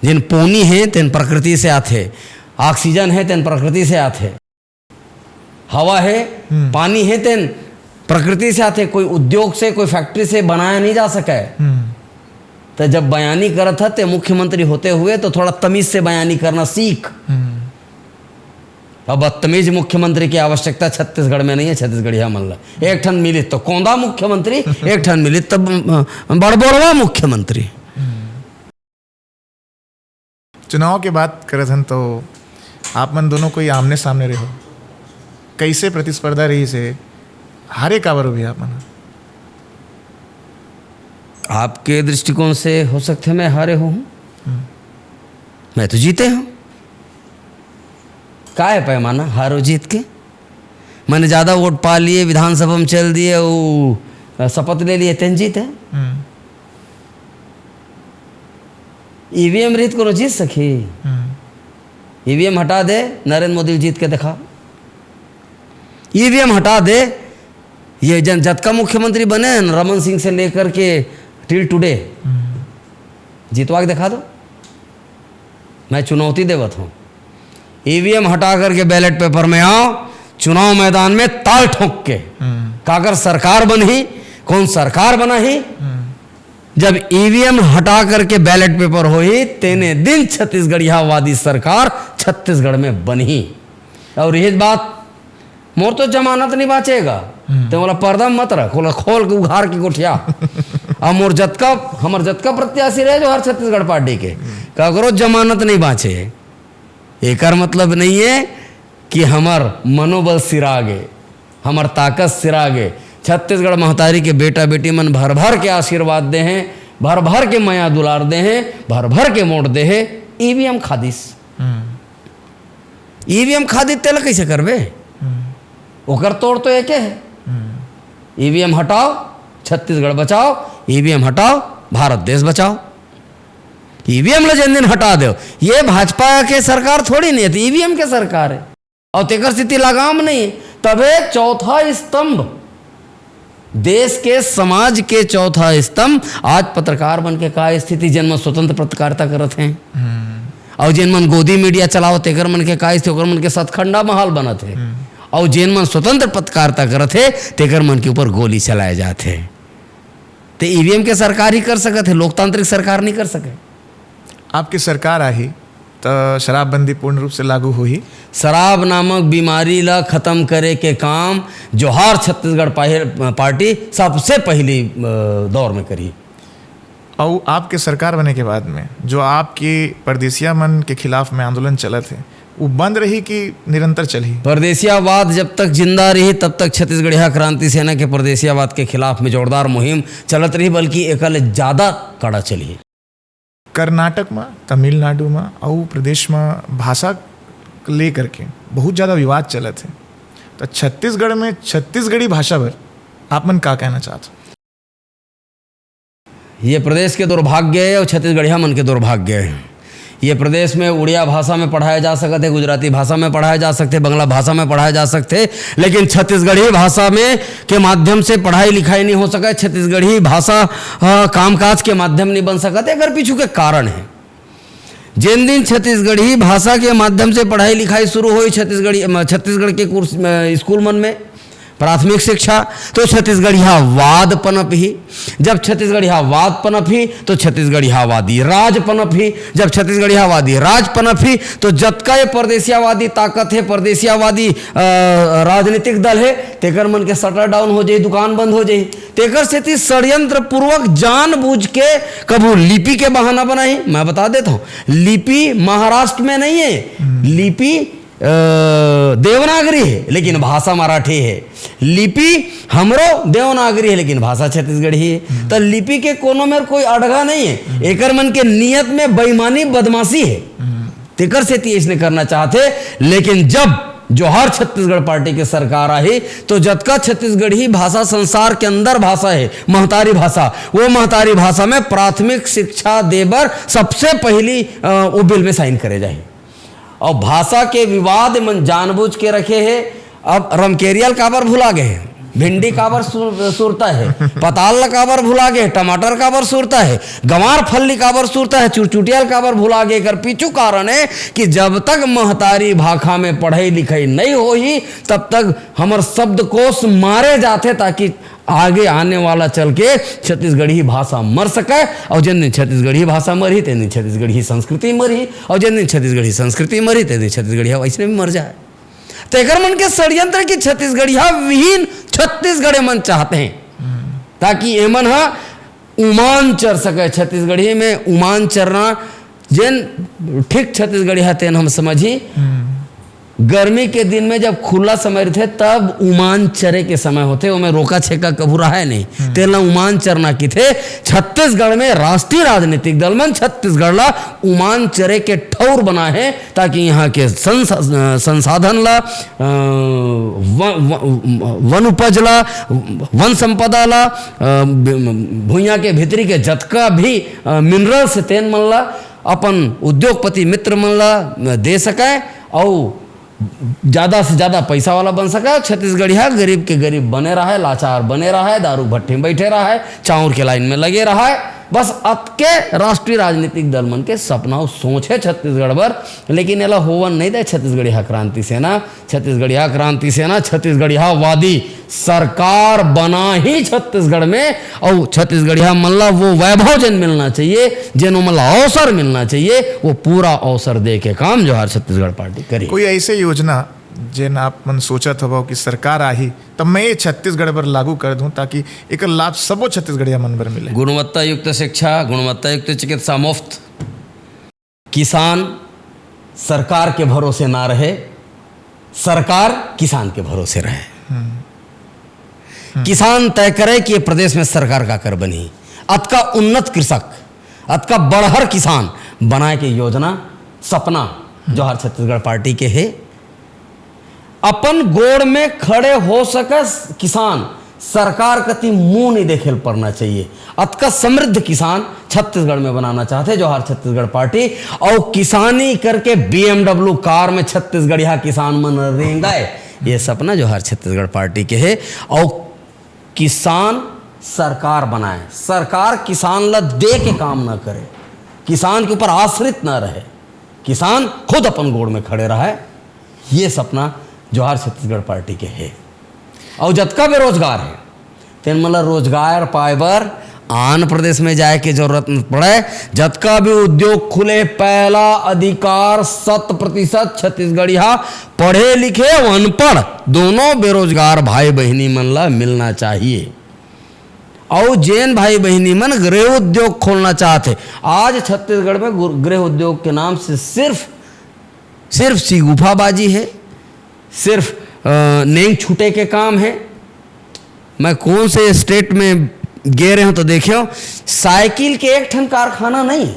जेन पोनी हे, तेन प्रकृति से आथे, ऑक्सीजन हे, तेन प्रकृति से आथे, हवा हे, पानी हे, तेन प्रकृति से आथे, कोई उद्योग से, कोई फैक्ट्री से बनाया नहीं जा सके। त जब बयानी करत ह, ते मुख्यमंत्री होते हुए तो थोड़ा तमीज से बयानी करना सीख। अब बदतमीज मुख्यमंत्री की आवश्यकता छत्तीसगढ़ में नहीं है, छत्तीसगढ़िया मन ला। एक ठन मिलिस तो कोंदा मुख्यमंत्री, एक ठन मिलिस तो ब-, बड़बोड़वा मुख्यमंत्री। चुनाव के बात करत हन तो आप मन दोनों कोई आमने सामने रहो, कैसे प्रतिस्पर्धा रहिस हे, हारे काबर हो भी आप मन? आपके दृष्टिकोण से हो सकथे मैं हारे हो हूँ, मैं तो जीते हूँ। का हे पैमाना हारो जीत के? मैंने ज्यादा वोट पा लिए, विधानसभा में चल दिए, वो, अ, शपथ ले लिए, तेन जीते। ईवीएम रहित कोनो जीत सकी? ईवीएम हटा दे, नरेंद्र मोदी जीत के देखा। ईवीएम हटा दे, ये जन जतका मुख्यमंत्री बने हैं ना, रमन सिंह से लेकर के till today, जितवा के दिखा दो। मैं चुनौती देवत हूँ, ईवीएम हटा करके बैलेट पेपर में आओ, चुनाव मैदान में ताल ठोंक के। काकर सरकार बनही, कौन सरकार बनाही? जब ईवीएम हटा करके बैलेट पेपर होही, तेने दिन छत्तीसगढ़ियावादी सरकार छत्तीसगढ़ में बनही। और ये बात, मोर तो जमानत नहीं बांचेगा, ते मोला पर्दा मत रख, ओला खोल के उघार के गोठिया। अब मोर जतका, हमर जतका प्रत्याशी रहे जोहार छत्तीसगढ़ पार्टी के, ककरो जमानत नहीं बांचे। एकर मतलब नहीं है कि हमर मनोबल सिरा गे, हमर ताकत सिरा गे। छत्तीसगढ़ महतारी के बेटा बेटी मन भर भर के आशीर्वाद दे हैं, भर भर के मया दुलार दे हैं, भर भर के वोट दे हैं, ईवीएम खा दिस। ईवीएम खा दिस, तेला कैसे करबे? ओकर तोड़ तो एके है, ईवीएम हटाओ, छत्तीसगढ़ बचाओ, ईवीएम हटाओ, भारत देश बचाओ। ईवीएम ला जेन दिन हटा दो, ये भाजपा के सरकार थोड़ी नहीं है, तो ईवीएम के सरकार है। और तेकर सेती लगाम नहीं, तबे चौथा स्तंभ, देश के समाज के चौथा स्तंभ, आज पत्रकार मन के का स्थिति, जेन मन स्वतंत्र पत्रकारिता करत हैं, और जेन मन गोदी मीडिया चलाओ, तेकर मन के का स्थिति, ओकर मन के सतखंडा महल बनत है, और जेन मन स्वतंत्र पत्रकारिता करत है, तेकर मन के ऊपर गोली चलाए जात है। ते ईवीएम के सरकार ही कर सकत है, लोकतांत्रिक सरकार नहीं कर सके। आपके सरकार आही त शराबबंदी पूर्ण रूप से लागू होही। शराब नामक बीमारी ला खत्म करे के काम जोहार छत्तीसगढ़ पाहिर-, पार्टी सबसे पहली, अ, दौर में करी। अउ आपके सरकार बने के बाद में जो आपके परदेसिया मन के खिलाफ में आंदोलन चलत है, वो बंद रही कि निरंतर चलही? परदेसियावाद जब तक जिंदा रही, तब तक छत्तीसगढ़िया क्रांति सेना के परदेसियावाद के खिलाफ में जोरदार मुहिम चलत रही, बल्कि एकर ले ज्यादा कड़ा चलही। कर्नाटक म, तमिलनाडु म अउ प्रदेश म भाषा ले करके बहुत ज्यादा विवाद चलत हे। त छत्तीसगढ़ में छत्तीसगढ़ी भाषा बर आप मन का कहना चाहत हो? ये प्रदेश के दुर्भाग्य हे अउ छत्तीसगढ़िया मन के दुर्भाग्य हे। ये प्रदेश में उड़िया भाषा में पढ़ाया जा सकत हे, गुजराती भाषा में पढ़ाया जा सकत हे, बंगला भाषा में पढ़ाया जा सकत हे, लेकिन छत्तीसगढ़ी भाषा में के माध्यम से पढ़ाई लिखाई नहीं हो सके, छत्तीसगढ़ी भाषा, अ, कामकाज के माध्यम नहीं बन सकत हे। एकर पीछू के कारण हे, जेन दिन छत्तीसगढ़ी भाषा के माध्यम से पढ़ाई लिखाई शुरू होई छत्तीसगढ़ी, अ, छत्तीसगढ़ के कोर्स, अ, स्कूल मन में, प्राथमिक शिक्षा, तो छत्तीसगढ़ियावाद पनपही। जब छत्तीसगढ़ियावाद पनपही, तो छत्तीसगढ़ियावादी राज पनपही। जब छत्तीसगढ़ियावादी राज पनपही, तो जतका ये परदेसियावादी ताकत हे, परदेसियावादी, अ, राजनीतिक दल हे, तेकर मन के शटर डाउन हो जाही, दुकान बंद हो जाही। तेकर सेती षड्यंत्र पूर्वक जानबूझ के कभू लिपि के बहाना बनाही। मैं बता देता हूँ, लिपि महाराष्ट्र में नहीं है, लिपि अ, देवनागरी हे, लेकिन भाषा मराठी हे। लिपि हमरो देवनागरी हे, लेकिन भाषा छत्तीसगढ़ी हे। त लिपि के कोनो मेर कोई अड़गा नहीं हे। एकर मन के नियत में बेईमानी, बदमाशी हे। तेकर सेती अइसने करना चाहत हे। लेकिन जब जोहार छत्तीसगढ़ पार्टी के सरकार आही, तो जतका छत्तीसगढ़ी भाषा संसार के अंदर भाषा हे, महतारी भाषा, वो महतारी भाषा में प्राथमिक शिक्षा दे बर सबसे पहिली, अ, वो बिल में साइन करे जाही। अउ भाषा के विवाद मन जानबूझ के रखे हे। अब रमकेरिया ल काबर भुला गे हे, भिंडी काबर सुर-, सुरता हे, पताल ल काबर भुला गे हे, टमाटर काबर सुरता हे, गंवार फल्ली काबर सुरता हे, चुरचुटिया ल काबर भुला गे, एकर पीछू कारण हे कि जब तक महतारी भाखा में पढ़ई लिखई नइ होही, तब तक हमर शब्दकोश मारे जाथे, ताकि आगे आने वाला चल के छत्तीसगढ़ी भाषा मर सकय, अउ जेन दिन छत्तीसगढ़ी भाषा मरही, तेन दिन छत्तीसगढ़ी संस्कृति मरही, अउ जेन दिन छत्तीसगढ़ी संस्कृति मरही, तेन दिन छत्तीसगढ़िया वइसने भी मर जाय। त एकर मन के षड्यंत्र कि छत्तीसगढ़िया विहीन छत्तीसगढ़ एमन चाहत हे, ताकि एमन ह उमान चर सकय। छत्तीसगढ़ी में उमान चरना जेन ठीक छत्तीसगढ़िया तेन हम समझी। गर्मी के दिन में जब खुला समय रहिथे, तब उमान चरे के समय होथे, ओमे रोका छेका कभू रहय नहीं। तेन ला उमान चरना किथे। छत्तीसगढ़ में राष्ट्रीय राजनीतिक दल मन छत्तीसगढ़ ला उमान चरे के ठौर बनाए हे, ताकि यहाँ के संस-, अ, संसाधन ला, अ, व-, व-, वन उपज ला, वन संपदा ला, अ, ब-, भुइयां के भीतरी के जतका भी, अ, मिनरल्स हे, तेन मन ला अपन उद्योगपति मित्र मन ला दे सकय अउ जादा से जादा पइसा वाला बन सकय। छत्तीसगढ़िया गरीब के गरीब बने रहय, लाचार बने रहय, दारू भट्टी में बइठे रहय, चाउर के लाइन में लगे रहय। बस अतके राष्ट्रीय राजनीतिक दल मन के सपना अउ सोच हे छत्तीसगढ़ बर, लेकिन एला होवन नइ दय छत्तीसगढ़िया क्रांति सेना। छत्तीसगढ़िया क्रांति सेना छत्तीसगढ़ियावादी सरकार बनाही छत्तीसगढ़ में, अउ छत्तीसगढ़िया मन ला वो वैभव जेन मिलना चाहिए, जेन ओमन ला अवसर मिलना चाहिए, वो पूरा अवसर दे के काम जोहार छत्तीसगढ़ पार्टी करी। कोई अइसे योजना जेन आप मन सोचत हवव कि सरकार आही, त मैं ये छत्तीसगढ़ बर लागू कर दूं, ताकि एकर लाभ सबो छत्तीसगढ़िया मन बर मिले। गुणवत्ता युक्त शिक्षा, गुणवत्ता युक्त चिकित्सा मुफ्त। किसान सरकार के भरोसे ना रहे, सरकार किसान के भरोसे रहे। किसान तय करे कि ये प्रदेश में सरकार काकर बनही। अतका उन्नत कृषक, अतका बड़हर किसान बनाए के योजना, सपना जोहार छत्तीसगढ़ पार्टी के हे। अपन गोड़ में खड़े हो सकस किसान, सरकार कति मुंह नहीं देखे ल पड़ना चाहिए। अतका समृद्ध किसान छत्तीसगढ़ में बनाना चाहथे जोहार छत्तीसगढ़ पार्टी। अउ किसानी करके बीएमडब्ल्यू कार में छत्तीसगढ़िया किसान मन रेंगय, ये सपना जोहार छत्तीसगढ़ पार्टी के हे। अउ किसान सरकार बनाए, सरकार किसान ला दे के काम ना करे, किसान के ऊपर आश्रित ना रहे, किसान खुद अपन गोड़ में खड़े रहय, ये सपना जोहार छत्तीसगढ़ पार्टी के हे। अउ जतका बेरोजगार हे, तेन मन ला रोजगार पाए बर आन प्रदेश में जाए के जरूरत न पड़े। जतका भी उद्योग खुले, पहला अधिकार शत प्रतिशत छत्तीसगढ़िया, पढ़े लिखे अउ अनपढ़ दोनों बेरोजगार भाई बहिनी मन ला मिलना चाहिए। अउ जेन भाई बहिनी मन गृह उद्योग खोलना चाहत हे, आज छत्तीसगढ़ में गुर-, गृह उद्योग के नाम से सिर्फ सिर्फ सिगुफाबाजी है, सिर्फ अ, नेंग छूटे के काम है। मैं कौन से स्टेट में गे रहे हूँ तो देखे हो, साइकिल के एक ठन कारखाना नहीं,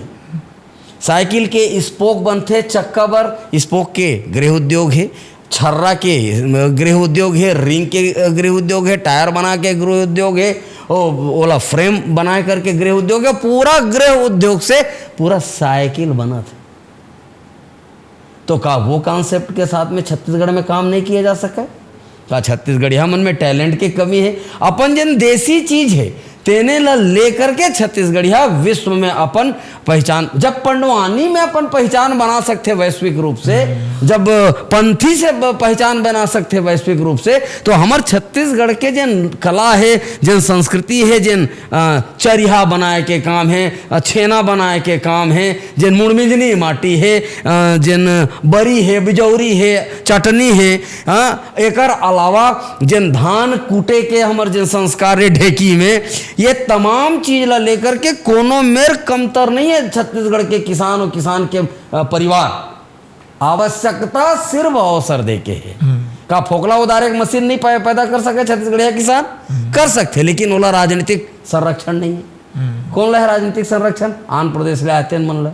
साइकिल के स्पोक बनथे, चक्का बर स्पोक के गृह उद्योग है, छर्रा के गृह उद्योग है, रिंग के गृह उद्योग है, टायर बना के गृह उद्योग है, ओ, ओला फ्रेम बनाए करके गृह उद्योग है, पूरा गृह उद्योग से पूरा साइकिल बनत है। तो का वो कॉन्सेप्ट के साथ में छत्तीसगढ़ में काम नहीं किया जा सके? का छत्तीसगढ़िया मन में टैलेंट के कमी है? अपन जन देसी चीज है, तेने ला लेकर के छत्तीसगढ़िया विश्व में अपन पहचान, जब पंडवानी में अपन पहचान बना सकते वैश्विक रूप से, जब पंथी से ब-, पहचान बना सकते वैश्विक रूप से, तो हमर छत्तीसगढ़ के जन कला है, जन संस्कृति है, जन अ, चरिहा बनाए के काम है, अ, छेना बनाए के काम है, जेन मुड़मिंजनी माटी है, अ, जेन बरी है, बिजौरी है, चटनी है, अ, एकर अलावा जेन धान कूटे के हमर जेन संस्कार है ढेकी में, ये तमाम चीज ला लेकर के कोनो मेर कमतर नहीं है छत्तीसगढ़ के किसान और किसान के, अ, परिवार। आवश्यकता सिर्फ अवसर दे के है। का फोकला उदारे के मशीन नहीं पै-, पैदा कर सके छत्तीसगढ़िया किसान? कर सकते, लेकिन ओला राजनीतिक संरक्षण नहीं है। कौन ला है राजनीतिक संरक्षण? आंध्र प्रदेश ले आए तेन मन ला।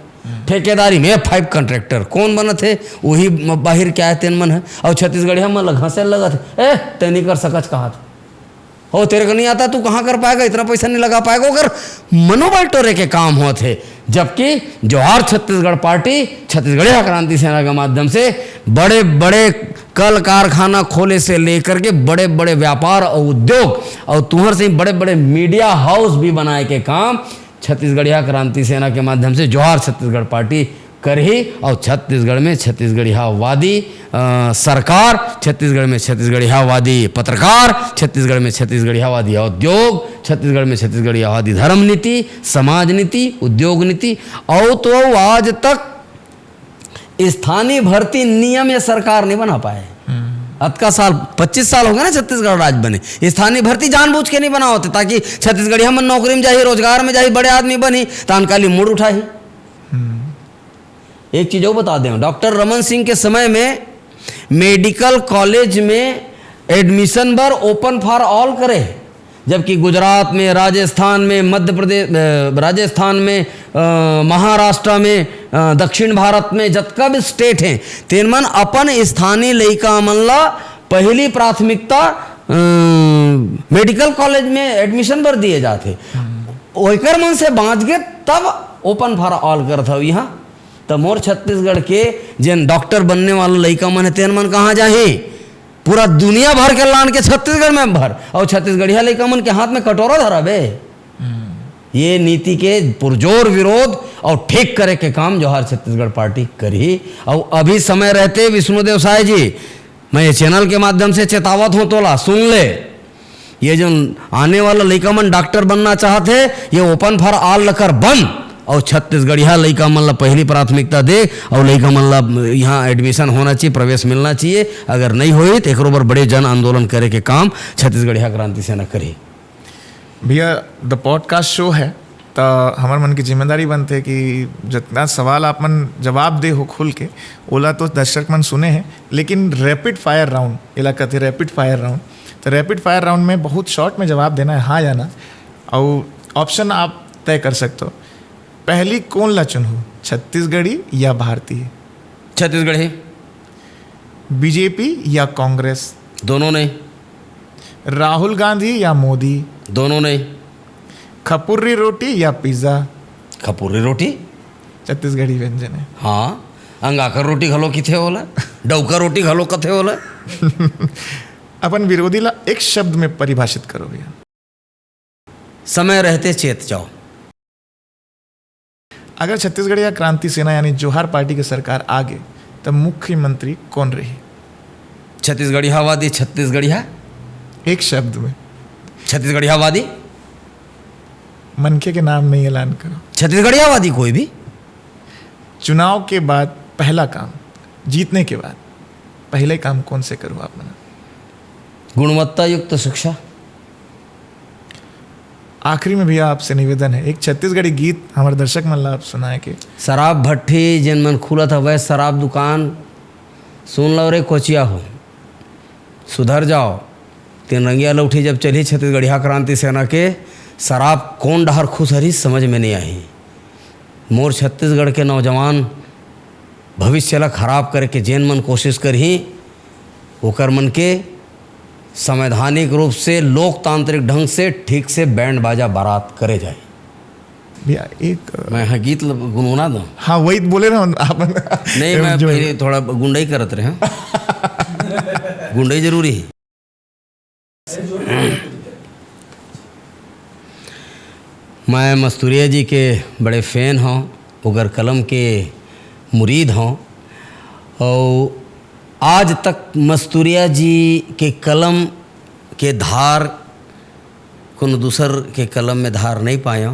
ठेकेदारी में फाइव कॉन्ट्रैक्टर कौन बनत है? वही म-, बाहिर के आए तेन मन है। और छत्तीसगढ़िया मन ला घसे लगत है, ए, ते नहीं कर सकच कहत। हो, तेरे को नहीं आता, तू कहाँ कर पाएगा, इतना पैसा नहीं लगा पाएगा, ओकर मनोबल टोरे के काम होत हे। जबकि जोहार छत्तीसगढ़ पार्टी, छत्तीसगढ़िया क्रांति सेना के माध्यम से बड़े-बड़े कल कारखाना खोले से लेकर के बड़े-बड़े व्यापार और उद्योग और तुहर से बड़े-बड़े मीडिया हाउस भी बनाए के काम छत्तीसगढ़िया क्रांति सेना के माध्यम से जोहार छत्तीसगढ़ पार्टी करही और छत्तीसगढ़ में छत्तीसगढ़ियावादी, अ, सरकार, छत्तीसगढ़ में छत्तीसगढ़ियावादी पत्रकार, छत्तीसगढ़ में छत्तीसगढ़ियावादी उद्योग, छत्तीसगढ़ में छत्तीसगढ़ियावादी धर्म नीति, समाज नीति, उद्योग नीति, और तो आज तक स्थानीय भर्ती नियम ये सरकार नहीं बना पाए। अतका साल, पच्चीस साल हो गए ना छत्तीसगढ़ राज बने, स्थानीय भर्ती जानबूझ के नहीं बनावत हे, ताकि छत्तीसगढ़िया मन नौकरी में जाही, रोजगार में जाही, बड़े आदमी बनही, तान काली मुड़ उठाही। एक चीज और बता दें, डॉक्टर रमन सिंह के समय में मेडिकल कॉलेज में एडमिशन बर ओपन फॉर ऑल करे, जबकि गुजरात में, राजस्थान में, मध्य प्रदेश, अ, राजस्थान में, अ, महाराष्ट्र में, अ, दक्षिण भारत में जतका भी स्टेट हैं, तेन मन अपन स्थानीय लइका मन ला पहली प्राथमिकता, अ, मेडिकल कॉलेज में एडमिशन बर दिए जाथे। ओकर मन से बांच के तब ओपन फॉर ऑल करत हव यहाँ। त मोर छत्तीसगढ़ के जेन डॉक्टर बनने वाला लइका मन हे, तेन मन कहाँ जाही? पूरा दुनिया भर के लान के छत्तीसगढ़ में भर, और छत्तीसगढ़िया लइका मन के हाथ में कटोरा धराबे। ये नीति के पुरजोर विरोध और ठीक करे के काम जोहार छत्तीसगढ़ पार्टी करही। और अभी समय रहते विष्णुदेव साय जी, मैं ये चैनल के माध्यम से चेतावत हूँ तोला, सुन ले। ये जो आने वाला लइका मन डॉक्टर बनना चाहत हे, ये ओपन फॉर ऑल लकर बंद, और छत्तीसगढ़िया लइका मन ला पहली प्राथमिकता दे, और लइका मन ला यहाँ एडमिशन होना चाहिए, प्रवेश मिलना चाहिए। अगर नहीं होई तो एकरो बर बड़े जन आंदोलन करे के काम छत्तीसगढ़िया क्रांति सेना करही। भैया, द पॉडकास्ट शो है, त हमर मन की जिम्मेदारी बनथे कि जितना सवाल आप मन जवाब दे हो खुल के, ओला तो दर्शक मन सुने हैं, लेकिन रैपिड फायर राउंड, एला कथे रैपिड फायर राउंड, तो रैपिड फायर राउंड में बहुत शॉर्ट में जवाब देना है, हाँ या ना, और ऑप्शन आप तय कर सकते हो। पहली कौन ला चुनहू, छत्तीसगढ़ी या भारतीय? छत्तीसगढ़ी। बीजेपी या कांग्रेस? दोनों नहीं। राहुल गांधी या मोदी? दोनों नहीं। खपुर्री रोटी या पिज्जा? खपुर्री रोटी। छत्तीसगढ़ी व्यंजन है। हाँ, अंगाकर रोटी घलो किथे होला, डौका रोटी घलो कथे होला। अपन विरोधी ला एक शब्द में परिभाषित करो भैया। समय रहते चेत जाओ। अगर छत्तीसगढ़िया क्रांति सेना यानी जोहार पार्टी के सरकार आ गे, तब मुख्यमंत्री कौन रही? छत्तीसगढ़ियावादी छत्तीसगढ़िया। एक शब्द में। छत्तीसगढ़ियावादी। मनखे के नाम नहीं ऐलान करो। छत्तीसगढ़ियावादी कोई भी। चुनाव के बाद पहला काम, जीतने के बाद पहले काम कौन से करो आप मन? गुणवत्ता युक्त शिक्षा। आखिरी में भैया आपसे निवेदन है, एक छत्तीसगढ़ी गीत हमारे दर्शक मन ला आप सुनाए के। शराब भट्ठी, जेन मन खुलत हवय शराब दुकान, सुन लव रे कोचिया हो, सुधर जाव। तीन रंगिया लौठी जब चलही छत्तीसगढ़िया क्रांति सेना के, सराप कोन डहर खुसरही समझ में नइ आही। मोर छत्तीसगढ़ के नौजवान भविष्य ला खराब करे के जेन मन कोशिश करही, ओकर मन के संवैधानिक रूप से, लोकतांत्रिक ढंग से ठीक से बैंड बाजा बारात करे जाए। भैया, एक मैं हा गीत ल-, गुनगुना दूं? हाँ, वही बोले ना अपन। नहीं, मैं पहले थोड़ा गुंडई करत रहे। गुंडई जरूरी है। मैं मस्तुरिया जी के बड़े फैन हूँ, ओकर कलम के मुरीद हूँ, और आज तक मस्तुरिया जी के कलम के धार कोनो दूसर के कलम में धार नहीं पाया।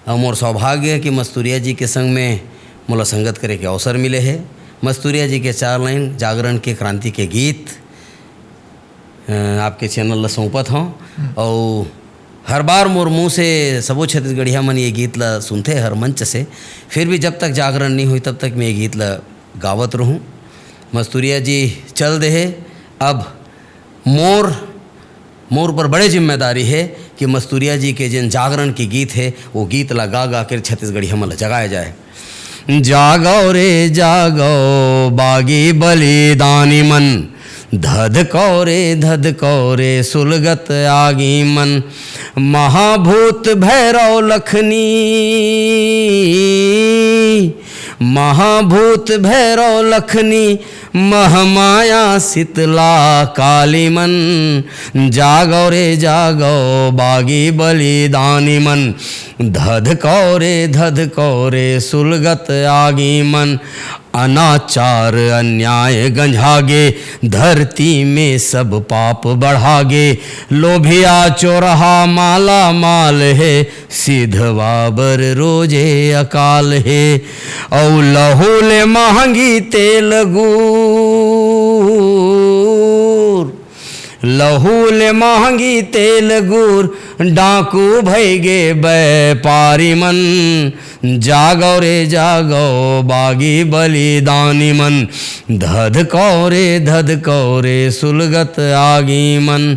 और मोर सौभाग्य है कि मस्तुरिया जी के संग में मोला संगत करे के अवसर मिले है। मस्तुरिया जी के चार लाइन जागरण के क्रांति के गीत आपके चैनल ला सौंपत हूँ। और हर बार मोर मुँह से सबो छत्तीसगढ़िया मन ये गीत ला सुनते हर मंच से, फिर भी जब तक जागरण नहीं हुई तब तक मैं ये गीत ला गावत रहूँ। मस्तुरिया जी चल दे है। अब मोर मोर ऊपर बड़े जिम्मेदारी है कि मस्तुरिया जी के जिन जागरण के गीत है, वो गीत ला गा गा के छत्तीसगढ़िया मन ला जगाया जाए। जागो रे जागो, बागी बलिदानी मन, धधको रे धधको रे, सुलगत आगी मन। महाभूत भैरव लखनी, महाभूत भैरव लखनी, महमाया शीतला काली मन। जागो रे जागो, बागी बलिदानी मन, धधको रे धधको रे, सुलगत आगी मन। अनाचार अन्याय गंझागे, धरती में सब पाप बढ़ागे। लोभिया चोरहा माला माल है, सिधवा बर रोजे अकाल हे। अउ लहू ले महंगी तेल गुर, लहू ले महंगी तेल गुर, डाकू भई गे बैपारी मन। जागो रे जागो, बागी बलिदानी मन, धधको रे धधको रे, सुलगत आगी मन।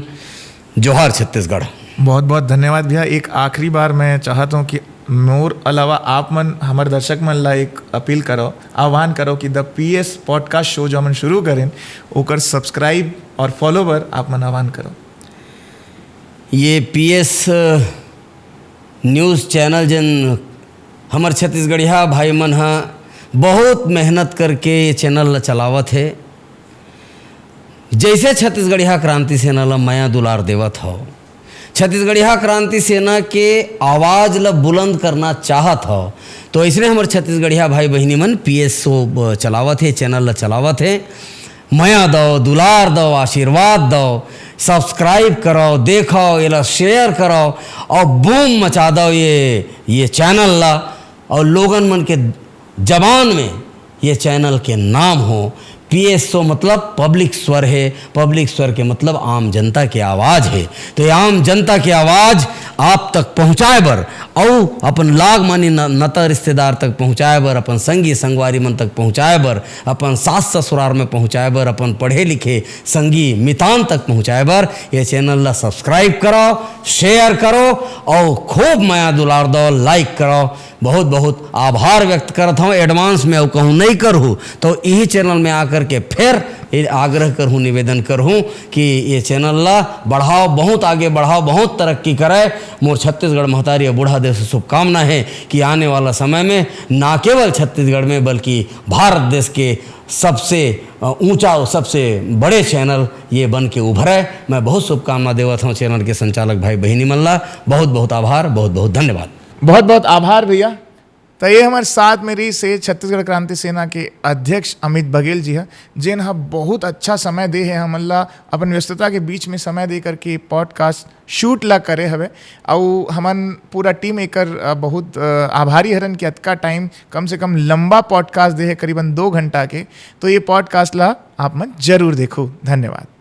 जोहार छत्तीसगढ़। बहुत बहुत धन्यवाद भैया। एक आखिरी बार मैं चाहता हूँ कि मोर अलावा आप मन हमर दर्शक मन ला एक अपील करो, आह्वान करो कि द पीएस पॉडकास्ट शो जो हमन शुरू करें, ओकर सब्सक्राइब और फॉलोवर आप मन आह्वान करो। ये पीएस न्यूज़ चैनल, जिन हमर छत्तीसगढ़िया भाई मन ह बहुत मेहनत करके ये चैनल ला चलावत हे, जैसे छत्तीसगढ़िया क्रांति सेना ला मया दुलार देवत हव, छत्तीसगढ़िया क्रांति सेना के आवाज ला बुलंद करना चाहत हव, तो ऐसने हमर छत्तीसगढ़िया भाई बहिनी मन पीएस शो चलावत हे, चैनल ला चलावत हे। मया दव, दुलार दव, आशीर्वाद दव, सब्सक्राइब करव, देखव, एला शेयर करव और बूम मचा दव ये, ये चैनल ला। और लोगन मन के जबान में ये चैनल के नाम हो। पीएस शो मतलब पब्लिक स्वर हे, पब्लिक स्वर के मतलब आम जनता के आवाज हे। तो ये आम जनता के आवाज आप तक पहुँचाए बर अउ अपन लाग मानी न-, नता रिश्तेदार तक पहुँचाए बर, अपन संगी संगवारी मन तक पहुँचाए बर, अपन सास ससुरार में पहुँचाए बर, अपन पढ़े लिखे संगी मितान तक पहुँचाए बर ये चैनल ला सब्सक्राइब करो, शेयर करो और खूब मया दुलार दो, लाइक करो। बहुत बहुत आभार व्यक्त करत हूँ एडवांस में, अउ कहूँ नहीं करहूँ तो यही चैनल में आकर के फिर ये आग्रह करहूँ, निवेदन करहूँ कि ये चैनल ला बढ़ाओ, बहुत आगे बढ़ाओ, बहुत तरक्की करे। मोर छत्तीसगढ़ महतारी और बूढ़ा देश से शुभकामना है कि आने वाला समय में ना केवल छत्तीसगढ़ में बल्कि भारत देश के सबसे, अ, ऊंचा और सबसे बड़े चैनल ये बन के उभरे। मैं बहुत शुभकामना देवत हूँ चैनल के संचालक भाई बहिनी मन ला। बहुत बहुत आभार, बहुत बहुत धन्यवाद। बहुत बहुत आभार भैया। तो ये हमारे साथ में रहिस हे छत्तीसगढ़ क्रांति सेना के अध्यक्ष अमित बघेल जी ह, जेन ह बहुत अच्छा समय दे हे हमन ला, अपन व्यस्तता के बीच में समय दे करके पॉडकास्ट शूट ला करे हवे। अउ हमन पूरा टीम एकर, अ, बहुत, अ, आभारी हरन कि अतका टाइम, कम से कम लंबा पॉडकास्ट दे हे, करीबन दो घंटा के। तो ये पॉडकास्ट ला आप मन जरूर देखो। धन्यवाद।